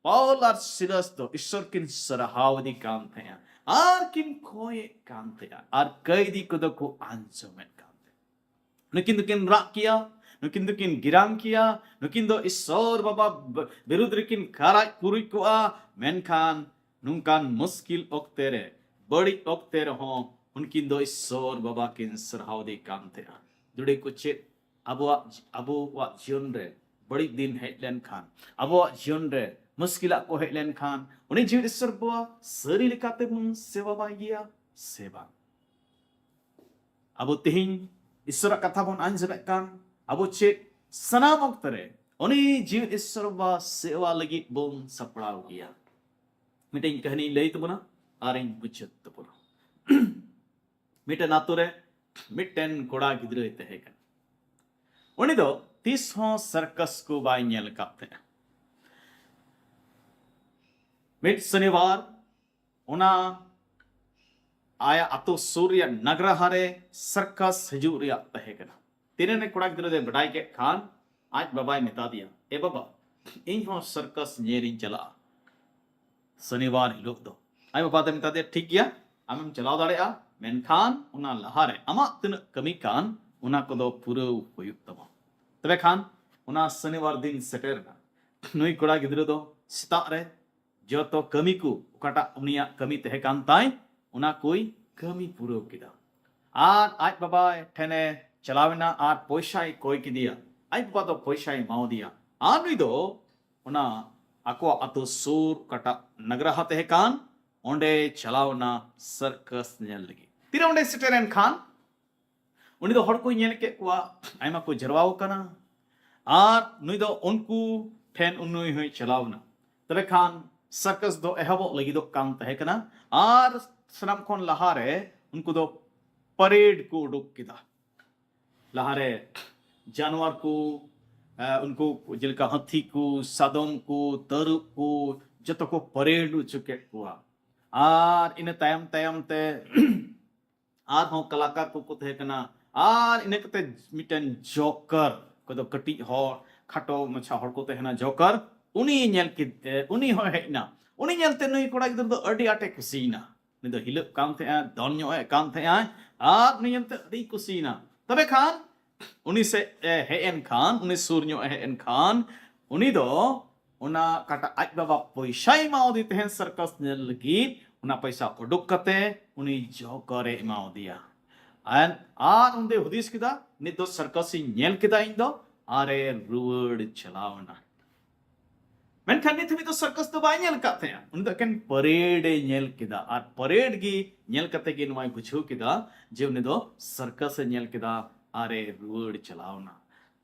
ᱯᱟᱣᱞ ᱟᱨ ᱥᱤᱞᱟᱥ ᱫᱚ ᱤᱥᱚᱨ ᱠᱤᱱ ᱥᱟᱨᱦᱟᱣ ᱤᱫᱤ ᱠᱟᱱ ᱛᱟᱦᱮᱸᱜᱼᱟ ᱟᱨ ᱠᱤᱱ ᱠᱚᱭᱮᱫ ᱠᱟᱱ ᱛᱟᱦᱮᱸᱜᱼᱟ ᱟᱨ ᱠᱟᱹᱭᱫᱤ ᱠᱚᱫᱚ ᱠᱚ ᱟᱸᱡᱚᱢᱮᱫ ᱠᱟᱱ ᱛᱟᱦᱮᱸᱜᱼᱟ᱾ ᱱᱩᱠᱤᱱ ᱫᱚᱠᱤᱱ ᱨᱟᱜ ᱠᱮᱭᱟ, ᱱᱩᱠᱤᱱ ᱫᱚᱠᱤᱱ ᱜᱤᱨᱟᱝ ᱠᱮᱭᱟ, ᱱᱩᱠᱤᱱ ᱫᱚ ᱤᱥᱚᱨ ᱵᱟᱵᱟ ᱵ-, ᱵᱤᱨᱩᱫᱷ ᱨᱮᱠᱤᱱ ᱠᱟᱨᱟᱡ ᱠᱩᱨᱩᱡ ᱠᱚᱜᱼᱟ᱾ ᱢᱮᱱᱠᱷᱟᱱ ᱱᱚᱝᱠᱟᱱ ᱢᱩᱥᱠᱤᱞ ᱚᱠᱛᱮ ᱨᱮ, ᱵᱟᱹᱲᱤᱡ ᱚᱠᱛᱮ ᱨᱮᱦᱚᱸ ᱩᱱᱠᱤᱱ ᱫᱚ ᱤᱥᱚᱨ ᱵᱟᱵᱟ ᱠᱤᱱ ᱥᱟᱨᱦᱟᱣ ᱤᱫᱤ ᱠᱟᱱ ᱛᱟᱦᱮᱸᱜᱼᱟ᱾ ᱫᱨᱤᱲᱤ ᱠᱚ, ᱪᱮᱫ ᱟᱵᱚᱣᱟᱜ, ᱟᱵᱚᱣᱟᱜ ᱡᱤᱭᱚᱱ ᱨᱮ ᱵᱟᱹᱲᱤᱡ ᱫᱤᱱ ᱦᱮᱡ ᱞᱮᱱᱠᱷᱟᱱ, ᱟᱵᱚᱣᱟᱜ ᱡᱤᱭᱚᱱ ᱨᱮ ᱢᱩᱥᱠᱤᱞᱟᱜ ᱠᱚ ᱦᱮᱡ ᱞᱮᱱᱠᱷᱟᱱ, ᱩᱱᱤ ᱡᱤᱣᱤᱫ ᱤᱥᱚᱨ ᱵᱟᱵᱟ ᱥᱟᱹᱨᱤ ᱞᱮᱠᱟᱛᱮ ᱵᱚᱱ ᱥᱮᱵᱟ ᱵᱟᱭ ᱜᱮᱭᱟ ᱥᱮ ᱵᱟᱝ? ᱟᱵᱚ ᱛᱮᱦᱮᱧ ᱤᱥᱚᱨᱟᱜ ᱠᱟᱛᱷᱟ ᱵᱚᱱ ᱟᱸᱡᱚᱢᱮᱫ ᱠᱟᱱ, ᱟᱵᱚ ᱪᱮᱫ ᱥᱟᱱᱟᱢ ᱚᱠᱛᱚ ᱨᱮ ᱩᱱᱤ ᱡᱤᱣᱤᱫ ᱤᱥᱚᱨ ᱵᱟᱵᱟ ᱥᱮᱵᱟ ᱞᱟᱹᱜᱤᱫ ᱵᱚᱱ ᱥᱟᱯᱲᱟᱣ ᱜᱮᱭᱟ? ᱢᱤᱫᱴᱮᱱ ᱠᱟᱹᱦᱱᱤᱧ ᱞᱟᱹᱭ ᱛᱟᱵᱚᱱᱟ ᱟᱨᱤᱧ ᱢᱩᱪᱟᱹᱫ ᱛᱟᱵᱚᱱᱟ᱾ ᱢᱤᱫᱴᱮᱱ ᱟᱛᱳ ᱨᱮ ᱢᱤᱫᱴᱮᱱ ᱠᱚᱲᱟ ᱜᱤᱫᱽᱨᱟᱹᱭ ᱛᱟᱦᱮᱸ ᱠᱟᱱᱟ᱾ ᱩᱱᱤ ᱫᱚ ᱛᱤᱥ ᱦᱚᱸ ᱥᱟᱨᱠᱟᱥ ᱠᱚ ᱵᱟᱭ ᱧᱮᱞ ᱟᱠᱟᱫ ᱛᱟᱦᱮᱸᱫ᱾ ᱢᱤᱫ ᱥᱚᱱᱤᱵᱟᱨ ᱚᱱᱟ ᱟᱭᱟᱜ ᱟᱛᱳ ᱥᱩᱨ ᱨᱮᱭᱟᱜ ᱱᱟᱜᱽᱨᱟᱦᱟ ᱨᱮ ᱥᱟᱨᱠᱟᱥ ᱦᱤᱡᱩᱜ ᱨᱮᱭᱟᱜ ᱛᱟᱦᱮᱸ ᱠᱟᱱᱟ᱾ ᱛᱤᱱᱟᱹᱜ ᱠᱚᱲᱟ ᱜᱤᱫᱽᱨᱟᱹ ᱫᱚᱭ ᱵᱟᱰᱟᱭ ᱠᱮᱫ ᱠᱷᱟᱱ, ᱟᱡ ᱵᱟᱵᱟᱭ ᱢᱮᱛᱟ ᱫᱮᱭᱟ, "ᱮ ᱵᱟᱵᱟ, ᱤᱧ ᱦᱚᱸ ᱥᱟᱨᱠᱟᱥ ᱧᱮᱞ ᱤᱧ ᱪᱟᱞᱟᱜᱼᱟ ᱥᱚᱱᱤᱵᱟᱨ ᱦᱤᱞᱳᱜ ᱫᱚ᱾" ᱟᱡ ᱵᱟᱵᱟ ᱫᱚᱭ ᱢᱮᱛᱟ ᱫᱮᱭᱟ, "ᱴᱷᱤᱠ ᱜᱮᱭᱟ, ᱟᱢᱮᱢ ᱪᱟᱞᱟᱣ ᱫᱟᱲᱮᱭᱟᱜᱼᱟ, ᱢᱮᱱᱠᱷᱟᱱ ᱚᱱᱟ ᱞᱟᱦᱟᱨᱮ ᱟᱢᱟᱜ ᱛᱤᱱᱟᱹᱜ ᱠᱟᱹᱢᱤ ᱠᱟᱱ, ᱚᱱᱟ ᱠᱚᱫᱚ ᱯᱩᱨᱟᱹᱣ ᱦᱩᱭᱩᱜ ᱛᱟᱢᱟ᱾" ᱛᱚᱵᱮ ᱠᱷᱟᱱ ᱚᱱᱟ ᱥᱚᱱᱤᱵᱟᱨ ᱫᱤᱱ ᱥᱮᱴᱮᱨ ᱮᱱᱟ᱾ ᱱᱩᱭ ᱠᱚᱲᱟ ᱜᱤᱫᱽᱨᱟᱹ ᱫᱚ ᱥᱮᱛᱟᱜ ᱨᱮ ᱡᱚᱛᱚ ᱠᱟᱹᱢᱤ ᱠᱚ, ᱚᱠᱟᱴᱟᱜ ᱩᱱᱤᱭᱟᱜ ᱠᱟᱹᱢᱤ ᱛᱟᱦᱮᱸ ᱠᱟᱱ ᱛᱟᱭ, ᱚᱱᱟ ᱠᱚᱭ ᱠᱟᱹᱢᱤ ᱯᱩᱨᱟᱹᱣ ᱠᱮᱫᱟ᱾ ᱟᱨ ᱟᱡ ᱵᱟᱵᱟ ᱴᱷᱮᱱᱮ ᱪᱟᱞᱟᱣ ᱮᱱᱟ ᱟᱨ ᱯᱚᱭᱥᱟᱭ ᱠᱚᱭ ᱠᱮᱫᱮᱭᱟ᱾ ᱟᱡ ᱵᱟᱵᱟ ᱫᱚ ᱯᱚᱭᱥᱟᱭ ᱮᱢᱟᱣᱟᱫᱮᱭᱟ᱾ ᱟᱨ ᱱᱩᱭ ᱫᱚ ᱚᱱᱟ ᱟᱠᱚᱣᱟᱜ ᱟᱛᱳ ᱥᱩᱨ ᱚᱠᱟᱴᱟᱜ ᱱᱟᱜᱽᱨᱟᱦᱟ ᱛᱟᱦᱮᱸ ᱠᱟᱱ, ᱚᱸᱰᱮ ᱪᱟᱞᱟᱣ ᱮᱱᱟ ᱥᱟᱨᱠᱟᱥ ᱧᱮᱞ ᱞᱟᱹᱜᱤᱫ᱾ ᱛᱤᱨᱮ ᱚᱸᱰᱮ ᱥᱮᱴᱮᱨᱮᱱ ᱠᱷᱟᱱ, ᱩᱱᱤ ᱫᱚ ᱦᱚᱲ ᱠᱚᱭ ᱧᱮᱞ ᱠᱮᱫ ᱠᱚᱣᱟ, ᱟᱭᱢᱟ ᱠᱚ ᱡᱟᱨᱣᱟ ᱟᱠᱟᱱᱟ᱾ ᱟᱨ ᱱᱩᱭ ᱫᱚ ᱩᱱᱠᱩ ᱴᱷᱮᱱ ᱩᱱᱩᱭ ᱦᱚᱸᱭ ᱪᱟᱞᱟᱣ ᱮᱱᱟ᱾ ᱛᱚᱵᱮ ᱠᱷᱟᱱ ᱥᱟᱨᱠᱟᱥ ᱫᱚ ᱮᱦᱚᱵᱚᱜ ᱞᱟᱹᱜᱤᱫᱚᱜ ᱠᱟᱱ ᱛᱟᱦᱮᱸ ᱠᱟᱱᱟ᱾ ᱟᱨ ᱥᱟᱱᱟᱢ ᱠᱷᱚᱱ ᱞᱟᱦᱟᱨᱮ ᱩᱱᱠᱩ ᱫᱚ ᱯᱟᱨᱮᱰ ᱠᱚ ᱩᱰᱩᱠ ᱠᱮᱫᱟ᱾ ᱞᱟᱦᱟᱨᱮ ᱡᱟᱱᱣᱟᱨ ᱠᱚ, ᱮ, ᱩᱱᱠᱩ ᱡᱮᱞᱮᱠᱟ ᱦᱟᱹᱛᱤ ᱠᱚ, ᱥᱟᱫᱚᱢ ᱠᱚ, ᱛᱟᱹᱨᱩᱵ ᱠᱚ, ᱡᱚᱛᱚ ᱠᱚ ᱯᱟᱨᱮᱰ ᱦᱚᱪᱚ ᱠᱮᱫ ᱠᱚᱣᱟ᱾ ᱟᱨ ᱤᱱᱟᱹ ᱛᱟᱭᱚᱢ ᱛᱟᱭᱚᱢ ᱛᱮ ᱟᱨᱦᱚᱸ ᱠᱟᱞᱟᱠᱟᱨ ᱠᱚᱠᱚ ᱛᱟᱦᱮᱸ ᱠᱟᱱᱟ᱾ ᱟᱨ ᱤᱱᱟᱹ ᱠᱟᱛᱮ ᱢᱤᱫᱴᱮᱱ ᱡᱚᱠᱟᱨ, ᱚᱠᱚᱭ ᱫᱚ ᱠᱟᱹᱴᱤᱡ ᱦᱚᱲ, ᱠᱷᱟᱴᱚ ᱢᱟᱪᱷᱟ ᱦᱚᱲ ᱠᱚ ᱛᱟᱦᱮᱱᱟ, ᱡᱚᱠᱟᱨ, ᱩᱱᱤ ᱧᱮᱞ ᱠᱮᱫ, ᱮ, ᱩᱱᱤ ᱦᱚᱸ ᱦᱮᱡ ᱮᱱᱟ᱾ ᱩᱱᱤ ᱧᱮᱞᱛᱮ ᱱᱩᱭ ᱠᱚᱲᱟ ᱜᱤᱫᱽᱨᱟᱹ ᱫᱚ ᱟᱹᱰᱤ ᱟᱸᱴᱮ ᱠᱩᱥᱤᱭᱮᱱᱟ᱾ ᱩᱱᱤ ᱫᱚ ᱦᱤᱞᱟᱹᱜ ᱠᱟᱱ ᱛᱟᱦᱮᱸᱜᱼᱟᱭ, ᱫᱚᱱ ᱧᱚᱜ ᱮᱫ ᱠᱟᱱ ᱛᱟᱦᱮᱸᱜᱼᱟᱭ, ᱟᱨ ᱩᱱᱤ ᱧᱮᱞᱛᱮ ᱟᱹᱰᱤ ᱠᱩᱥᱤᱭᱮᱱᱟ᱾ ᱛᱚᱵᱮ ᱠᱷᱟᱱ ᱩᱱᱤ ᱥᱮᱫ ᱮ ᱦᱮᱡ ᱮᱱ ᱠᱷᱟᱱ, ᱩᱱᱤ ᱥᱩᱨ ᱧᱚᱜ ᱮ ᱦᱮᱡ ᱮᱱ ᱠᱷᱟᱱ, ᱩᱱᱤ ᱫᱚ ᱚᱱᱟ ᱚᱠᱟᱴᱟᱜ ᱟᱡ ᱵᱟᱵᱟ ᱯᱚᱭᱥᱟᱭ ᱮᱢᱟᱣᱟᱫᱮ ᱛᱟᱦᱮᱸᱱ ᱥᱟᱨᱠᱟᱥ ᱧᱮᱞ ᱞᱟᱹᱜᱤᱫ, ᱚᱱᱟ ᱯᱚᱭᱥᱟ ᱩᱰᱩᱠ ᱠᱟᱛᱮ ᱩᱱᱤ ᱡᱚᱠᱟᱨ ᱮ ᱮᱢᱟᱣᱟᱫᱮᱭᱟ᱾ ᱟᱨ, ᱟᱨ ᱩᱱᱤ ᱫᱚᱭ ᱦᱩᱫᱤᱥ ᱠᱮᱫᱟ, "ᱱᱤᱛ ᱫᱚ ᱥᱟᱨᱠᱟᱥ ᱤᱧ ᱧᱮᱞ ᱠᱮᱫᱟ ᱤᱧ ᱫᱚ", ᱟᱨ ᱮ ᱨᱩᱣᱟᱹᱲ ᱪᱟᱞᱟᱣ ᱮᱱᱟ᱾ ᱢᱮᱱᱠᱷᱟᱱ ᱱᱤᱛ ᱦᱟᱹᱵᱤᱡ ᱫᱚ ᱥᱟᱨᱠᱟᱥ ᱫᱚ ᱵᱟᱭ ᱧᱮᱞ ᱟᱠᱟᱫ ᱛᱟᱦᱮᱸᱜᱼᱟ᱾ ᱩᱱᱤ ᱫᱚ ᱮᱠᱮᱱ ᱯᱟᱨᱮᱰ ᱮ ᱧᱮᱞ ᱠᱮᱫᱟ, ᱟᱨ ᱯᱟᱨᱮᱰ ᱜᱮ ᱧᱮᱞ ᱠᱟᱛᱮ ᱜᱮ ᱱᱚᱣᱟᱭ ᱵᱩᱡᱷᱟᱹᱣ ᱠᱮᱫᱟ ᱡᱮ ᱩᱱᱤ ᱫᱚ ᱥᱟᱨᱠᱟᱥ ᱮ ᱧᱮᱞ ᱠᱮᱫᱟ ᱟᱨ ᱮ ᱨᱩᱣᱟᱹᱲ ᱪᱟᱞᱟᱣ ᱮᱱᱟ᱾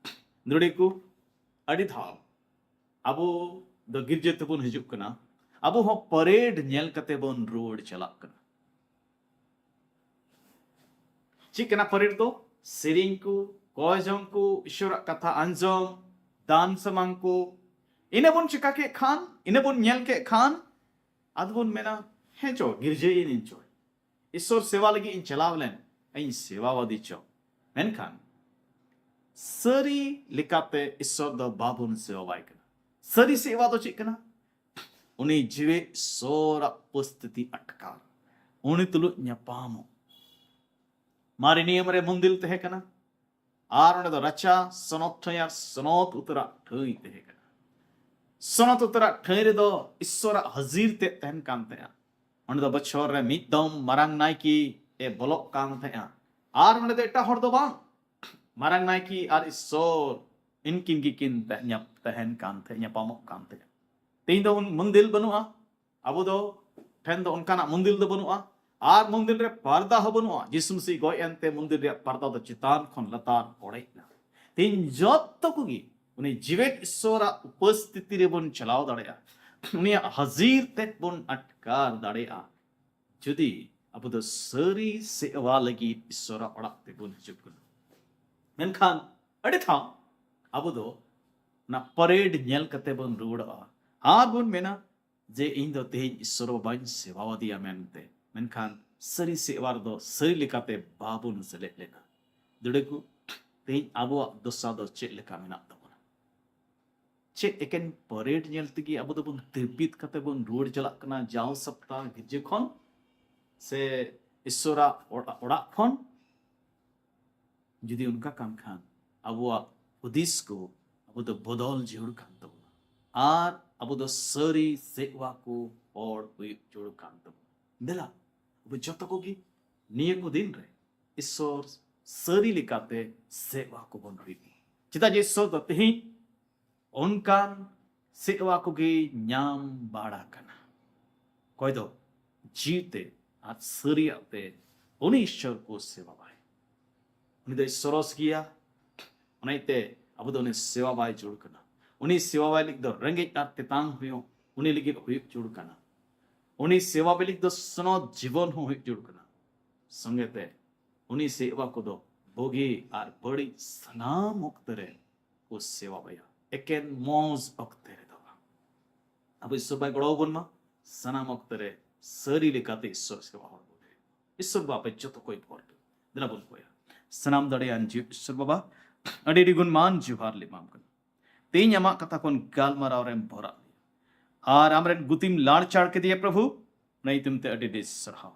ᱫᱩᱲᱤ ᱠᱚ, ᱟᱹᱰᱤ ᱫᱷᱟᱣ ᱟᱵᱚ ᱫᱚ ᱜᱤᱨᱡᱟᱹ ᱛᱮᱵᱚᱱ ᱦᱤᱡᱩᱜ ᱠᱟᱱᱟ, ᱟᱵᱚ ᱦᱚᱸ ᱯᱟᱨᱮᱰ ᱧᱮᱞ ᱠᱟᱛᱮ ᱵᱚᱱ ᱨᱩᱣᱟᱹᱲ ᱪᱟᱞᱟᱜ ᱠᱟᱱᱟ᱾ ᱪᱮᱫ ᱠᱟᱱᱟ ᱯᱟᱨᱮᱰ ᱫᱚ? ᱥᱮᱨᱮᱧ ᱠᱚ, ᱠᱚᱭ ᱡᱚᱝ ᱠᱚ, ᱤᱥᱚᱨᱟᱜ ᱠᱟᱛᱷᱟ ᱟᱸᱡᱚᱢ, ᱫᱟᱱ ᱥᱟᱢᱟᱝ ᱠᱚ᱾ ᱤᱱᱟᱹ ᱵᱚᱱ ᱪᱮᱠᱟ ᱠᱮᱫ ᱠᱷᱟᱱ, ᱤᱱᱟᱹ ᱵᱚᱱ ᱧᱮᱞ ᱠᱮᱫ ᱠᱷᱟᱱ, ᱟᱫᱚ ᱵᱚᱱ ᱢᱮᱱᱟ, "ᱦᱮᱸ ᱪᱚ, ᱜᱤᱨᱡᱟᱹᱭᱮᱱᱟᱹᱧ ᱪᱚ, ᱤᱥᱚᱨ ᱥᱮᱵᱟ ᱞᱟᱹᱜᱤᱫ ᱤᱧ ᱪᱟᱞᱟᱣ ᱞᱮᱱ, ᱤᱧ ᱥᱮᱵᱟᱣᱟᱫᱮ ᱪᱚ᱾" ᱢᱮᱱᱠᱷᱟᱱ ᱥᱟᱹᱨᱤ ᱞᱮᱠᱟᱛᱮ ᱤᱥᱚᱨ ᱫᱚ ᱵᱟᱵᱚᱱ ᱥᱮᱵᱟᱣᱟᱭ ᱠᱟᱱᱟ᱾ ᱥᱟᱹᱨᱤ ᱥᱮᱵᱟ ᱫᱚ ᱪᱮᱫ ᱠᱟᱱᱟ? ᱩᱱᱤ ᱡᱤᱣᱮᱫ ᱤᱥᱚᱨᱟᱜ ᱩᱯᱚᱥᱛᱷᱤᱛᱤ ᱟᱴᱠᱟᱨ, ᱩᱱᱤ ᱛᱩᱞᱩᱡ ᱧᱟᱯᱟᱢᱚᱜ᱾ ᱢᱟᱨᱮ ᱱᱤᱭᱚᱢ ᱨᱮ ᱢᱩᱱᱫᱤᱞ ᱛᱟᱦᱮᱸ ᱠᱟᱱᱟ, ᱟᱨ ᱚᱸᱰᱮ ᱫᱚ ᱨᱟᱪᱟ, ᱥᱚᱱᱚᱛ ᱴᱷᱟᱹᱭ ᱟᱨ ᱥᱚᱱᱚᱛ ᱩᱛᱟᱹᱨᱟᱜ ᱴᱷᱟᱹᱭ ᱛᱟᱦᱮᱸ ᱠᱟᱱᱟ᱾ ᱥᱚᱱᱚᱛ ᱩᱛᱟᱹᱨᱟᱜ ᱴᱷᱟᱹᱭ ᱨᱮᱫᱚ ᱤᱥᱚᱨᱟᱜ ᱦᱟᱹᱡᱤᱨ ᱛᱮᱫ ᱛᱟᱦᱮᱱ ᱠᱟᱱ ᱛᱟᱦᱮᱸᱜᱼᱟ᱾ ᱚᱸᱰᱮ ᱫᱚ ᱵᱚᱪᱷᱚᱨ ᱨᱮ ᱢᱤᱫ ᱫᱚᱢ ᱢᱟᱨᱟᱝ ᱱᱟᱭᱠᱮ ᱮ ᱵᱚᱞᱚᱜ ᱠᱟᱱ ᱛᱟᱦᱮᱸᱜᱼᱟ, ᱟᱨ ᱚᱸᱰᱮ ᱫᱚ ᱮᱴᱟᱜ ᱦᱚᱲ ᱫᱚ ᱵᱟᱝ, ᱢᱟᱨᱟᱝ ᱱᱟᱭᱠᱮ ᱟᱨ ᱤᱥᱚᱨ ᱩᱱᱠᱤᱱ ᱜᱮᱠᱤᱱ ᱛᱟᱦᱮᱸ-, ᱧᱟᱯ-, ᱛᱟᱦᱮᱱ ᱠᱟᱱ ᱛᱟᱦᱮᱸ, ᱧᱟᱯᱟᱢᱚᱜ ᱠᱟᱱ ᱛᱟᱦᱮᱸᱜᱼᱟ᱾ ᱛᱮᱦᱮᱧ ᱫᱚ ᱩᱱ ᱢᱩᱱᱫᱤᱞ ᱵᱟᱹᱱᱩᱜᱼᱟ, ᱟᱵᱚ ᱫᱚ ᱴᱷᱮᱱ ᱫᱚ ᱚᱱᱠᱟᱱᱟᱜ ᱢᱩᱱᱫᱤᱞ ᱫᱚ ᱵᱟᱹᱱᱩᱜᱼᱟ, ᱟᱨ ᱢᱩᱱᱫᱤᱞ ᱨᱮ ᱯᱟᱨᱫᱟ ᱦᱚᱸ ᱵᱟᱹᱱᱩᱜᱼᱟ᱾ ᱡᱤᱥᱩ ᱢᱟᱹᱥᱤ ᱜᱚᱡ ᱮᱱᱛᱮ ᱢᱩᱱᱫᱤᱞ ᱨᱮᱭᱟᱜ ᱯᱟᱨᱫᱟ ᱫᱚ ᱪᱮᱛᱟᱱ ᱠᱷᱚᱱ ᱞᱟᱛᱟᱨ ᱚᱲᱮᱡ ᱮᱱᱟ᱾ ᱛᱮᱦᱮᱧ ᱡᱚᱛᱚ ᱠᱚᱜᱮ ᱩᱱᱤ ᱡᱤᱣᱮᱫ ᱤᱥᱚᱨᱟᱜ ᱩᱯᱚᱥᱛᱷᱤᱛᱤ ᱨᱮᱵᱚᱱ ᱪᱟᱞᱟᱣ ᱫᱟᱲᱮᱭᱟᱜᱼᱟ, ᱩᱱᱤᱭᱟᱜ ᱦᱟᱹᱡᱤᱨ ᱛᱮᱫ ᱵᱚᱱ ᱟᱴᱠᱟᱨ ᱫᱟᱲᱮᱭᱟᱜᱼᱟ, ᱡᱩᱫᱤ ᱟᱵᱚ ᱫᱚ ᱥᱟᱹᱨᱤ ᱥᱮᱵᱟ ᱞᱟᱹᱜᱤᱫ ᱤᱥᱚᱨᱟᱜ ᱚᱲᱟᱜ ᱛᱮᱵᱚᱱ ᱦᱤᱡᱩᱜ ᱠᱟᱱᱟ᱾ ᱢᱮᱱᱠᱷᱟᱱ ᱟᱹᱰᱤ ᱫᱷᱟᱣ ᱟᱵᱚ ᱫᱚ ᱚᱱᱟ ᱯᱟᱨᱮᱰ ᱧᱮᱞ ᱠᱟᱛᱮ ᱵᱚᱱ ᱨᱩᱣᱟᱹᱲᱚᱜᱼᱟ ᱟᱨ ᱵᱚᱱ ᱢᱮᱱᱟ ᱡᱮ, "ᱤᱧ ᱫᱚ ᱛᱮᱦᱮᱧ ᱤᱥᱚᱨ ᱵᱟᱵᱟᱧ ᱥᱮᱵᱟᱣᱟᱫᱮᱭᱟ" ᱢᱮᱱᱛᱮ᱾ ᱢᱮᱱᱠᱷᱟᱱ ᱥᱟᱹᱨᱤ ᱥᱮᱵᱟ ᱨᱮᱫᱚ ᱥᱟᱹᱨᱤ ᱞᱮᱠᱟᱛᱮ ᱵᱟᱵᱚᱱ ᱥᱮᱞᱮᱫ ᱞᱮᱱᱟ᱾ ᱫᱟᱹᱲᱟᱹ ᱠᱚ, ᱛᱮᱦᱮᱧ ᱟᱵᱚᱣᱟᱜ ᱫᱚᱥᱟ ᱫᱚ ᱪᱮᱫ ᱞᱮᱠᱟ ᱢᱮᱱᱟᱜ ᱛᱟᱵᱚᱱᱟ? ᱪᱮᱫ ᱮᱠᱮᱱ ᱯᱟᱨᱮᱰ ᱧᱮᱞ ᱛᱮᱜᱮ ᱟᱵᱚ ᱫᱚᱵᱚᱱ ᱛᱤᱨᱯᱤᱛ ᱠᱟᱛᱮ ᱵᱚᱱ ᱨᱩᱣᱟᱹᱲ ᱪᱟᱞᱟᱜ ᱠᱟᱱᱟ ᱡᱟᱣ ᱥᱟᱯᱛᱟ ᱜᱤᱨᱡᱟᱹ ᱠᱷᱚᱱ ᱥᱮ ᱤᱥᱚᱨᱟᱜ ᱚᱲᱟᱜ, ᱚᱲᱟᱜ ᱠᱷᱚᱱ? ᱡᱩᱫᱤ ᱚᱱᱠᱟ ᱠᱟᱱ ᱠᱷᱟᱱ, ᱟᱵᱚᱣᱟᱜ ᱦᱩᱫᱤᱥ ᱠᱚ ᱟᱵᱚ ᱫᱚ ᱵᱚᱫᱚᱞ ᱡᱟᱹᱨᱩᱲ ᱠᱟᱱ ᱛᱟᱵᱚᱱᱟ, ᱟᱨ ᱟᱵᱚ ᱫᱚ ᱥᱟᱹᱨᱤ ᱥᱮᱵᱟ ᱠᱚ ᱦᱚᱲ ᱦᱩᱭᱩᱜ ᱡᱟᱹᱨᱩᱲ ᱠᱟᱱ ᱛᱟᱵᱚᱱᱟ᱾ ᱫᱮᱞᱟ, ᱟᱵᱚ ᱡᱚᱛᱚ ᱠᱚᱜᱮ ᱱᱤᱭᱟᱹ ᱠᱚ ᱫᱤᱱ ᱨᱮ ᱤᱥᱚᱨ ᱥᱟᱹᱨᱤ ᱞᱮᱠᱟᱛᱮ ᱥᱮᱵᱟ ᱠᱚᱵᱚᱱ ᱦᱩᱭᱩᱜ᱾ ᱪᱮᱫᱟᱜ ᱡᱮ ᱤᱥᱚᱨ ᱫᱚ ᱛᱮᱦᱮᱧ ᱚᱱᱠᱟᱱ ᱥᱮᱵᱟ ᱠᱚᱜᱮ ᱧᱟᱢ ᱵᱟᱲᱟ ᱠᱟᱱᱟ᱾ ᱚᱠᱚᱭ ᱫᱚ ᱡᱤᱣᱤᱛᱮ ᱟᱨ ᱥᱟᱹᱨᱤᱭᱟᱜ ᱛᱮ ᱩᱱᱤ ᱤᱥᱚᱨ ᱠᱚ ᱥᱮᱵᱟᱣᱟᱭ᱾ ᱩᱱᱤ ᱫᱚᱭ ᱥᱚᱨᱚᱥ ᱜᱮᱭᱟ, ᱚᱱᱟ ᱤᱭᱟᱹᱛᱮ ᱟᱵᱚ ᱫᱚ ᱩᱱᱤ ᱥᱮᱵᱟ ᱵᱟᱭ ᱡᱩᱲ ᱠᱟᱱᱟ᱾ ᱩᱱᱤ ᱥᱮᱵᱟ ᱵᱟᱭ ᱞᱟᱹᱜᱤᱫ ᱫᱚ ᱨᱮᱸᱜᱮᱡ ᱟᱨ ᱛᱮᱛᱟᱝ ᱦᱚᱸ ᱩᱱᱤ ᱞᱟᱹᱜᱤᱫ ᱦᱩᱭᱩᱜ ᱡᱩᱲ ᱠᱟᱱᱟ᱾ ᱩᱱᱤ ᱥᱮᱵᱟ ᱵᱟᱭ ᱞᱟᱹᱜᱤᱫ ᱫᱚ ᱥᱚᱱᱚᱛ ᱡᱤᱵᱚᱱ ᱦᱚᱸ ᱦᱩᱭᱩᱜ ᱡᱩᱲ ᱠᱟᱱᱟ᱾ ᱥᱚᱸᱜᱮ ᱛᱮ ᱩᱱᱤ ᱥᱮᱣᱟ ᱠᱚᱫᱚ ᱵᱩᱜᱤ ᱟᱨ ᱵᱟᱹᱲᱤᱡ ᱥᱟᱱᱟᱢ ᱚᱠᱛᱮ ᱨᱮ ᱠᱚ ᱥᱮᱣᱟᱭᱟ, ᱮᱠᱮᱱ ᱢᱚᱡᱽ ᱚᱠᱛᱮ ᱨᱮᱫᱚ ᱵᱟᱝ᱾ ᱟᱵᱚ ᱤᱥᱥᱚᱨ ᱵᱟᱭ ᱜᱚᱲᱚ ᱟᱵᱚᱱ ᱢᱟ, ᱥᱟᱱᱟᱢ ᱚᱠᱛᱮ ᱨᱮ ᱥᱟᱹᱨᱤ ᱞᱮᱠᱟᱛᱮ ᱤᱥᱥᱚᱨ ᱥᱮᱣᱟ ᱦᱚᱲ ᱵᱚᱱ ᱦᱩᱭᱩᱜ᱾ ᱤᱥᱥᱚᱨ ᱵᱟᱵᱟ ᱟᱯᱮ ᱡᱚᱛᱚ ᱠᱚᱭ ᱵᱷᱚᱨ ᱯᱮ᱾ ᱫᱮᱞᱟ ᱵᱚᱱ ᱠᱚᱭᱟ᱾ ᱥᱟᱱᱟᱢ ᱫᱟᱲᱮᱭᱟᱱ ᱡᱤᱣᱤ ᱤᱥᱥᱚᱨ ᱵᱟᱵᱟ, ᱟᱹᱰᱤ ᱟᱹᱰᱤ ᱜᱩᱱ ᱢᱟᱱ ᱡᱚᱦᱟᱨ ᱞᱮ ᱮᱢᱟᱢ ᱠᱟᱱᱟ᱾ ᱛᱮᱦᱮᱧ ᱟᱢᱟᱜ ᱠᱟᱛᱷᱟ ᱠᱷᱚᱱ ᱜᱟᱞᱢᱟᱨᱟᱣ ᱨᱮᱢ ᱵᱷᱚᱨᱟᱣ ᱞᱮᱭᱟ ᱟᱨ ᱟᱢᱨᱮᱱ ᱜᱩᱛᱤᱢ ᱞᱟᱲᱪᱟᱲ ᱠᱮᱫᱮᱭᱟ ᱯᱨᱚᱵᱷᱩ, ᱚᱱᱟ ᱧᱩᱛᱩᱢ ᱛᱮ ᱟᱹᱰᱤ ᱟᱹᱰᱤ ᱥᱟᱨᱦᱟᱣ᱾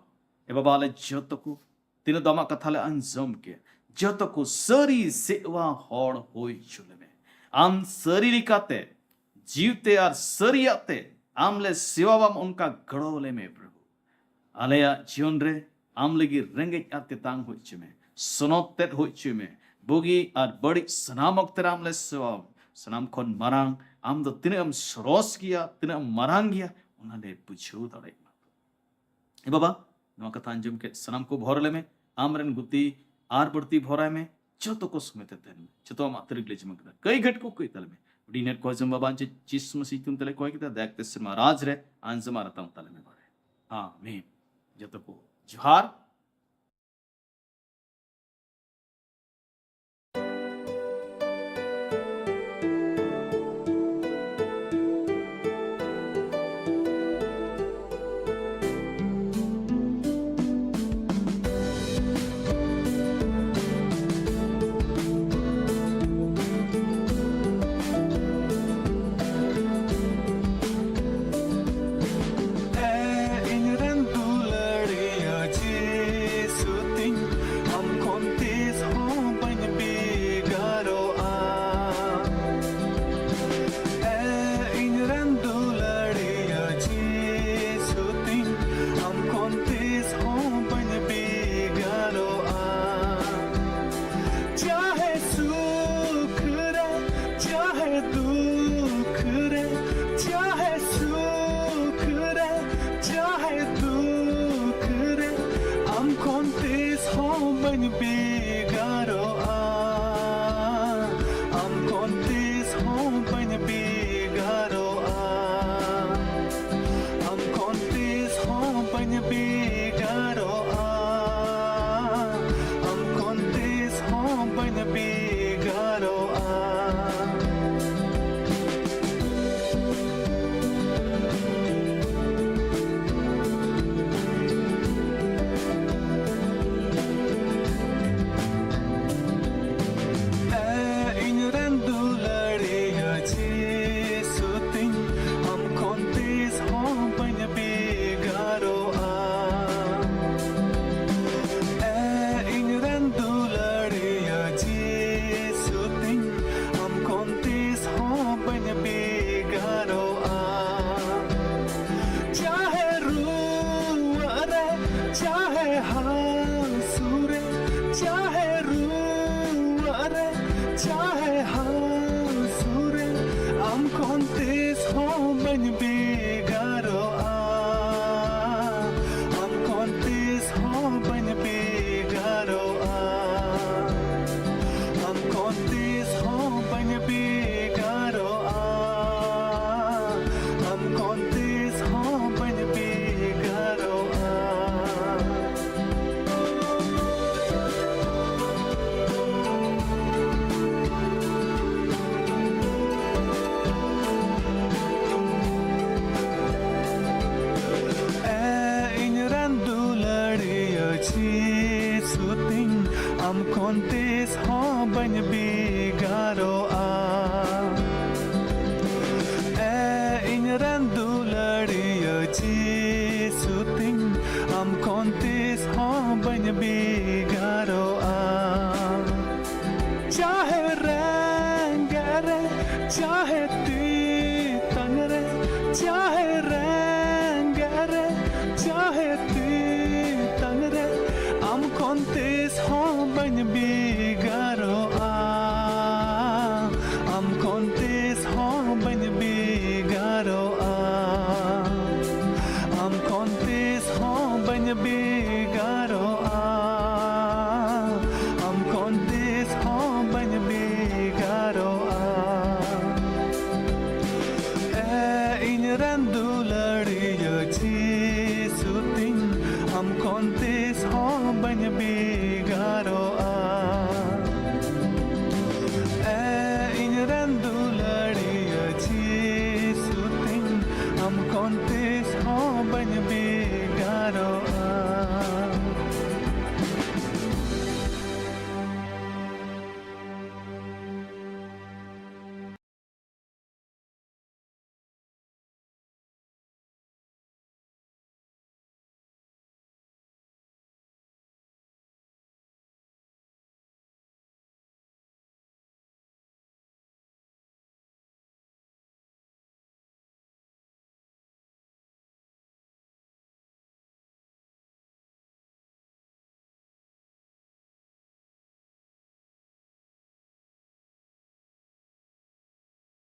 ᱮ ᱵᱟᱵᱟ, ᱟᱞᱮ ᱡᱚᱛᱚ ᱠᱚ ᱛᱤᱱᱟᱹᱜ ᱫᱚ ᱟᱢᱟᱜ ᱠᱟᱛᱷᱟ ᱞᱮ ᱟᱸᱡᱚᱢ ᱠᱮᱭᱟ, ᱡᱚᱛᱚ ᱠᱚ ᱥᱟᱹᱨᱤ ᱥᱮᱣᱟ ᱦᱚᱲ ᱦᱩᱭ ᱦᱚᱪᱚ ᱞᱮᱢᱮ᱾ ᱟᱢ ᱥᱟᱹᱨᱤ ᱞᱮᱠᱟᱛᱮ ᱡᱤᱣᱤᱛᱮ ᱟᱨ ᱥᱟᱹᱨᱤᱭᱟᱜ ᱛᱮ ᱟᱢ ᱞᱮ ᱥᱮᱣᱟ ᱵᱟᱢ, ᱚᱱᱠᱟ ᱜᱚᱲᱚ ᱞᱮᱢᱮ ᱯᱨᱚᱵᱷᱩ᱾ ᱟᱞᱮᱭᱟᱜ ᱡᱤᱭᱚᱱ ᱨᱮ ᱟᱢ ᱞᱟᱹᱜᱤᱫ ᱨᱮᱸᱜᱮᱡ ᱟᱨ ᱛᱮᱛᱟᱝ ᱦᱩᱭ ᱦᱚᱪᱚᱭ ᱢᱮ, ᱥᱚᱱᱚᱛ ᱛᱮᱫ ᱦᱩᱭ ᱦᱚᱪᱚᱭ ᱢᱮ᱾ ᱵᱩᱜᱤ ᱟᱨ ᱵᱟᱹᱲᱤᱡ ᱥᱟᱱᱟᱢ ᱚᱠᱛᱮ ᱨᱮ ᱟᱢ ᱞᱮ ᱥᱮᱣᱟ, ᱥᱟᱱᱟᱢ ᱠᱷᱚᱱ ᱢᱟᱨᱟᱝ ᱟᱢ ᱫᱚ ᱛᱤᱱᱟᱹᱜ ᱮᱢ ᱥᱚᱨᱚᱥ ᱜᱮᱭᱟ, ᱛᱤᱱᱟᱹᱜ ᱮᱢ ᱢᱟᱨᱟᱝ ᱜᱮᱭᱟ, ᱚᱱᱟ ᱞᱮ ᱵᱩᱡᱷᱟᱹᱣ ᱫᱟᱲᱮᱭᱟᱜ ᱢᱟ᱾ ᱮ ᱵᱟᱵᱟ, ᱱᱚᱣᱟ ᱠᱟᱛᱷᱟ ᱟᱸᱡᱚᱢ ᱠᱮᱫ ᱥᱟᱱᱟᱢ ᱠᱚ ᱵᱷᱚᱨ ᱞᱮᱢᱮ, ᱟᱢᱨᱮᱱ ᱜᱩᱛᱤ ᱟᱨ ᱵᱟᱹᱲᱛᱤ ᱵᱷᱚᱨᱟᱭ ᱢᱮ, ᱡᱚᱛᱚ ᱠᱚ ᱥᱚᱢᱮᱛ ᱛᱟᱦᱮᱱ ᱢᱮ, ᱡᱚᱛᱚ ᱟᱢᱟᱜ ᱛᱟᱹᱨᱤᱠ ᱞᱮ ᱡᱤᱢᱟᱹ ᱠᱮᱫᱟ, ᱠᱟᱹᱭ ᱜᱷᱟᱹᱴ ᱠᱚ ᱠᱟᱹᱭ ᱛᱟᱞᱮ ᱢᱮ᱾ ᱟᱹᱰᱤ ᱱᱮᱴ ᱠᱚ ᱟᱸᱡᱚᱢ ᱵᱟᱵᱟ ᱟᱸᱡᱚᱢ ᱡᱤᱥᱩ ᱢᱟᱹᱥᱤ ᱧᱩᱛᱩᱢ ᱛᱮᱞᱮ ᱠᱚᱭ ᱠᱮᱫᱟ, ᱫᱟᱭᱟ ᱠᱟᱛᱮ ᱥᱮᱨᱢᱟ ᱨᱟᱡᱽ ᱨᱮ ᱟᱸᱡᱚᱢ ᱟᱨ ᱟᱛᱟᱝ ᱛᱟᱞᱮ ᱢᱮ ᱵᱟᱲᱮ᱾ ᱟᱢᱮᱱ᱾ ᱡᱚᱛᱚ ᱠᱚ ᱡᱚᱦᱟᱨ᱾ ᱠᱷᱚᱱ ᱛᱤᱥ ᱦᱚᱸ ᱵᱟᱹᱧ ᱵᱷᱮᱜᱟᱨᱚᱜᱼᱟ, ᱟᱢ ᱠᱷᱚᱱ ᱛᱤᱥ ᱦᱚᱸ ᱵᱟᱹᱧ ᱵᱷᱮᱜᱟᱨᱚᱜᱼᱟ, ᱟᱢ ᱠᱷᱚᱱ ᱛᱤᱥ ᱦᱚᱸ ᱵᱟᱹᱧ ᱵᱷᱮᱜᱟᱨᱚᱜᱼᱟ, ᱟᱢ ᱠᱷᱚᱱ ᱛᱤᱥ ᱦᱚᱸ ᱵᱟᱹᱧ ᱵᱷᱮᱜᱟᱨᱚᱜᱼᱟ᱾ ᱮ ᱤᱧ ᱨᱮᱱ ᱫᱩᱞᱟᱹᱲᱤᱭᱟᱹ ᱡᱤᱥᱩ ᱛᱤᱧ, ᱟᱢ ᱠᱷᱚᱱ ᱛᱤᱥ ᱦᱚᱸ ᱵᱟᱹᱧ ᱵᱷᱮᱜᱟᱨᱚᱜᱼᱟ᱾ ᱮ ᱤᱧ ᱨᱮᱱ ᱫᱩᱞᱟᱹᱲᱤᱭᱟᱹ ᱡᱤᱥᱩ ᱛᱤᱧ, ᱟᱢ ᱠᱷᱚᱱ ᱛᱤᱥ ᱦᱚᱸ ᱵᱟᱹᱧ ᱵᱷᱮᱜᱟᱨᱚᱜᱼᱟ᱾ ᱪᱟᱦᱮ ᱨᱮᱸᱜᱮᱡ ᱨᱮ, ᱪᱟᱦᱮ ᱛᱮᱛᱟᱝ ᱨᱮ, ᱪᱟᱦᱮ ᱨᱮᱸᱜᱮᱡ ᱨᱮ, ᱪᱟᱦᱮ ᱛᱮᱛᱟᱝ ᱨᱮ, ᱟᱢ ᱠᱷᱚᱱ ᱛᱤᱥ ᱦᱚᱸ ᱵᱟᱹᱧ ᱵᱤ